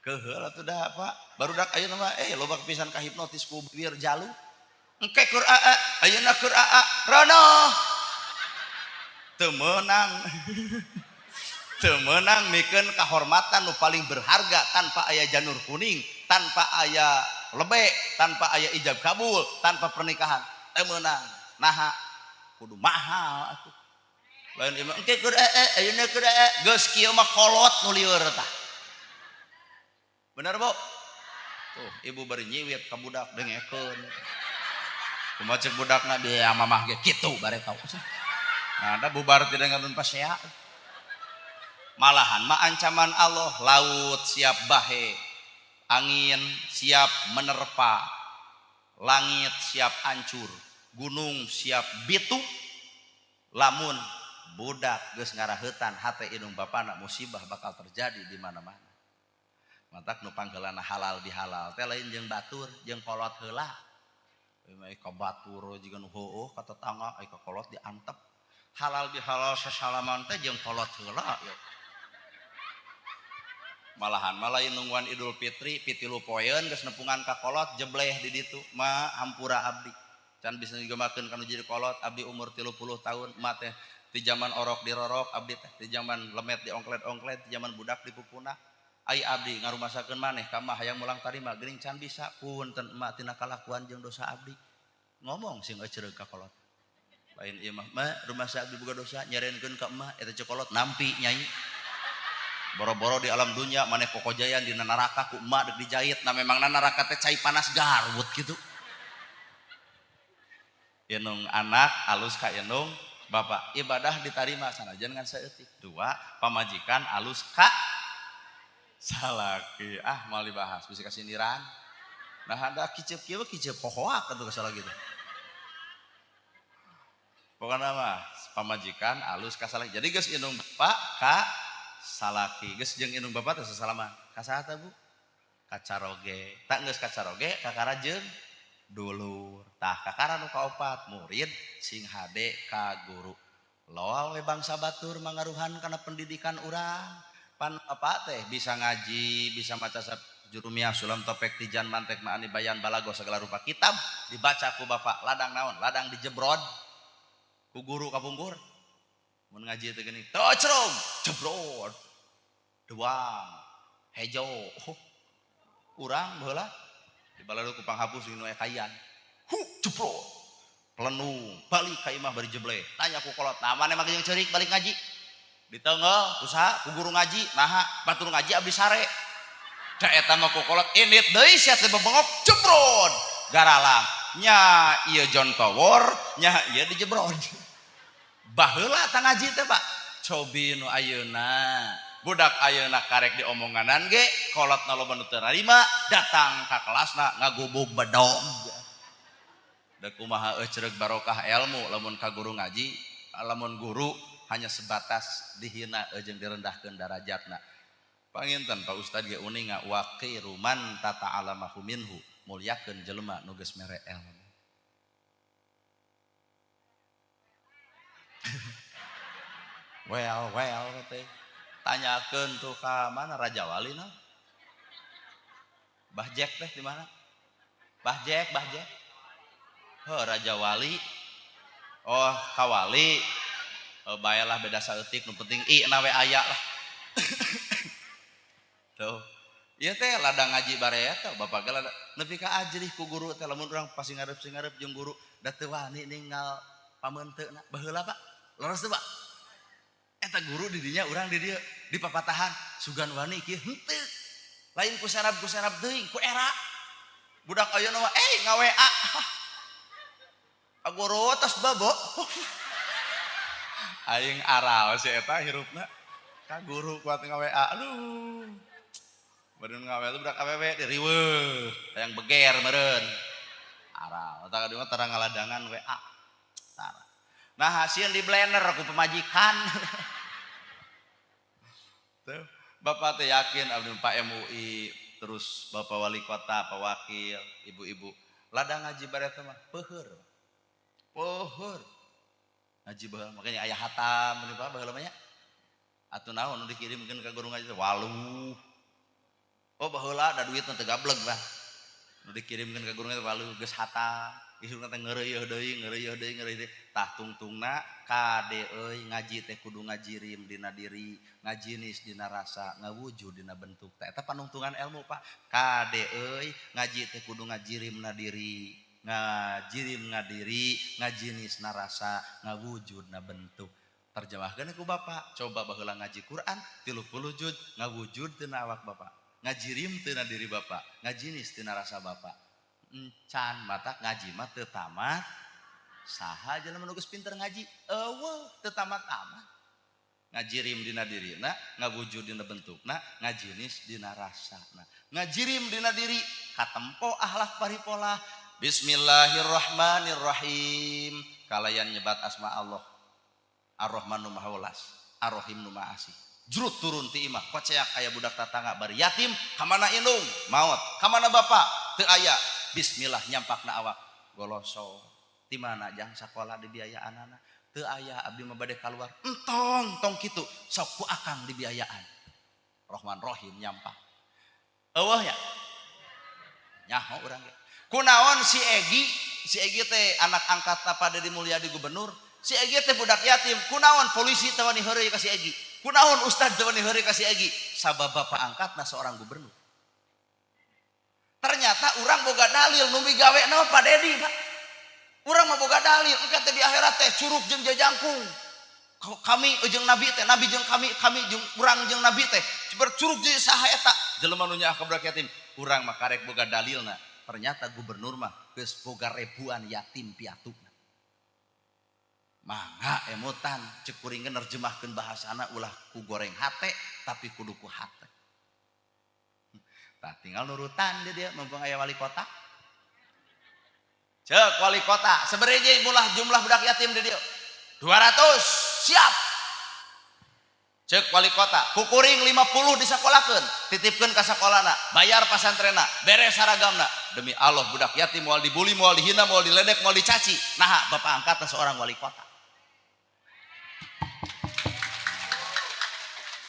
Keheul atuh dah Pak. Barudak ayeuna mah loba pisan ka hipnotis ku bibir jalu. Engke keur aa, ayeuna keur aa, rono. Teu meunang. Teu meunang mikeun kahormatan nu paling berharga tanpa aya janur kuning, tanpa aya lebe, tanpa aya ijab kabul, tanpa pernikahan. Teu meunang. Naha kudu mahal atuh. Lain ieu mah engke keur ayeuna keur geus kieu mah kolot nu lieur tah. Bener Bu? Tuh, ibu bari nyiwit ka budak dengekeun. Kumaha cek budakna dia mamah ge kitu bare tau. Nah, da bubar teh ngadun pasea. Malahan mah ancaman Allah, laut siap bahe, angin siap menerpa, langit siap hancur, gunung siap bitu, lamun Budak geus ngaraheutan hate indung bapana, musibah bakal terjadi di mana-mana. Matak nu pangheulana halal bihalal teh lain jeung batur, jeung kolot heula. Ai ka batur jiga nu heueuh ka tetangga, ai ka kolot diantep. Halal bihalal sasalaman teh jeung kolot heula ya. Malahan mah lain nungguan Idul Fitri, pitilu poeun geus nepungan ka kolot jebleh di ditu. Ma hampura abdi. Can bisa digemakeun kanu jadi kolot, abdi umur 30 tahun, ma teh di zaman orok dirorok abdi teh, di zaman lemet diongklet-ongklet, di zaman budak dipupuna. Ai abdi ngarumasakeun maneh ka mah hayang mulang tarima geuning can bisa, punten emak tina kalakuan jeung dosa abdi. Ngomong sing ecereug ka kolot. Lain ieu mah, ma rumasa abdi boga dosa nyarenkeun ka emak eta cek kolot nampi nyai. Boro-boro di alam dunya maneh kokojayan dina neraka ku emak dek dijahit. Nah memangna neraka teh cai panas garut gitu. Indung anak alus ka indung bapak, ibadah ditarima sanajan ngan saeutik. Dua, pamajikan alus ka salaki. Ah moal dibahas bisi kasindiran. Nah ada kiceup kieu kiceup hohoak atuh ka salaki teh. Pokona mah pamajikan alus ka salaki. Jadi geus indung bapak ka salaki, geus jeung indung bapak teh sasalaman. Ka saha teh Bu? Ka caroge. Tak geus ka caroge kakara jeung dulur. Tah kakara nu kaopat murid sing hade ka guru. Loal we bangsa batur mangaruhan kana pendidikan urang. Pan bapak teh bisa ngaji, bisa maca jurumiyah, sulam topek, tijan, mantek, maani, bayan, balago, segala rupa kitab dibaca ku bapak. Ladang naon? Ladang dijebrod ku guru kapungkur. Mun ngaji teh geuning, tocrong, jebrod, duang, hejo. Oh, urang baheula dibalado ku panghapus nu aya kayan. Hu, jebrod. Pelenung, balik ka imah bari jebleh. Tanya ku kolot, nah maneh mah jeung ceurik balik ngaji. Diteunggeul ku saha? Ku guru ngaji. Naha? Batur ngaji abdi sare. Da eta mah ku kolot indit deui sia teh bebengok jebrod. Garalang. Nya ieu John Tower, nya ieu dijebrod. Baheula tah ngaji teh Pak. Cobi nu ayeuna. Budak ayeuna karek diomonganan ge kolotna loba nu teu narima, datang ka kelasna ngagubug bedog. Da kumaha ecereug barokah ilmu lamun ka guru ngaji, lamun guru hanya sebatas dihina jeung direndahkeun darajatna. Panginten Pak Ustad ge uninga waqiru man tata'alamahu minhu, mulyakeun jelema nu geus mere ilmu. Well, teh. Tanyakeun tuh ka mana Raja Wali na? Bah Jack teh di mana? Bah Jack, Bah Jack. Heuh, Raja Wali. Oh, ka Wali. Oh, baelah beda saeutik nu penting i na we aya lah. Tuh. Ieu teh ladang ngaji bare eta bapak ge ladang nepi ka ajrih ku guru teh lamun urang pasti ngarep-ngarep jeung guru da teu wani ninggal pameunteuна. Baheula Pak, leres teu Pak? Eta guru di dinya urang di dieu di papatahan sugan wani kieu henteu. Lain ku serab teuing ku era. Budak ayeuna mah nga-WA. Guru tos babo. Aing aral si eta hirupna. Ka guru kuat nga-WA. Aduh. Beureun nga-WA budak awewe diriweuh, hayang beger meureun. Aral. Eta ka dieu mah tara ngaladangan WA. Tara. Nah hasil di blender ku pemajikan. Tuh, bapak teh yakin abdi Pak MUI, terus bapak wali kota, pak wakil, ibu-ibu. Ladang ngaji bare teh mah peuheur. Peuheur. Ngaji baheula makanya aya hatam meuni Pak baheula mah nya. Atuh naon nu dikirimkeun ka guru ngaji teh waluh. Oh baheula da duitna teu gableg Pak. Nu dikirimkeun ka guru ngaji waluh geus hatam. Isukna teh ngeureuyeun deui, ngeureuyeun deui, ngeureuyeun deui. Tah tungtungna kade euy ngaji teh kudu ngajirim dina diri, ngajinis dina rasa, ngawujud dina bentuk. Tah eta panungtungan ilmu Pak. Kade euy ngaji teh kudu ngajirim na diri, ngajirim ngadiri, ngajinis na rasa, ngawujud na bentuk. Terjemahkeun ku Bapak, coba baheula ngaji Quran 30 juz ngawujud tina awak Bapak, ngajirim tina diri Bapak, ngajinis tina rasa Bapak. Encan mata ngaji mah teu tamat. Saha jelema nu geus pinter ngaji? Eueuh teu tamat-tamat. Ngajirim dina dirina, ngawujud dina bentukna, ngajinis dina rasana. Ngajirim dina diri katempo akhlak paripola. Bismillahirrahmanirrahim. Kalayan nyebat asma Allah. Ar-Rahman nu Maha Welas, Ar-Rahim nu Maha Asih. Jrut turun ti imah, koceak aya budak tatangga bari yatim, kamana indung? Maot. Kamana bapak? Teu aya. Bismillah nyampakna awak. Goloso. Ti mana jang sakola dibiayaanana? Teu aya abdi mah bade kaluar. Entong tong kitu, sok ku akang dibiayaan. Rahman Rahim nyampak. Eueuh nya? Nyaho urang ge. Kunaon si Egi? Si Egi teh anak angkatna Pak Dedi Mulyadi gubernur. Si Egi teh budak yatim. Kunaon polisi teh wani heureuy ka si Egi? Kunaon ustad teh wani heureuy ka si Egi? Sabab bapak angkatna seorang gubernur. Ternyata urang boga dalil nu migawe na Pak Dedi, Pak. Urang mah boga dalil engke teh di akhirat teh curug jeung jajangkung. Kami jeung nabi teh, nabi jeung kami, kami jeung urang jeung nabi teh bercurug jeung saha eta? Jelema nu nyaah ka budak yatim. Urang mah karek boga dalilna. Ternyata gubernur mah geus boga ribuan yatim piatuna. Mangga emutan cek kuring ge nerjemahkeun bahasana ulah ku goreng hate tapi kudu ku hate. Tah tinggal nurutan dia mumpung aya wali kota. Cek wali kota, seberapa jumlah budak yatim di dia? 200, siap. Cek wali kota, kukuring 50 disakolahkeun, titipkeun ka sakolana, bayar pasantrena, beres saragamna. Demi Allah budak yatim moal dibully, moal dihina, moal diledek, moal dicaci. Nah, bapak angkatna seorang wali kota.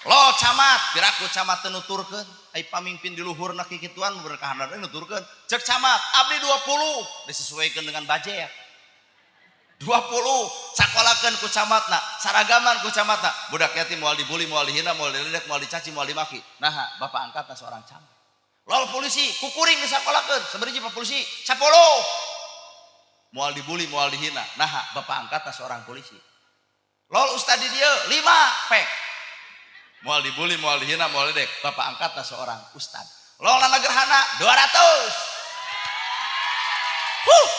Lo camat, piraku camat teu nuturkeun, ai pamimpin di luhurna kikituan berkahanan nuturkeun. Cek camat, abdi 20 disesuaikan dengan budget. 20 sakolakeun ku camatna, saragaman ku camatna. Budak yatim moal dibully, moal dihina, moal diledek, moal dicaci, moal dimaki. Nah, bapak angkatna seorang camat. Lol polisi, kukuring disakolakeun, sabaraha Pak polisi? 10. Moal dibully, moal dihina. Nah, bapak angkatna seorang polisi. Lol ustad di dieu 5 pek. Moal dibully, moal dihina, moal diledek. Bapak angkatna seorang ustad. Lol nana gerhana 200. Huh.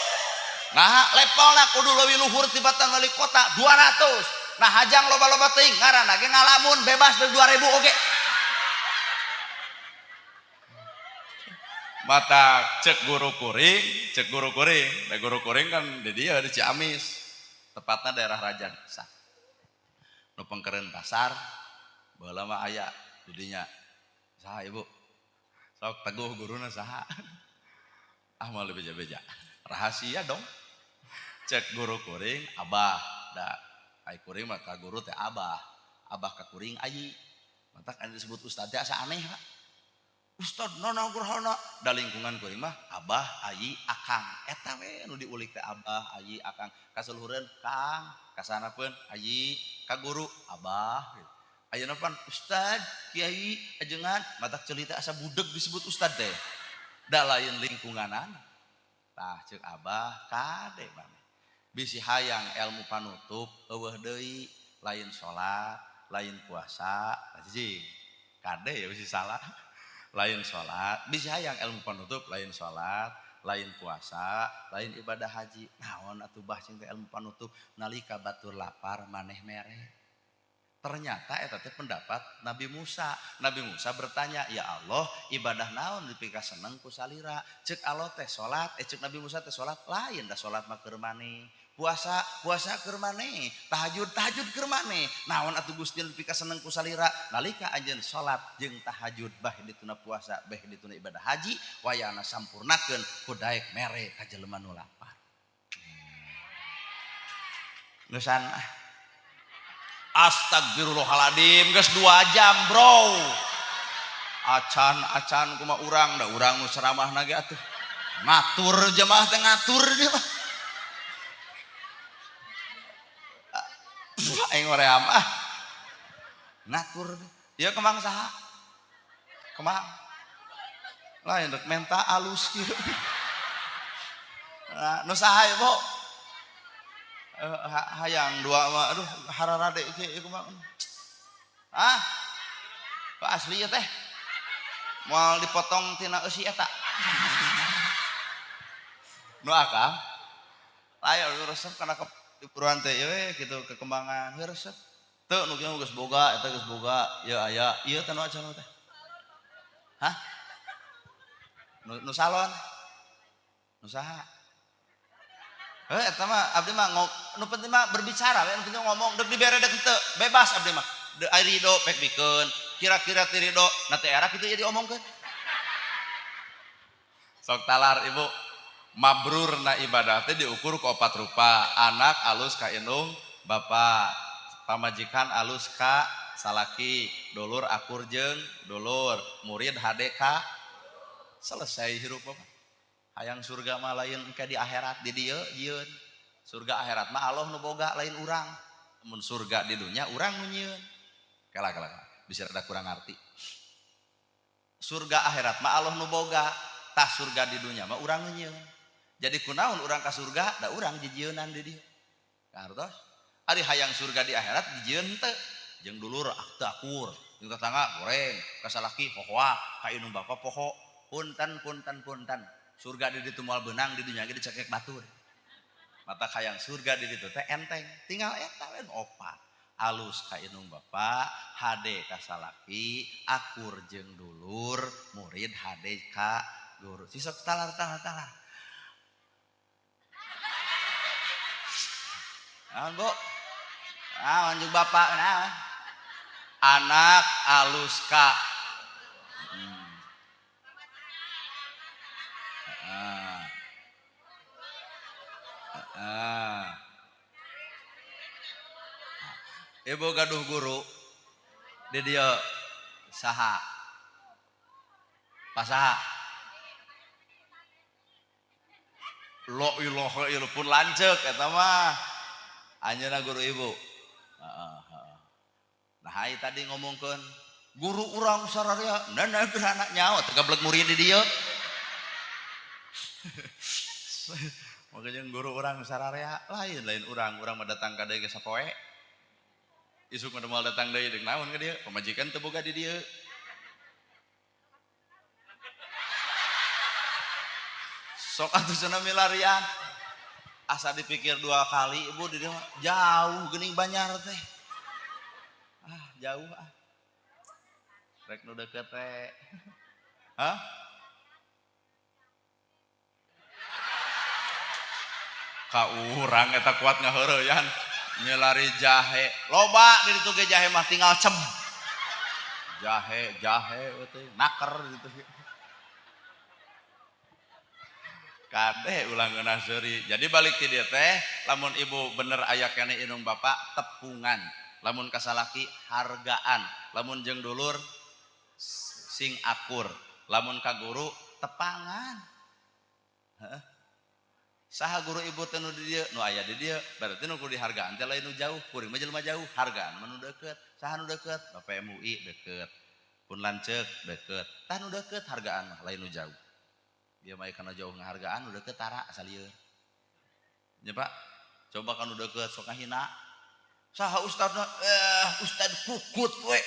Nah, levelna kudu leuwih luhur tibatan wali kota 200. Nah, hajang loba-loba teuing ngaranna ge ngalamun bebas dari 2000 oge. Mata cek guru kuring, da guru kuring kan di dieu di Ciamis. Tepatna daerah Rajasa. Nu pengkeureun pasar baheula mah aya di dinya. Saha ibu? Sok teguh guruna saha? Ah moal beja-beja. Rahasia dong. Cek guru kuring abah da ai kuring mah ka guru teh abah, abah ka kuring ayi. Matak anu disebut ustad teh asa aneh Pak. Ustad nana gerhana da lingkungan kuring mah abah, ayi, akang. Eta we nu diulik teh abah, ayi, akang. Kasaluhureun kang, kasanapeun ayi, ka guru abah gitu. Ayeuna pan ustad, kiai, ajengan, matak ceuli teh asa budeg disebut ustad teh. Da lain lingkunganana. Tah ceuk abah kade maneh. Bisi hayang ilmu panutup eueuh deui, lain salat, lain puasa, cicing. Kade ya bisi salah. Lain salat, bisi hayang ilmu panutup lain salat, lain puasa, lain ibadah haji. Naon atuh bah cing teh ilmu panutup nalika batur lapar maneh mere. Ternyata eta teh pendapat Nabi Musa. Nabi Musa bertanya, "Ya Allah, ibadah naon dipika seneng ku salira?" Ceuk Allah teh salat, ceuk Nabi Musa teh salat lain da salat mah keur maneh. Puasa, puasa keur maneh, tahajud, tahajud keur maneh. Naon atuh Gusti dipika seneng ku salira? Nalika anjeun salat jeung tahajud bah dituna puasa, bah dituna ibadah haji, wayahna sampurnakeun ku daek mere ka jelema nu lapar. Geusan ah. Astagfirullahaladzim, geus 2 jam bro. Acan-acan kumaha urang, da urang nu ceramahna ge atuh. Ngatur jemaah teh ngatur dia mah. Aing hoream ah. Ngatur. Ieu kemang saha? Kemang. Lain rek menta alus kieu. Nah, nu saha ieu, Bu? Hayang dua mah aduh hararade kieu kumaha. Ah. Pak asli ya teh. Moal dipotong tina eusi eta. Nu akang. Aya resep kana dipuruan teh ieu we kitu kekembangan heuh resep. Teu nu kieu geus boga eta geus boga ieu aya ieu teh nu acan teh. Hah? Nu salon. Nu saha? Eta mah abdi mah nu penting mah berbicara we, nu penting ngomong deuk dibere deuk henteu, bebas abdi mah. Deuk ridho pek bikeun, kira-kira teu ridho, na teu era kitu ieu diomongkeun. Sok talar ibu, mabrurna ibadah teh diukur ku opat rupa, anak alus ka indung bapa, pamajikan alus ka salaki, dulur akur jeung dulur, murid hade ka selesai hirup mah. Hayang surga mah lain engke di akhirat di dieu jieun. Surga akhirat mah Allah nu boga lain urang. Mun surga di dunya urang nu nyieun. Kela kela bisa rada kurang ngarti. Surga akhirat mah Allah nu boga, tah surga di dunya mah urang nu nyieun. Jadi kunaon urang ka surga da urang jijieunan di dieu. Kartos ari hayang surga di akhirat dijieun teu jeung dulur teu akur, jeung tetangga goreng, ka salaki hohoa, ka indung bapa poho. Punten punten punten. Surga di ditu moal beunang di dunya ge dicekek batur. Mata hayang surga di ditu teh enteng, tinggal eta we opat. Alus ka indung bapa, hade ka salaki, akur jeung dulur, murid hade ka guru. Sisok talar talar talar. Naon Bu? Naon jeung bapak naon? Anak alus ka Ibu gaduh guru di dieu saha? Pasaha? Lo ilaha illallah pun lanceuk eta mah. Anjeunna guru ibu. Heeh heeh. Nah ai tadi ngomongkeun guru urang sararea nenek anak nyawa teu gablek murid di dieu. Makanya guru urang sararea lain lain urang, urang mah datang ka deui ge sapoe. Isuk mah moal datang deui deuk naon ka dieu? Pamajikan teu boga di dieu. Sok atuh cenah milarian. Asa dipikir dua kali ibu di dieu jauh geuning Banjar teh. Ah, jauh ah. Rek nu deukeut teh. Hah? Ka urang eta kuat ngaheureyan nyelari jahe. Loba di ditu ge jahe mah tinggal cem. Jahe, jahe teh naker gitu. Kade ulah ngeunah seuri. Jadi balik ti dieu teh lamun ibu bener aya keneh indung bapa tepungan, lamun ka salaki hargaan, lamun jeung dulur sing akur, lamun ka guru tepangan. Heeh. Saha guru ibu teh nu di dieu? Nu aya di dieu. Berarti nu kudu dihargaan teh lain nu jauh, kuring mah jelema jauh, hargaan mah nu deukeut. Saha nu deukeut? Bapak MUI deukeut. Pun lanceuk deukeut. Tah nu deukeut hargaan mah lain nu jauh. Dia mah kana jauh ngahargaan nu deukeut tara asa lieur. Nya Pak, coba kan nu deukeut sok ngahina. Saha ustadna? Ustad kukut we.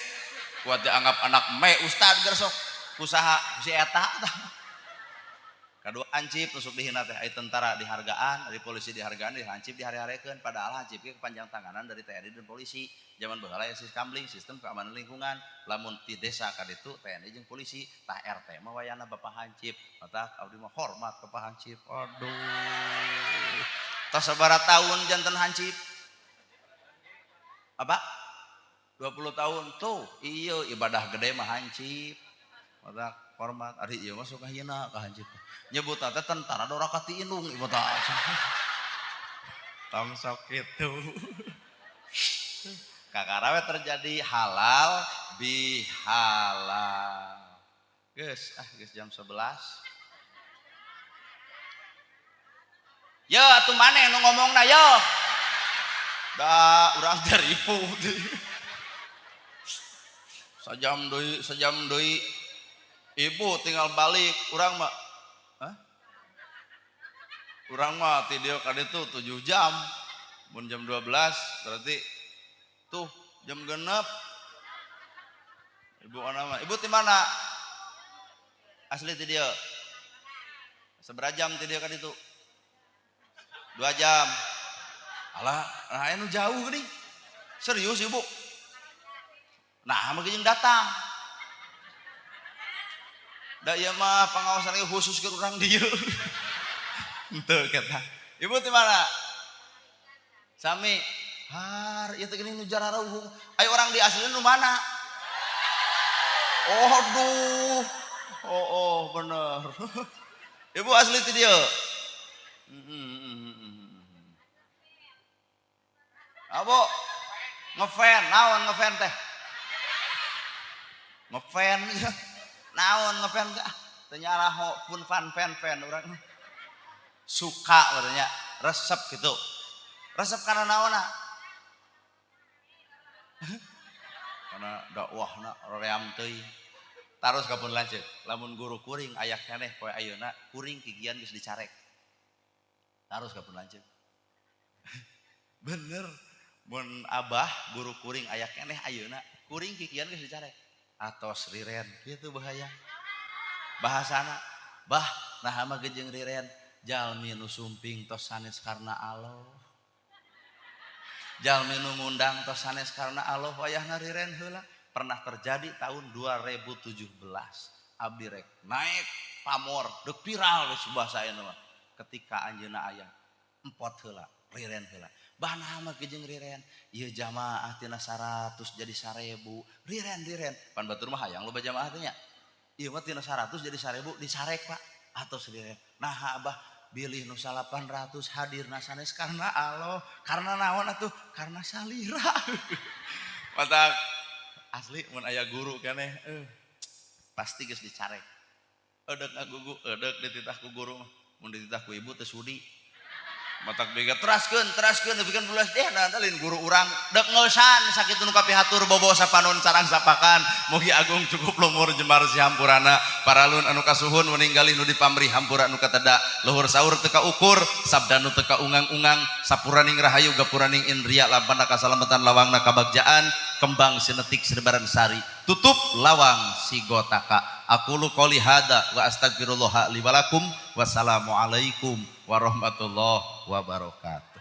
Kuat dianggap anak me ustad geus sok. Kusaha si eta tah. Kadua hansip nusuk dihina teh, ai tentara dihargaan, ari polisi dihargaan, di hansip dihare-harekeun, padahal hansip ge kepanjang tanganan dari TNI dan polisi. Zaman baheula aya siskamling, sistem keamanan lingkungan. Lamun ti desa ka ditu TNI jeung polisi, tah RT mah wayana bapak hansip. Mata abdi mah hormat ka Pak Hansip. Aduh. Tah sabaraha tahun janten hansip? Apa? 20 tahun tuh. Iya ibadah gede mah hansip. Mata hormat ari ieu mah sok hina ka hansip. Nyebut teh tentara dora ka ti indung ieu tah. Tong sok kitu. Kakara we terjadi halal bihalal. Geus ah geus jam 11. Ya atuh maneh nu ngomongna yo. Da urang teh ripuh. Sajam deui, sajam deui. Ibu tinggal balik, urang mah. Hah? Urang mah ti dieu ka ditu 7 jam. Mun jam 12 berarti tuh jam 6. Ibu ana mah, ibu ti mana? Asli ti dieu. Sabaraha jam ti dieu ka ditu? 2 jam. Alah, nah anu jauh geuning. Serius ibu? Nah, mah jeung datang. Da ieu mah pangaosan ieu khusus ke urang dieu. Henteu kita. Ibu di mana? Sami. Har, ieu teh geuning nu jararauhung. Ayo orang di aslinya nu mana? Oh, aduh. Oh, oh, bener. Ibu asli ti dieu. Abo ngefan, naon ngefan teh? Ngefan, naon ngefan teh? Teu nyaraho pun fan fan fan urang. Suka katanya, resep gitu. Resep karena naonna? Karena dakwahna roream teuing. Tarus ka pun lanceuk, lamun guru kuring aya keneh poe ayeuna, kuring kikian geus dicarek. Tarus ka pun lanceuk. Bener, mun abah guru kuring aya keneh ayeuna, kuring kikian geus dicarek. Atos riren, kitu bahaya. Bahasana, bah naha mah gejeng riren, jalmi nu sumping tos sanes karena Allah. Jalmi nu ngundang tos sanes karena Allah, wayahna riren heula. Pernah terjadi tahun 2017. Abdi rek naik pamor, deuk viral geus bahasa ayeuna mah. Ketika anjeunna aya empot heula, riren heula. Bah naha mah gejeng riren, ieu jamaah tina 100 jadi 1000, riren riren. Pan batur mah hayang loba jamaah teh nya. Ieu mah tina 100 jadi 1000 disarek Pak, atos riren. Naha abah bilih nu 800 hadirna sanes karena Allah, karena naon atuh? Karena salira. Matak asli mun aya guru keneh pasti geus dicarek. Eudek ngagugu, eudek dititah ku guru mah. Mun dititah ku ibu teu sudi. Matak bega teraskeun, teraskeun nepikeun belas deh nah lain guru urang dek ngeusan sakitu nu kapihatur bobo sapanon sarang sapakan. Mugi agung cukup lumur jembar sihampurana paralun anu kasuhun meninggali nu dipamrih hampura nu kateda luhur saur teu kaukur sabda nu teu kaungang-ungang sapuraning rahayu gapuraning indria lampana kasalamatan lawangna kabagjaan kembang sinetik sinebaran sari tutup lawang sigotaka. Aqulu qouli hada wa astagfirullah li wa lakum. Wassalamualaikum warahmatullahi wabarakatuh.